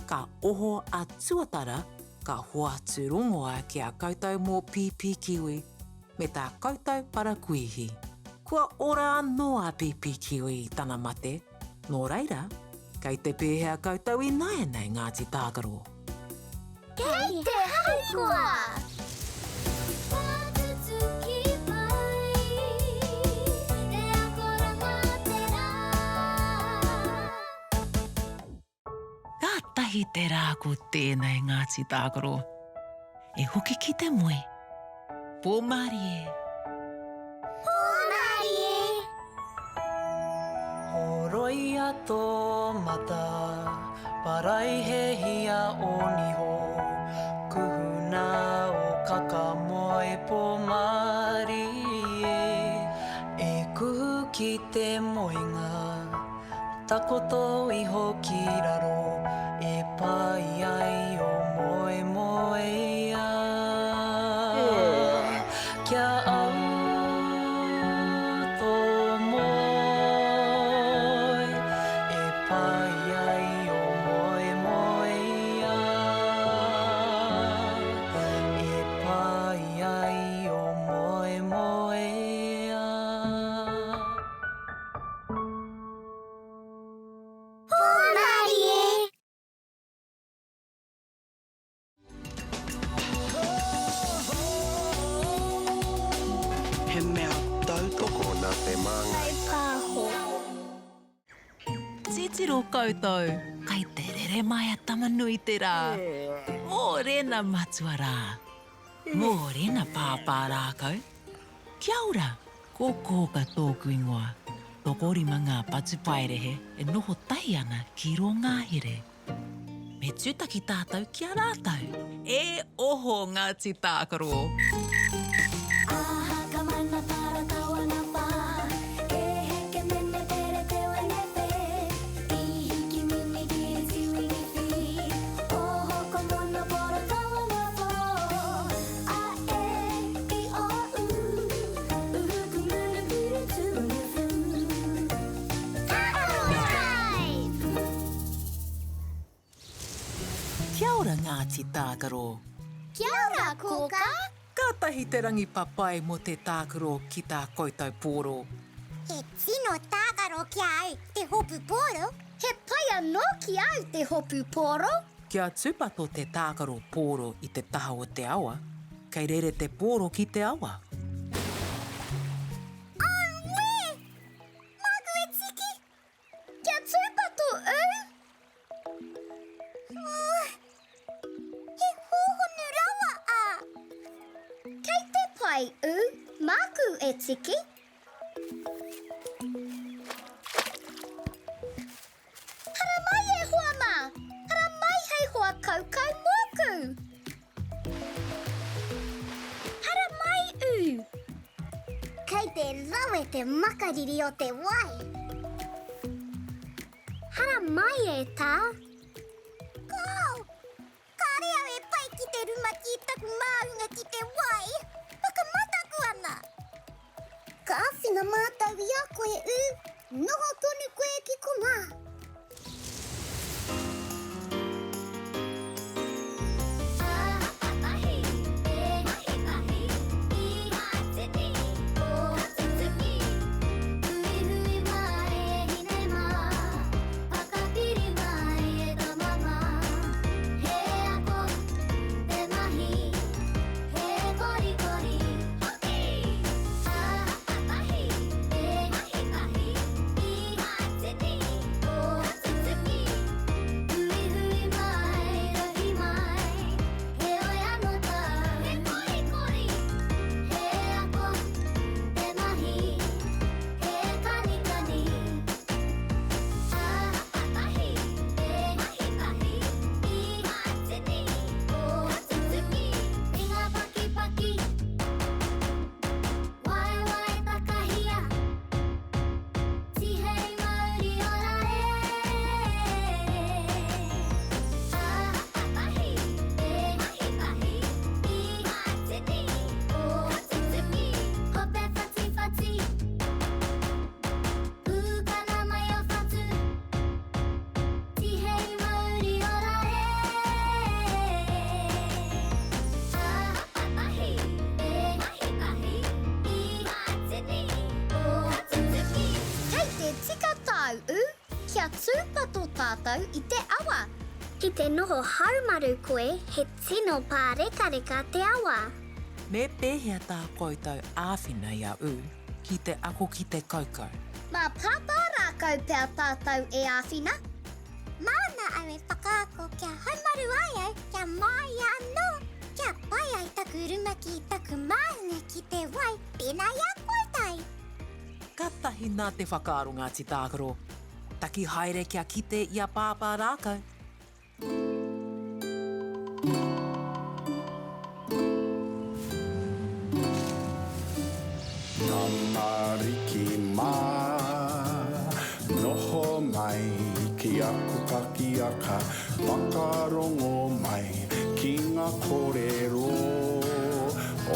Ka oho a Tuatara, ka hoatu rongoa ki a koutou mō Pīpī Kiwi me tā koutou parakuihi. Kua ora anō a Pīpī Kiwi i tana mate, nō reira, kei te pēhea koutou ināianei Ngāti Tākaro? Kei te harikoa! Whakatutuki pai te akoranga te rā. Kātahi te rā ko tēnei Ngāti Tākaro. E hoki ki te moe. Pō mārie. Pō mārie! Horoia tō mata, paraihehia ō niho, kuhuna ō kaka moe pō mārie, e kuhu ki te moenga, takoto iho ki raro, e pai ai ō moemoeā. Kia au tō moe, e pai ai ō moemoeā. E pai ai ō moemoeā. Hōmarie! He mea tautoko nā te māngai. Kaipāho. Titiro koutou, kai te rere mai a Tama-nui-te-rā. Mōrena matua rā. Mōrena pāpā rākau. Kia ora, ko Kōka tōku ingoa. Tokorima ngā patupaiarehe e noho tahi ana ki rō ngahere. Me tūtaki tātou ki a rātou. E oho Ngāti Tākaro! Aha ka mana para tawana pa E heke mene pere te wene pe I hiki mini kiri tiwini fi Oho ko mono poro tawana po A e i o u Uhu ku munu kuru tuwini fu Tākaro Time! Kia ora Ngāti Tākaro. Kia ora Kōkā. Kātahi te rangi papai mō te tākaro ki tā koutou pōro. He tino tākaro ki a au te hopu pōro. He pai anō ki a au te hopu pōro. Kia tūpato te tākaro pōro i te taha o te awa, kei rere te pōro ki te awa. Auē! Māku e tiki! Kia tūpato ū! He hōhonu rawa a. Kei te pai ū, māku e tiki. Haramai e hoa mā! Haramai hei hoa kaukau mōku! Haramai ū! Kei te rawe te makariri o te wai! Haramai e tā! Kāo! Kāre au e pai ki te rumaki i taku māhunga ki te wai! Whakamataku ana! Ka āwhina mātou i a koe ū, noho tonu koe ki konā! Kia tūpato tātou i te awa. Ki te noho haumaru koe, he tino pārekareka te awa. Me pēhea tā koutou āwhina i a U ki te ako ki te kaukau? Mā Pāpā Rākau pea tātou e āwhina. Māna au e whakaako kia haumaru ai au, kia māia anō, kia pai ai taku rumaki i taku māhunga ki te wai, pēnā i a koutou. Katahi nā te whakaaro Ngāti Tākaro. Taki haere kia kite i a Pāpā Rākau. Tamariki mā, noho mai ki aku pakiaka, whakarongo mai ki ngā kōrero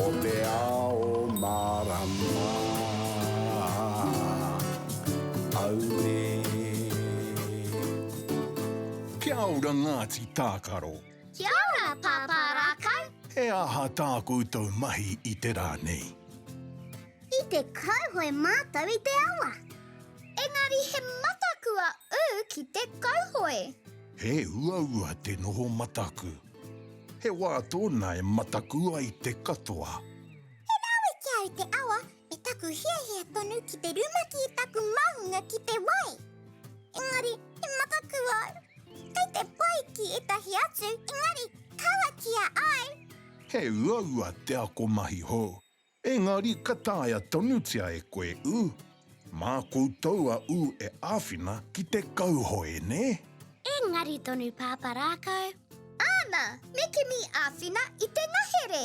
o te ao mārama. Auē. Kia ora Ngāti Tākaro. Kia ora Pāpā Rākau. He aha tā koutou mahi i te rā nei? I te kauhoe mātou i te awa. Engari he mataku a Ū ki te kauhoe. He uaua te noho mataku. He wā tōna e mataku ai te katoa. He rawe ki a au te awa me taku hiahia tonu ki te rumaki i taku māhunga ki te wai. Engari, he mataku au. Kei te pai ki ētahi atu, engari kaua ki a au. He uaua te ako mahi hou, engari ka taea tonutia e koe ū. Mā koutou a ū e āwhina ki te kauhoe, nē? Engari tonu Pāpā Rākau. Āna, me kimi āwhina i te ngahere.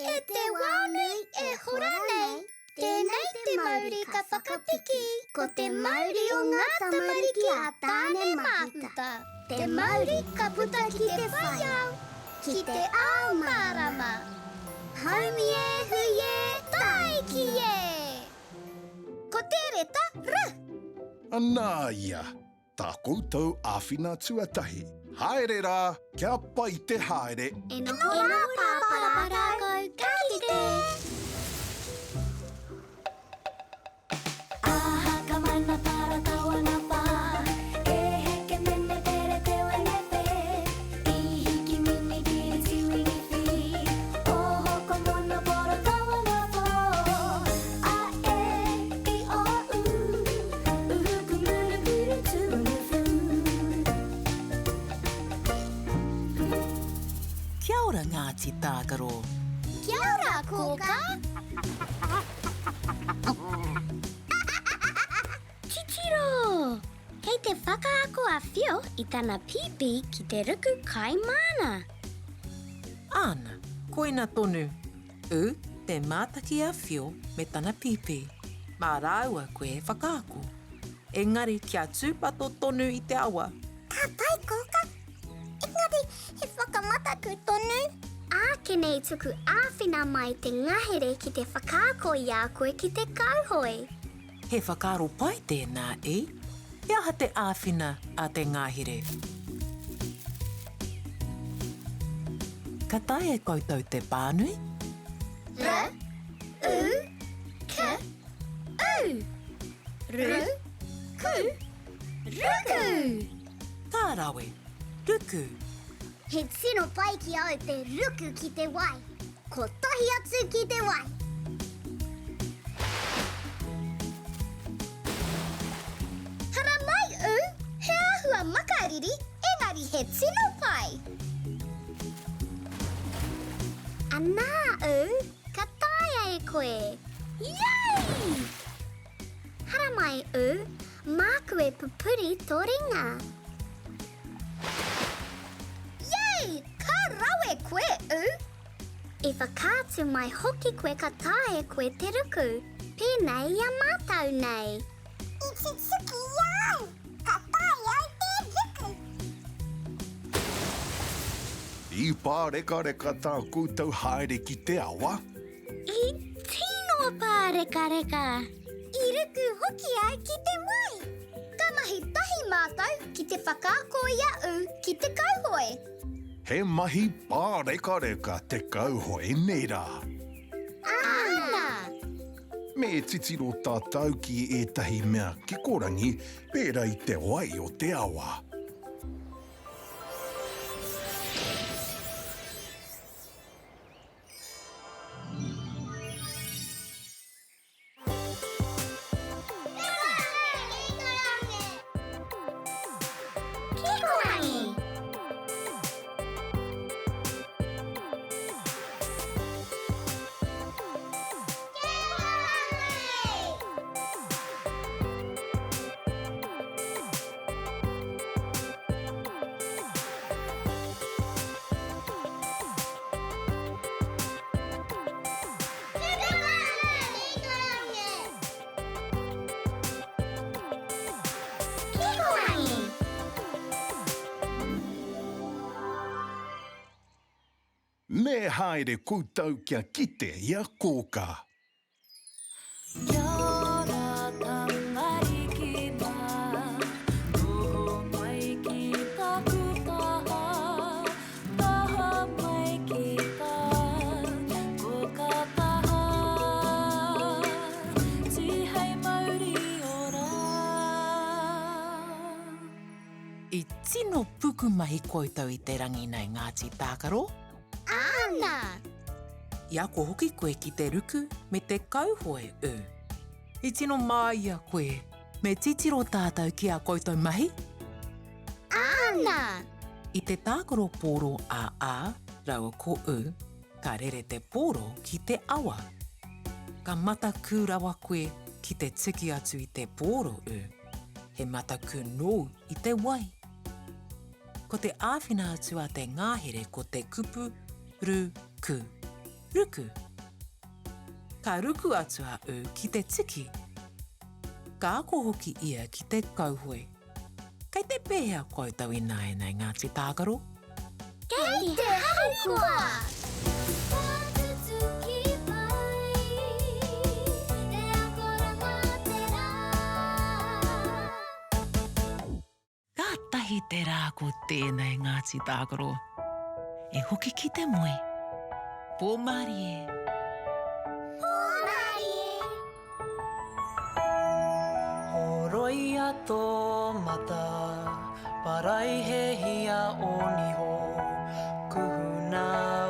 E te wā nui e hora nei, tēnei te mauri ka whakapiki, ko te mauri o ngā tamariki a Tāne Māhuta, te mauri ka puta ki te whai ao, ki te ao mārama. Haumi e, hui e, tāiki e! Ko te reta R. Anā ia, Tā koutou āwhina tuatahi. Haere rā, kia pai te haere. E noho rā, Pāpā Rākau, ka kite! Aha ka mana para tawana pa E heke mene pere te wene pe I hiki mini piri tiwini fi Oho ko mono poro tawana po A e i o u Kia ora Ngāti Tākaro. Kia ora Kōkā. Titiro! Kei te whakaako a Whio i tana pīpī ki te ruku kai māna. Āna, koina tonu. Ū te mātaki a Whio me tana pīpī. Mā rāua koe e whakaako. Engari kia tūpato tonu i te awa. Ka pai kōka. Engari he whakamataku tonu. Ākene i tuku āwhina mai te ngahere ki te whakaako i a koe ki te kauhoe. He whakaaro pai tēnā, e? He aha te āwhina a te ngahere? Ka taea e koutou te pānui? R, U, K, U. Ru, ku, ruku! Ka rawe! Ruku! He tino pai ki au te ruku ki te wai. Kotahi atu ki te wai. Haramai u, he āhua makariri, engari he tino pai. Anā u, ka taea e koe. Yay! Haramai u, māku e pupuri tō ringa. Yay! Ka rawe koe, U! I whakaatu mai hoki koe ka taea koe te ruku, pēnei i a mātou nei. I tutuki i a au, ka taea au te ruku! I pārekareka tā koutou haere ki te awa? I tino pārekareka! I ruku hoki au ki te wai. Ka mahi tahi mātou ki te whakaako i a U ki te kauhoe. He mahi pārekareka te kauhoe, nē rā? Āna! Me titiro tātou ki ētahi mea kikorangi pērā i te wai o te awa. Kikorangi! Me haere koutou kia kite i a Kōkā. Kia ora tamariki mā, noho mai ki taku taha, taha mai ki tā kōkā taha, tihei mauri ora. I tino pukumahi koutou i te rangi nei Ngāti Tākaro? Āna! I ako hoki koe ki te ruku me te kauhoe, ū. I tino māia koe. Me titiro tātou ki ā koutou mahi? Āna! I te tākaro pōro a A rāua ko U, ka rere te pōro ki te awa. Ka matakū rawa koe ki te tiki atu i te pōro, U. He matakū nōu i te wai. Ko te āwhina atu a te ngahere ko te kupu ru ku. Ruku. Ka ruku atu a U ki te tiki. Ka ako hoki ia ki te kauhoe. Kei te pēhea koutou ināianei Ngāti Tākaro? Kei te harikoa! Ka tutuki mai te akoranga te rā. Kātahi te rā ko tēnei Ngāti Tākaro. E hoki ki te moe. Pō mārie. Pō mārie. Horoia tō mata, paraihehia ō niho, kuhuna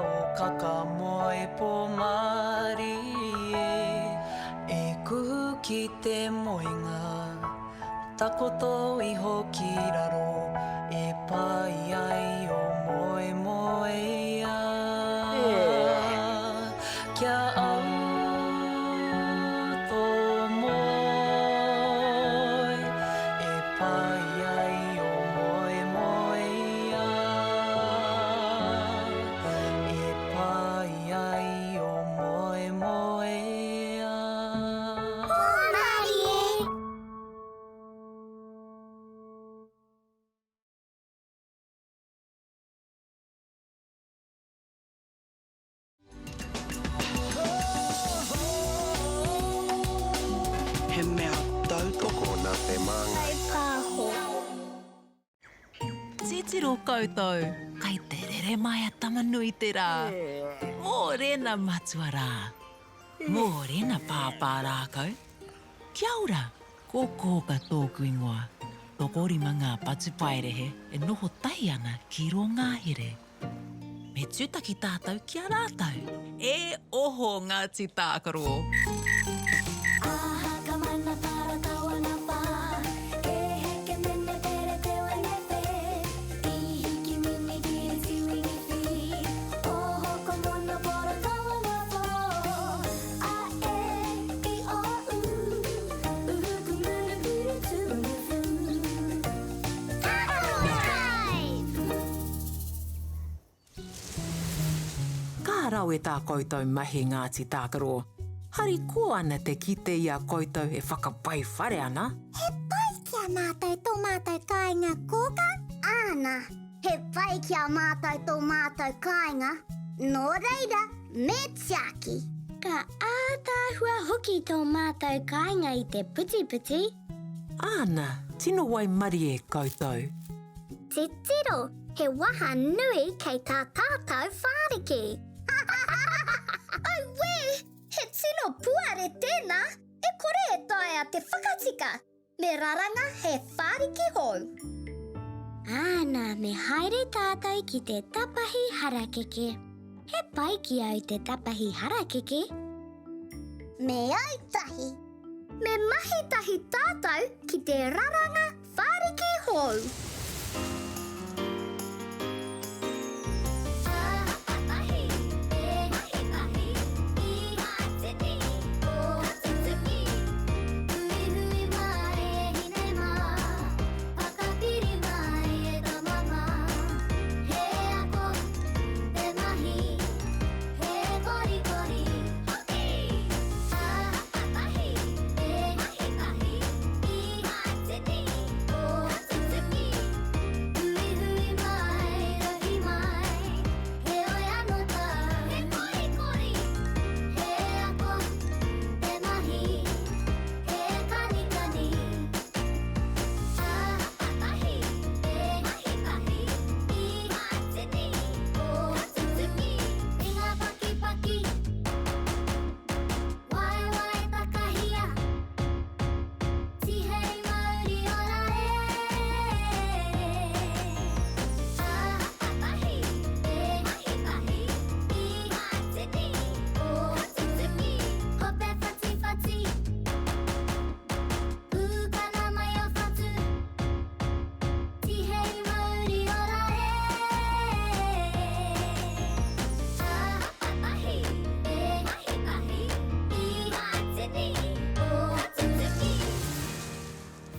ō kakamoe pō mārie, e kuhu ki te moenga. Takoto iho ki raro e pai ai o moemoeā. Kia au tō moe e pai ai o moemoeā. E pai ai o moemoeā. Hōmarie! He mea tautoko nā te Māngai. Kaipāho. Titiro koutou, kai te rere mai a Tamanuiterā. Mōrena matua rā. Mōrena pāpā rākau. Kia ora, ko Kōka tōku ingoa. Tokorima ngā patupaiarehe e noho tahi ana ki rō ngahere. Me tūtaki tātou ki a rātou. E oho Ngāti Tākaro! Aha ka mana para tawana pa E heke mene pere te wene pe I hiki mini kiri tiwini fi Oho ko mono poro tawana po A e i o u Uhu ku munu puru tu fu Ka rawe tā koutou mahi Ngāti Tākaro. Harikoa ana te kite i a koutou e whakapai whare ana. He pai ki a mātou tō mātou kāinga kōkā? Āna, he pai ki a mātou tō mātou kāinga, nō reira, me tiaki. Ka ātaahua hoki tō mātou kāinga i te putiputi. Āna, tino waimarie koutou. Titiro, he waha nui kei tā tātou whāriki. Auē! He tino. tino puare tēnā, e kore e taea te whakatika, me raranga he whāriki hou. Āna, me haere tātou ki te tapahi harakeke. He pai ki au te tapahi harakeke. Me au tahi. Me mahi tahi tātou ki te raranga whāriki hou.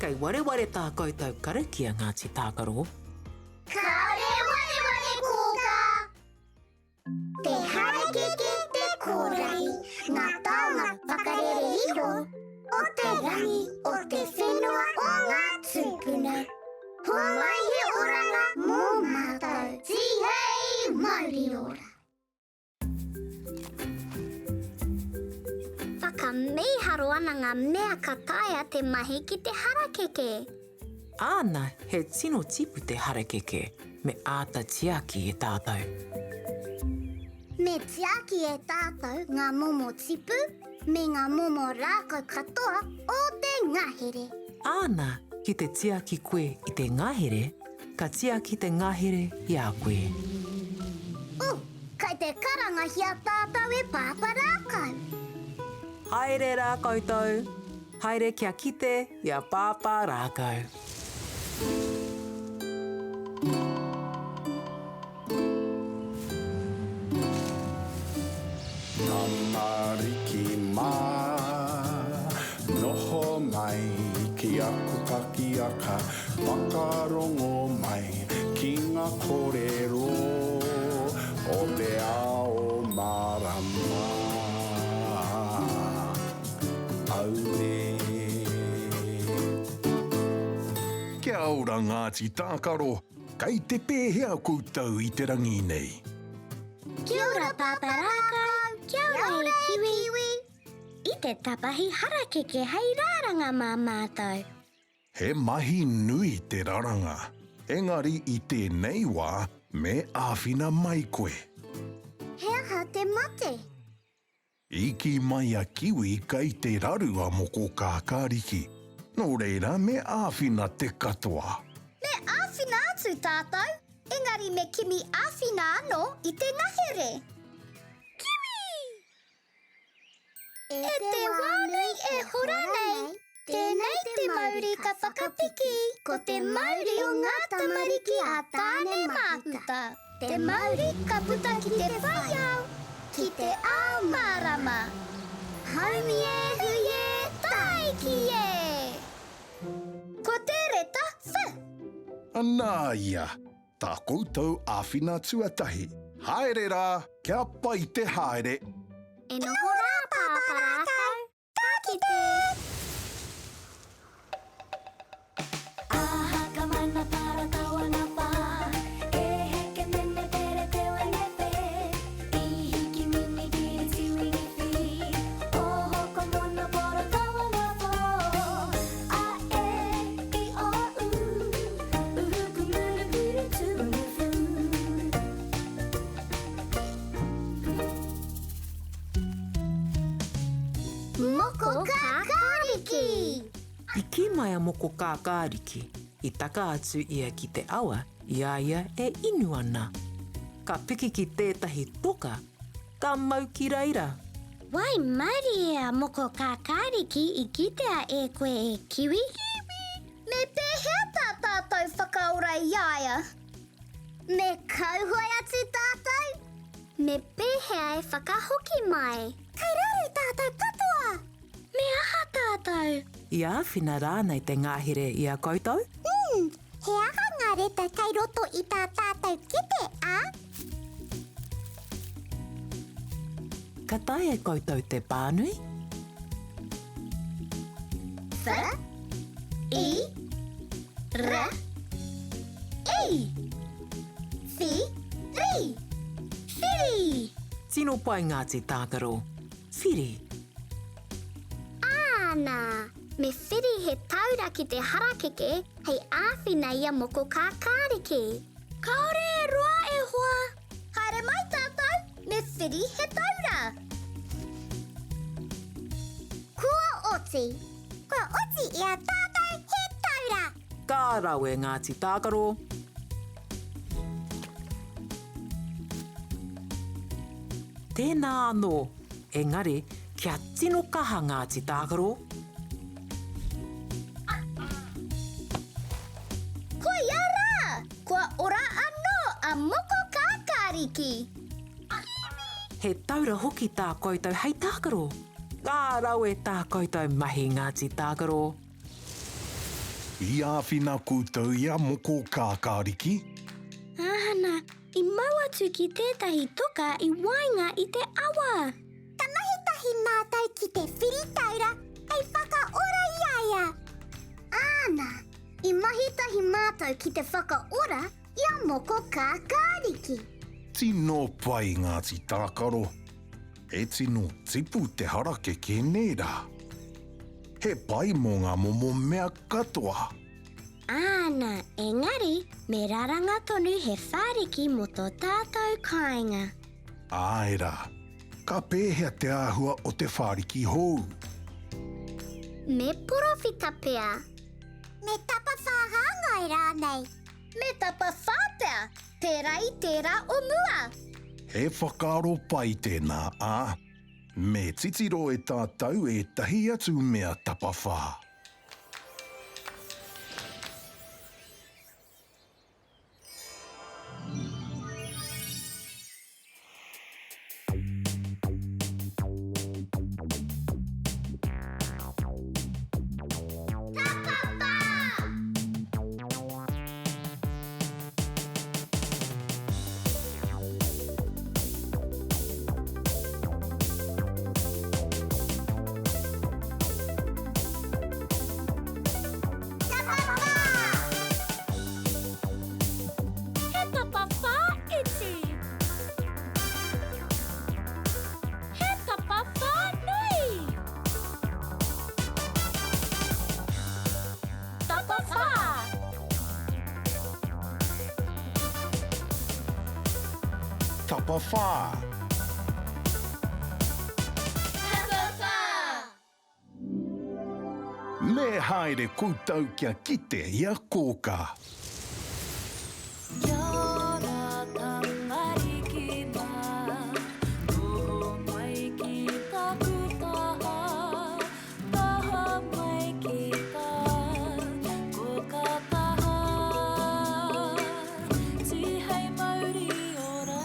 Kei wareware tā koutou karakia Ngāti Tākaro. Kāore wareware kōkā! Te harakeke te kōrahi, ngā taonga whakarere iho o te rangi, o te whenua o ngā tūpuna. Homai he oranga mō mātou. Tihei mauri ora! Whakamīharo ana ngā mea ka taea te mahi ki te harakeke. Āna, he tino tipu te harakeke, me āta tiaki e tātou. Me tiaki e tātou ngā momo tipu me ngā momo rākau katoa o te ngahere. Āna, ki te tiaki koe i te ngahere, ka tiaki te ngahere i a koe. Oh, kai te karangahia tātou e Pāpā Rākau. Haere rā koutou, haere kia kite i a Pāpā Rākau. Tamariki mā, noho mai ki aku pakiaka, whakarongo mai ki ngā kōrero o te ao mārama. Auē. Kia ora Ngāti Tākaro, Kei te pēhea koutou i te rangi nei? Kia ora Pāpā Rākau, kia ora e Kiwi. I te tapahi harakeke hei rāranga mā mātou. He mahi nui te raranga, engari i tēnei wā me āwhina mai koe. He aha te mate? I kī mai a Kiwi kei te raru a Moko Kākāriki, nō reira me āwhina te katoa. Me āwhina atu tātou, engari me kimi āwhina anō i te ngahere. Kiwi! E te wā nui e hora nei, Tēnei te mauri ka whakapiki, ko te mauri o ngā tamariki a Tāne Māhuta. Te mauri ka puta ki te whai ao, ki te ao mārama. Haumi e, hui e, tāiki e! Ko te reta wh. Anā ia, tā koutou āwhina tuatahi. Haere rā, kia pai te haere! E noho rā Pāpā Rākau. Ka kite! Aha ka mana para tawana pa E heke mene pere te wene pe I hiki mini kiri tiwini fi Oho ko mono poro tawana po A e i o u Uhu kumuru kuru tuunu fu. Moko Kākāriki! I kī mai a Moko Kākāriki, i taka atu ia ki te awa i a ia e inu ana. Ka piki ki tētahi toka, ka mau ki reira. Waimarie a Moko Kākāriki i kitea e koe e Kiwi. Kiwi! Me pēhea tā tātou whakaora i a ia? Me kauhoe atu tātou? Me pēhea e whakahoki mai? Kei raru tātou katoa! Me aha tātou? I āwhina rānei te ngahere i a koutou? Umm, he aha ngā reta kei roto i tā tātou kete, ā? Ka taea e koutou te pānui? F, I, R, I. Whi, ri. Whiri! Tino pai Ngāti Tākaro. Whiri. Āna! Me whiri he taura ki te harakeke hei āwhina i a Moko Kākāriki. Kāore e roa e hoa! Haere mai tātou, me whiri he taura! Kua oti! Kua oti i a tātou he taura! Ka rawe Ngāti Tākaro! Tēnā anō, engari kia tino kaha Ngāti Tākaro! Koia rā! Kua ora anō a Moko Kākāriki! He taura hoki tā koutou hei tākaro! Ka rawe tā koutou mahi Ngāti Tākaro! I āwhina koutou i a Moko Kākāriki? Āna, i mau atu ki tētahi toka i waenga i te awa. Ka mahi tahi mātou ki te whiri taura hei whakaora i a ia. Āna, i mahi tahi mātou ki te whakaora i a Moko Kākāriki. Tino pai Ngāti Tākaro. He tino tipu te harakeke nē rā. He pai mō ngā momo mea katoa. Āna, engari me raranga tonu he whāriki mō tō tātou kāinga. Āe rā. Ka pēhea te āhua o te whāriki hou? Me porowhita pea. Me tapawhā hāngai rānei. Me tapawhā pea, pērā i tērā o mua. He whakaaro pai tēnā, ā, me titiro e tātou ētahi atu mea tapawhā. He tapawhā iti. He tapawhā nui. Tapawhā. Tapawhā. Tapawhā. Me haere koutou kia kite i a Kōkā. Kia ora tamariki mā, noho mai ki taku taha, taha mai ki tā kōkā taha, tihei mauri ora.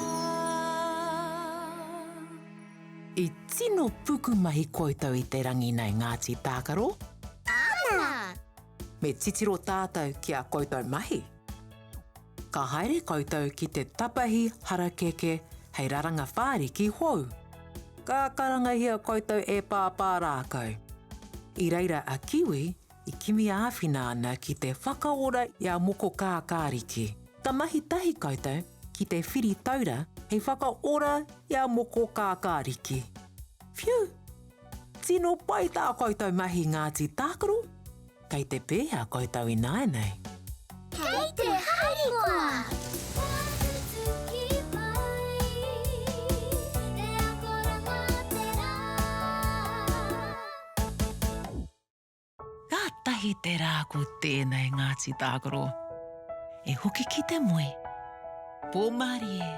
I tino pukumahi koutou i te rangi nei Ngāti Tākaro. Āna! Me titiro tātou ki a koutou mahi. Ka haere koutou ki te tapahi harakeke hei raranga whāriki hou. Ka karangahia koutou e Pāpā Rākau. I reira a Kiwi i kimi āwhina ana ki te whakaora i a Moko Kākāriki. Ka mahi tahi koutou ki te whiri taura hei whakaora i a Moko Kākāriki. Whiu! Tino pai tā koutou mahi Ngāti Tākaro, kei te pēhea koutou ināianei? Kei te harikoa! te rā ko tēnei Ngāti Tākaro. E hoki ki te moe. Pō mārie.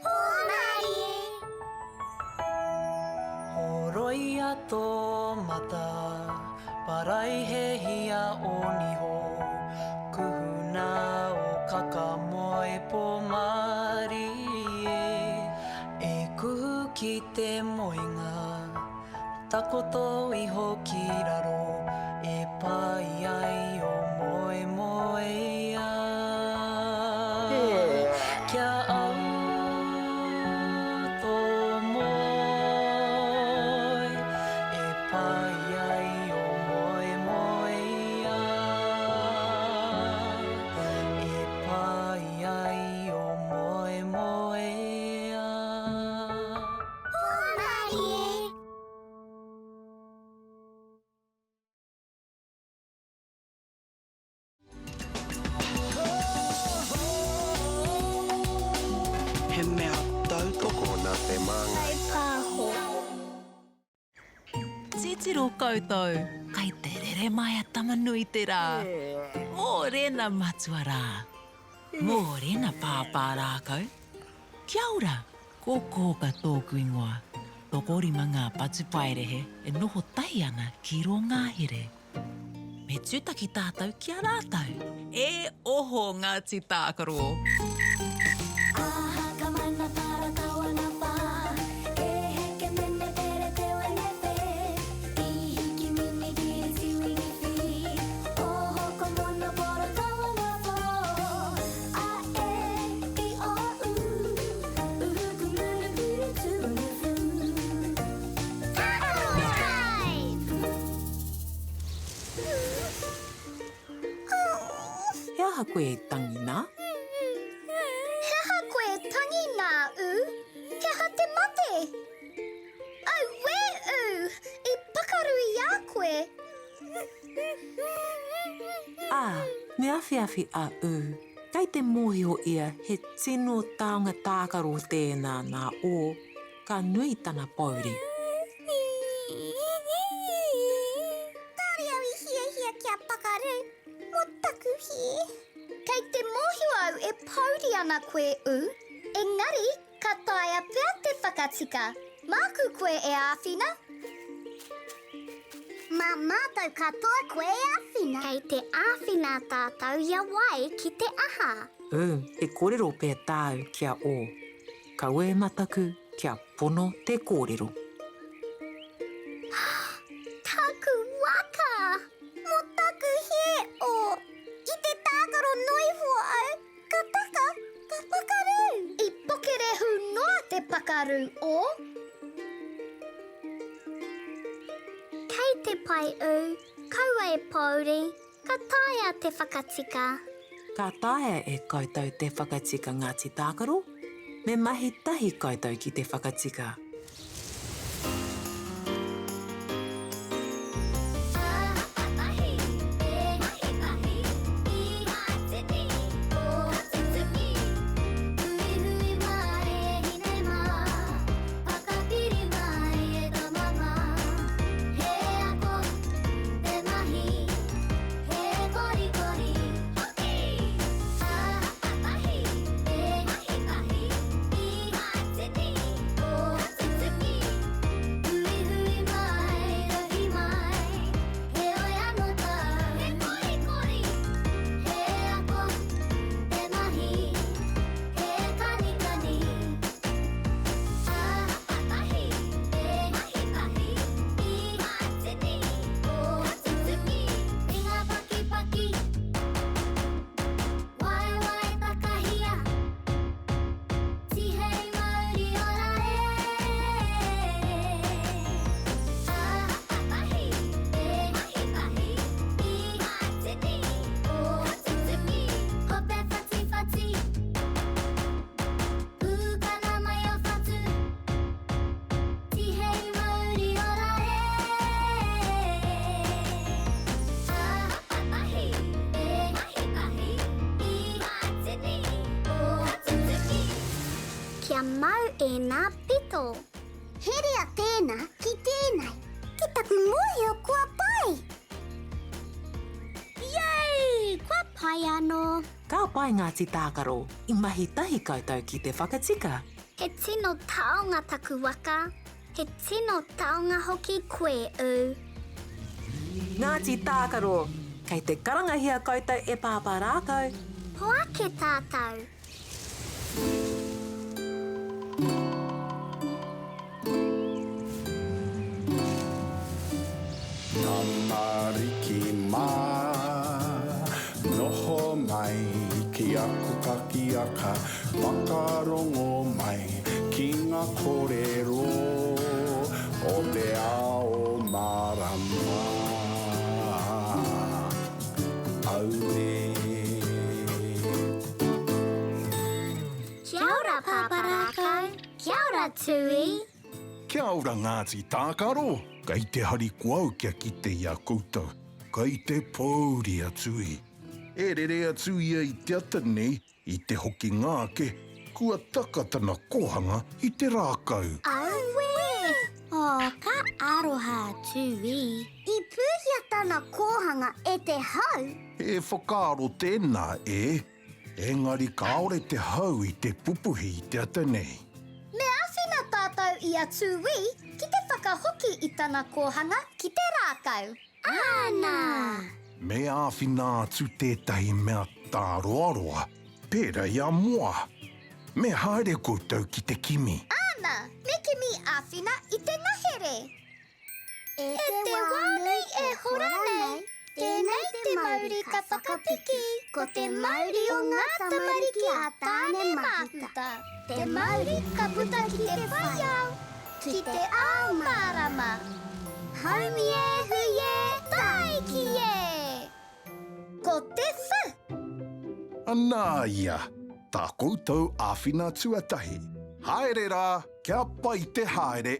Pō mārie. Horoia tō mata, paraihehia ō niho, kuhuna ō kaka moe pō mārie. E kuhu ki te moenga, Takoto iho ki raro e pai ai o moemoeā. Kia au tō moe e pai ai o moemoeā. E pai ai o moemoeā. Hōmarie! He mea tautoko nā te Māngai. Kaipāho. Titiro koutou, kai te rere mai a Tama-nui-te-rā. Mōrena matua rā. Mōrena pāpā rākau. Kia ora! Ko Kōka tōku ingoa. Tokorima ngā patupaiarehe e noho tahi ana ki rō ngahere. Me tūtaki tātou ki a rātou. E oho Ngāti Tākaro! Aha ka mana para kawana pa E heke mene pere te wene pe I hiki mini kiri tiwini fi Oho ko mono poro kawana po A e i o u Uhu ku muru kuru tu unu fu Tākaro Drive! He aha koe e tangi nā? He aha koe e tangi nā, Ū? He aha te mate? Auē, Ū! I pakaru i a koe! Ā, me awhiawhi a Ū. Kei te mōhio ia he tino taonga tākaro tēnā nā Ō, ka nui tana pōuri. Kāre au i hiahia kia pakaru, mō taku hē. Kei te mōhio au e pōuri ana koe, Ū, engari ka taea pea te whakatika. Māku koe e āwhina. Mā mātou katoa koe e āwhina. Kei te āwhina tātou i a wai ki te aha? Ū, he kōrero pea tāu ki a Ō. Kaua e mataku kia pono te kōrero. Taku waka! Mō taku hē, Ō! I te tākaro noa iho au, ka taka, ka pakaru! I pokerehū noa te pakaru, Ō! Kei te pai ū, kaua e pōuri, ka taea te whakatika. Ka taea e koutou te whakatika Ngāti Tākaro? Me mahi tahi koutou ki te whakatika. Kia mau ēnā pito. Herea tēnā ki tēnei. Ki taku mōhio kua pai. pai anō. Ka pai Ngāti Tākaro, i mahi tahi koutou ki te whakatika. He tino taonga taku waka. He tino taonga hoki koe, Ū. Ngāti Tākaro! Kei te karangahia koutou e Pāpā Rākau. Hoake tātou! Tamariki mā, noho mai ki aku pakiaka, whakarongo mai ki ngā kōrero o te ao mārama. Aue. Kia ora Pāpā Rākau, kia ora Tūī. Kia ora Ngāti Tākaro! Kei te harikoa au kia kite i a koutou. Kei te pōuri a Tui. E rere atu ia i te ata nei, i te hokinga ake, kua taka tana kōhanga i te rākau. Auē! Oh, ka aroha a Tui. I pūhia tana kōhanga e te hau. He whakaaro tēnā, e? Engari kāore te hau i te pupuhi i te ata nei. Me āwhina tātou i a Tūī ki te whakahoki i tana kōhanga ki te rākau. Āna! Me āwhina atu tētahi mea tāroaroa, pērā i a Moa. Me haere koutou ki te kimi. Āna! Me kimi āwhina i te ngahere. E te wā nui e hora nei, tēnei te mauri ka whakapiki, ko te mauri o ngā tamariki a Tāne Māhuta. Te mauri ka puta ki te whai ao, ki te ao mārama. Haumi e, hui e, tāiki e! Ko te wh! Anā ia, tā koutou āwhina tuatahi. Haere rā, kia pai te haere!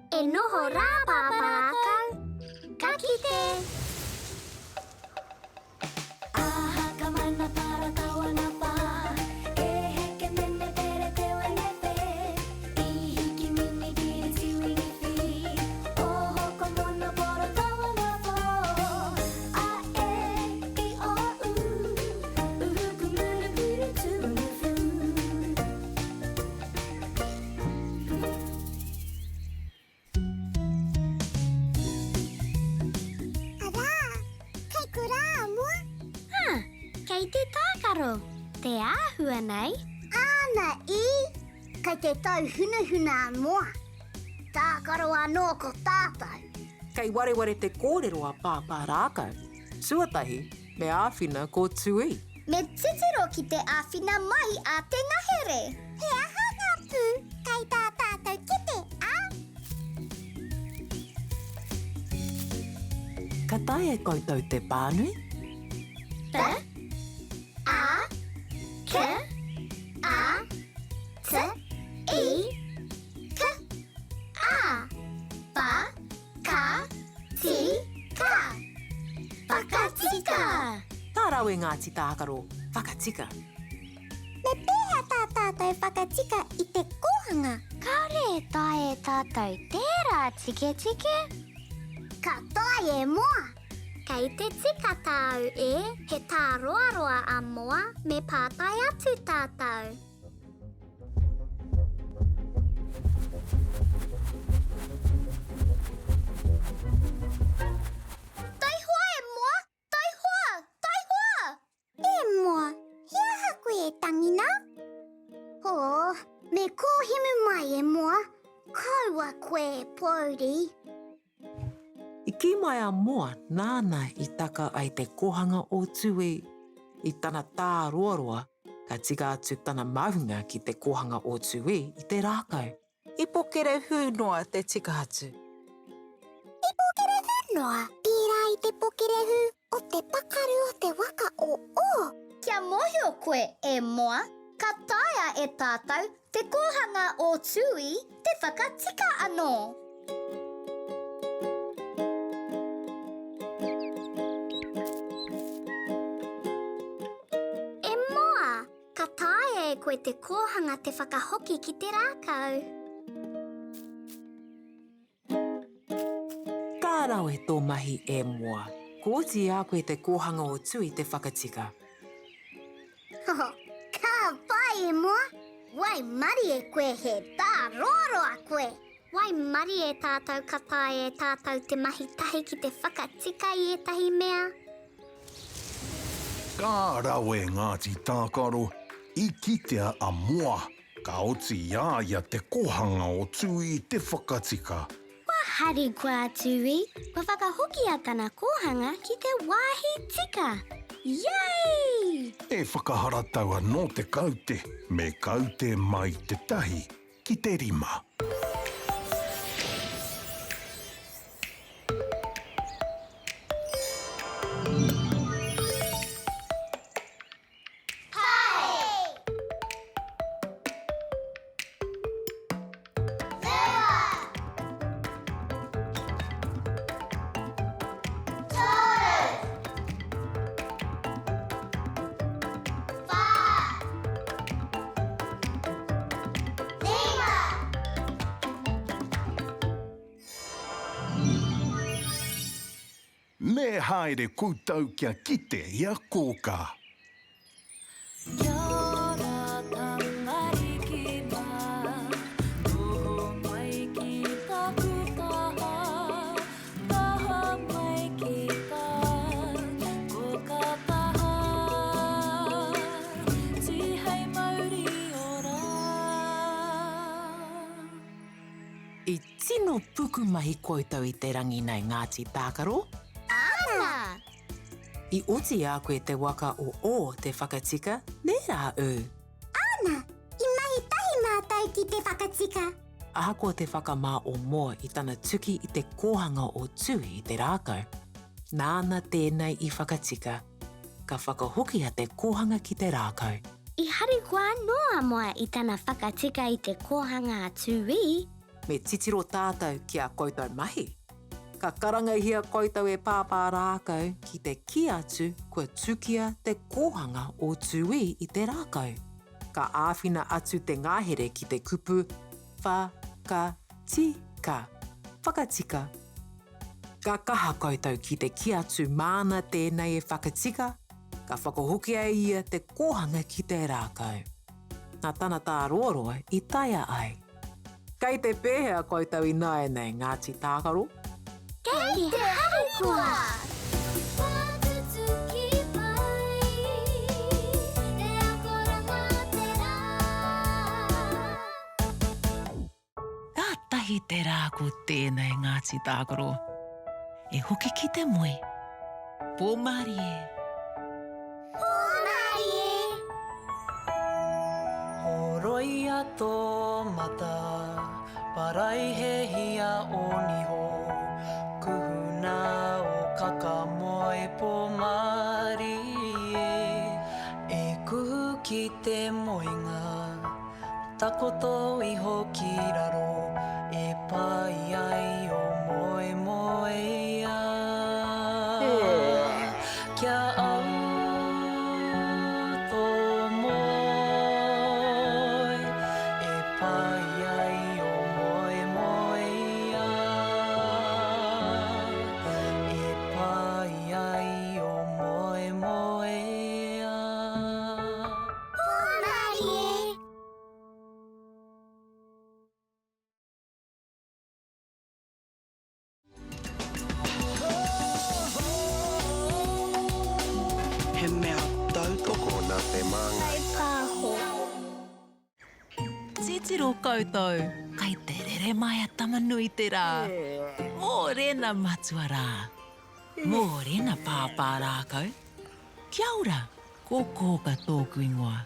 E noho rā Pāpā Rākau, ka kite! Arā, kei korā a Moa. Hā, kei te tākaro, te āhua nei. Āna i, kei te tauhunahuna a Moa. Tākaro anō ko tātou. Kei wareware te kōrero a Pāpā Rākau. Tuatahi, me āwhina ko Tūī. Me titiro ki te āwhina mai a te ngahere. He aha ngā pū kei tā tātou kete, ā? Ka taea e koutou te pānui? P, A, K, A, T, I, K, A, Wha, Ka, Ti, Ka. Whakatika! Ka rawe Ngāti Tākaro, whakatika! Me pēhea tā tātou whakatika i te kōhanga? Kāore e taea e tātou tērā tiketike. Ka taea e Moa! Kei te tika tāu e, he tāroaroa a Moa, me pātai atu tātou. Taihoa e Moa! Taihoa! Taihoa! E Moa, he aha koe e tangi nā? Hō, me kōhimu mai e Moa, kaua koe e pōuri. I kī mai a Moa nāna i taka ai te kōhanga o Tūī i tana tāroaroa ka tika atu tana māhunga ki te kōhanga o Tūī i te rākau. I pokerehū noa te tika atu. I pokerehū noa, pērā i te pokerehū o te pakaru o te waka o Ō. Kia mōhio koe, e Moa, ka taea e tātou te kōhanga o Tūī te whakatika anō. E Moa, ka taea e koe te kōhanga te whakahoki ki te rākau. Ka rawe tō mahi e Moa. Kua oti i a koe te kōhanga o Tui te whakatika. Ka pai e Moa! Waimarie koe he tāroaroa koe! Waimarie tātou ka taea e tātou te mahi tahi ki te whakatika i ētahi mea. Ka rawe Ngāti Tākaro, i kitea a Moa, ka oti i a ia te kohanga o Tui te whakatika. Kua harikoa a Tui, kua whakahokia tana kōhanga ki te wāhi tika! Yay! E whakaharatau anō te kaute, me kaute mai te tahi ki te rima. Me haere koutou kia kite i a Kōkā. Kia ora tamariki mā, noho mai ki taku taha, taha mai ki tā kōkā taha, tihei mauri ora. I tino pukumahi koutou i te rangi nei Ngāti Tākaro. Āna! I oti i a koe te waka o Ō te whakatika, nē rā ū? Āna! I mahi tahi mātou ki te whakatika. Ahakoa te whakamā o Moa i tana tuki i te kōhanga o Tui i te rākau, nāna tēnei i whakatika. Ka whakahokia te kōhanga ki te rākau. I harikoa anō a Moa i tana whakatika i te kōhanga a Tūī. Me titiro tātou ki a koutou mahi. Ka karangahia koutou e Pāpā Rākau ki te kī atu kua tukia te kōhanga o Tūī i te rākau. Ka āwhina atu te ngahere ki te kupu wha-ka-ti-ka, whakatika. Ka kaha koutou ki te kī atu māna tēnei e whakatika, ka whakahokia e ia te kōhanga ki te rākau. Nā tana tāroaroa i taea ai. Kei te pēhea koutou ināianei, Ngāti Tākaro? Kei te harikoa! Kātahi te rā ko tēnei Ngāti Tākaro. E hoki ki te moe. Pō mārie. Pō mārie! Horoia tō mata, paraihehia ō niho, kuhuna ō kakamoe pō mārie, e kuhu ki te moenga. Takoto iho ki raro e pai ai o moemoeā. Kia au tō moe e pai ai o moemoeā. E pai ai o moemoeā. Hūmarie! He mea tautoko nā te Māngai. Kaipāho. Titiro koutou, kai te rere mai a Tamanuiterā. Mōrena matua rā. Mōrena pāpā rākau. Kia ora! Ko Kōka tōku ingoa.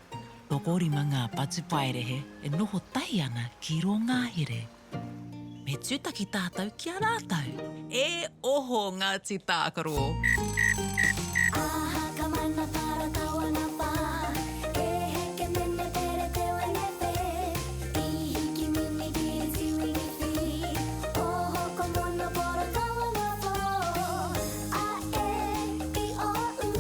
Tokorima ngā patupaiarehe e noho tahi ana ki rō ngahere. Me tūtaki tātou ki a rātou. E oho Ngāti Tākaro! Aha ka mana para tawana pa E heke mene pere te wene pe I hiki mini kiri tiwini fi Oho ko mono poro tawana po A e i o u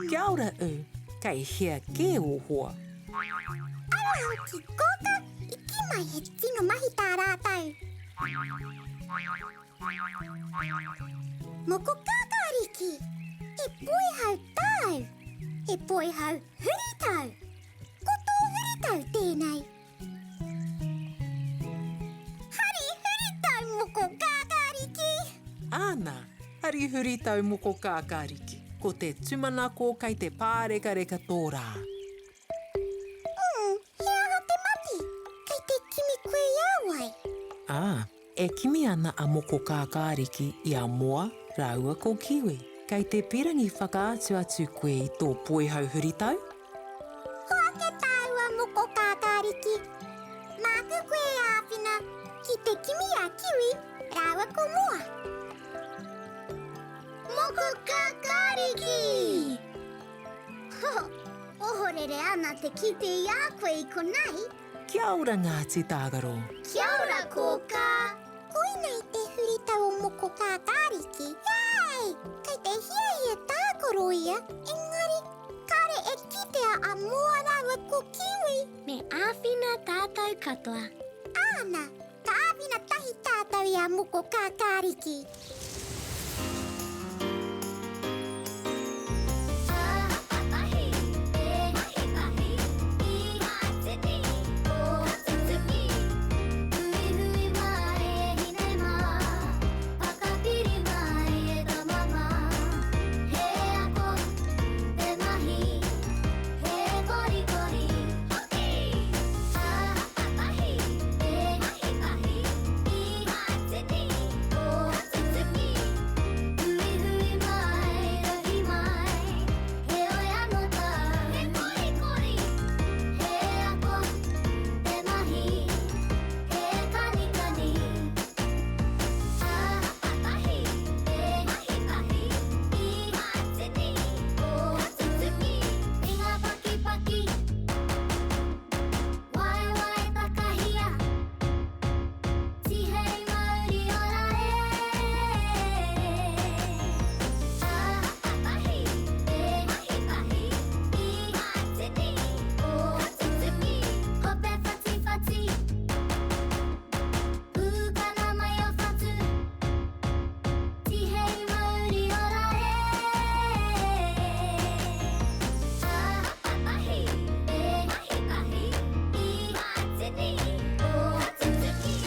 Kia ora U. Kei hea kē ō hoa? Ara hoki kōka, i kī mai he tino mahi tā rātou. Moko kākāriki, he poihau tāu, he poihau huritau. Ko tō huritau tēnei. Hari huritau moko kākāriki! Āna, hari huritau moko kākāriki. Ko te tūmanako kei te pārekareka tō rā. Umm, he aha te mate? Kei te kimi koe i a wai? Ā, e kimi ana a Moko Kākāriki i a Moa rāua ko Kiwi. Kei te pirangi whakaatu atu koe i tō poihau huritau? Hoake tāua Moko Kākāriki. Māku koe e āwhina ki te kimi a Kiwi rāua ko Moa. Moko Kākāriki! Ho, ohorere ana te kite i a koe i konei. Kia ora Ngāti Tākaro. Kia ora Kōkā. Koinei te huritau o Moko Kākāriki. Yay! Kei te hiahia tākaro ia, engari kare e kitea a Moa rāua ko Kiwi. Me āwhina tātou katoa. Āna, ka āwhina tahi tātou i a Moko Kākāriki. Tihei mauri ora e Tahi, e mahi tahi I ngā tini o tutuki Hope whatiwhati Pūkana mai o whatu Tihei mauri ora e Tahi, e mahi tahi I ngā tini o tutuki.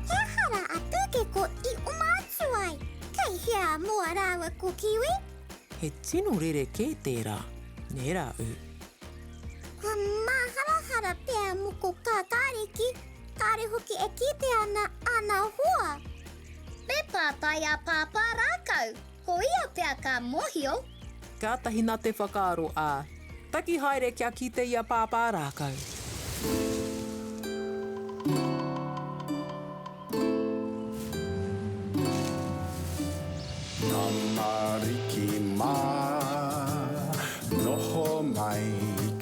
He aha rā a Pūkeko i oma atu ai? Kei hea a Moa rāua ko Kiwi? He tino rerekē tērā, nē rā ū? Kua māharahara pea a Moko Kākāriki, kāre hoki e kite ana āna hoa. Me pātai a Pāpā Rākau, ko ia pea ka mōhio. Kātahi nā te whakaaro a Taki haere kia kite i a Pāpā Rākau. Tamariki mā, noho mai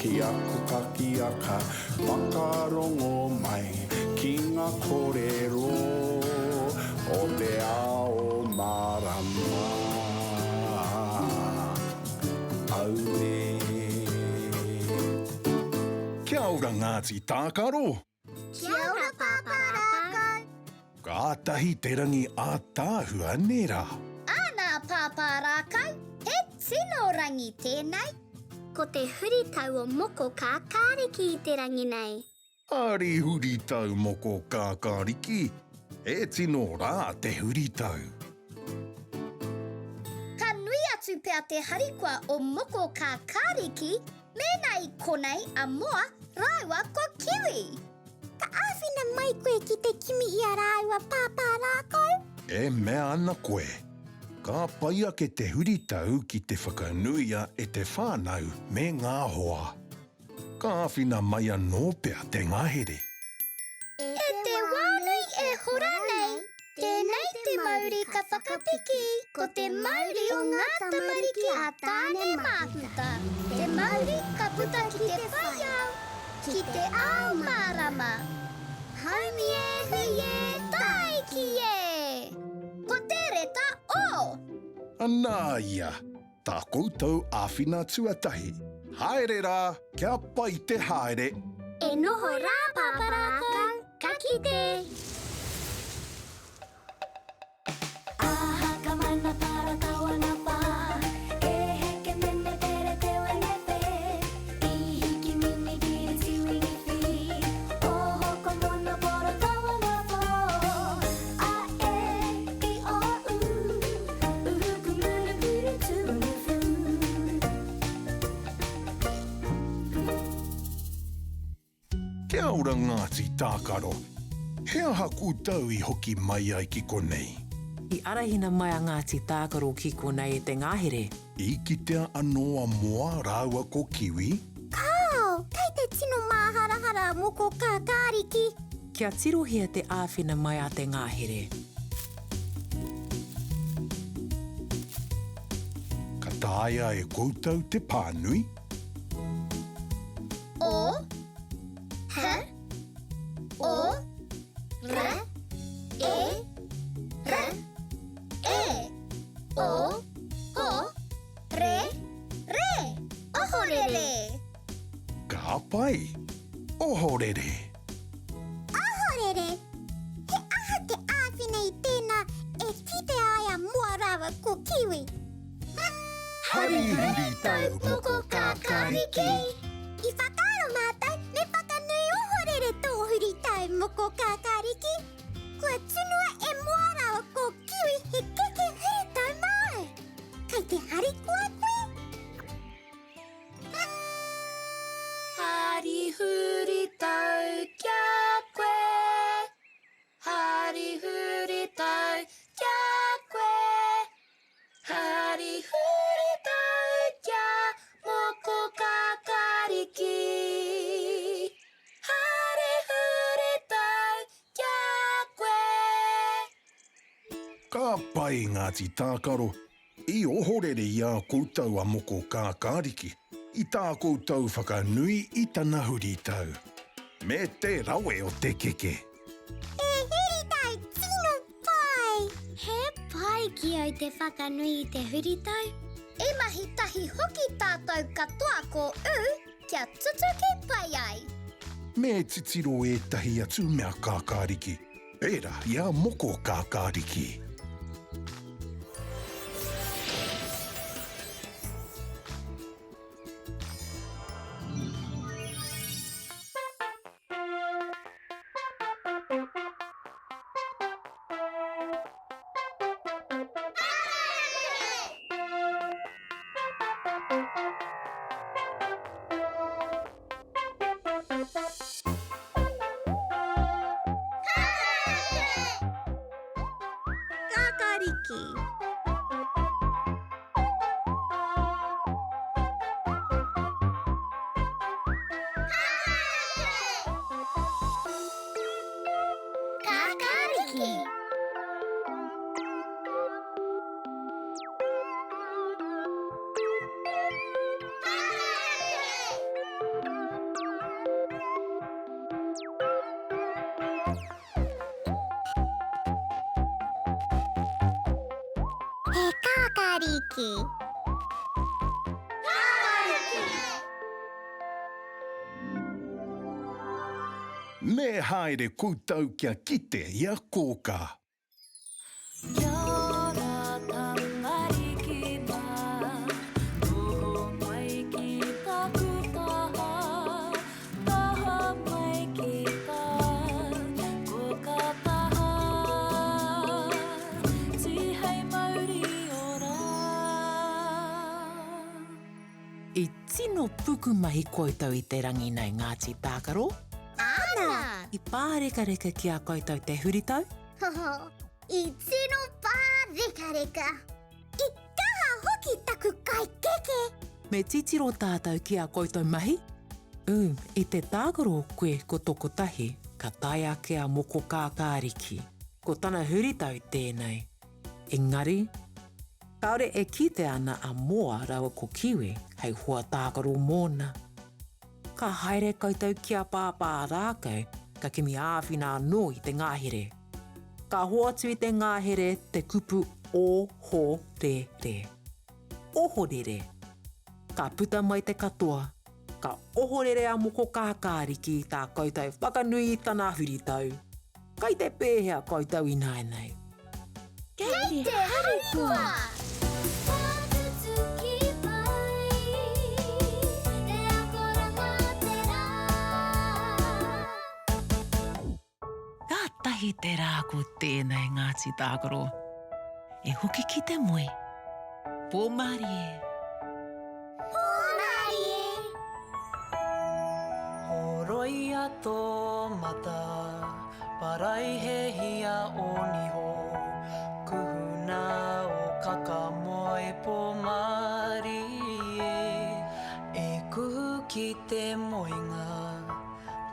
ki aku pakiaka, whakarongo mai ki ngā kōrero o te ao mārama. Auē. Kia ora Ngāti Tākaro! Kia ora Pāpā Rākau. Kātahi te rangi ātaahua nē rā. Āna Pāpā Rākau, he tino rangi tēnei. Ko te huritau o Moko Kākāriki i te rangi nei. Ari huritau Moko Kākāriki, he tino rā te huritau. Ka nui atu pea te harikoa o Moko Kākāriki Mēnā i konei a Moa rāua ko Kiwi. Ka āwhina mai koe ki te kimi i a rāua pāpā rākau? E mea ana koe, ka pai ake te huritau ki te whakanuia e te whānau me ngā hoa. Ka āwhina mai anō pea te ngahere. E te wā nui e hora nei, tēnei te mauri ka whakapiki, ko te mauri o ngā tamariki a Tāne Māhuta, te mauri ka puta ki te whai ao. Ki te ao mārama. Haumi e, hui e, tāiki e! Ko te reta O! Anā ia, tā koutou āwhina tuatahi. Haere rā, kia pai te haere! E noho rā Pāpā Rākau, ka kite! Kia ora Ngāti Tākaro, he aha koutou i hoki mai ai ki konei? I arahina mai a Ngāti Tākaro ki konei e te ngahere. I kitea anō a Moa rāua ko Kiwi? Kāo, kei te tino māharahara a Moko Kākāriki. Kia tirohia te āwhina mai a te ngahere. Ka taea e koutou te pānui? O H O R E R E O Ho Re Re Ohorere Ka pai! Ohorere! Ohorere? He aha te āwhina i tēnā e kite ai a Moa rāua ko Kiwi? Hari huritau moko kākāriki. I whakaaro mātou me whakanui ohorere tō huritau moko kākāriki. Kua tunua e Moa rāua ko Kiwi he keke huritau māu. Kei te harikoa koe? Hari huritau kia koe. Hari huritau kia koe. Hari huritau kia moko kākāriki. Hari huritau kia koe. Ka pai Ngāti Tākaro, i ohorere i a koutou a Moko Kākāriki, i tā koutou whakanui i tana huritau. Me te rawe o te keke! He huritau tino pai! He pai ki au te whakanui i te huritau. I mahi tahi hoki tātou katoa ko U kia tutuki pai ai. Me titiro ētahi atu mea kākāriki, pērā i a Moko Kākāriki. Kākāriki. Kākāriki. He kākāriki. Me haere koutou kia kite i a Kōkā. Kia ora tamariki mā, noho mai ki taku taha, taha mai ki tā kōkā taha, tihei mauri ora. I tino pukumahi koutou i te rangi nei, Ngāti Tākaro. Āna! I pārekareka ki a koutou te huritau? Hoho, i tino pārekareka! I kaha hoki taku kai keke! Me titiro tātou ki a koutou mahi? Ū, i te tākaro koe ko tō kotahi, ka tae ake a Moko Kākāriki. Ko tana huritau tēnei. Engari, kāore e kitea ana a Moa rāua ko Kiwi hei hoa tākaro mōna. Ka haere koutou ki a Pāpā Rākau, ka kimi āwhina anō i te ngahere. Ka hoatu i te ngahere te kupu o-ho-re-re. Ohorere! Ka puta mai te katoa, ka ohorere a Moko Kākāriki i tā koutou whakanui i tana huritau. Kai te pēhea koutou ināianei? Kei te harikoa! Ka tutuki pai te akoranga o te rā. Kātahi te rā ko tēnei Ngāti Tākaro. E hoki ki te moe. Pō mārie. Pō mārie. Horoia tō mata, paraihehia ō niho, kuhuna ō kaka moe pō mārie. E kuhu ki te moenga,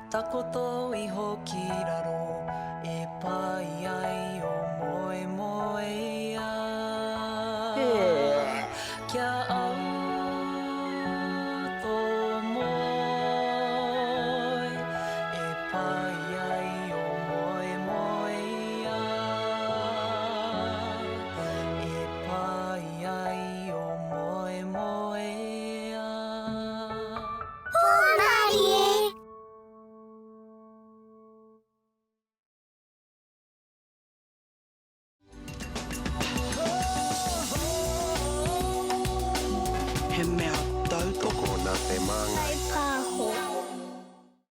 takoto iho ki raro.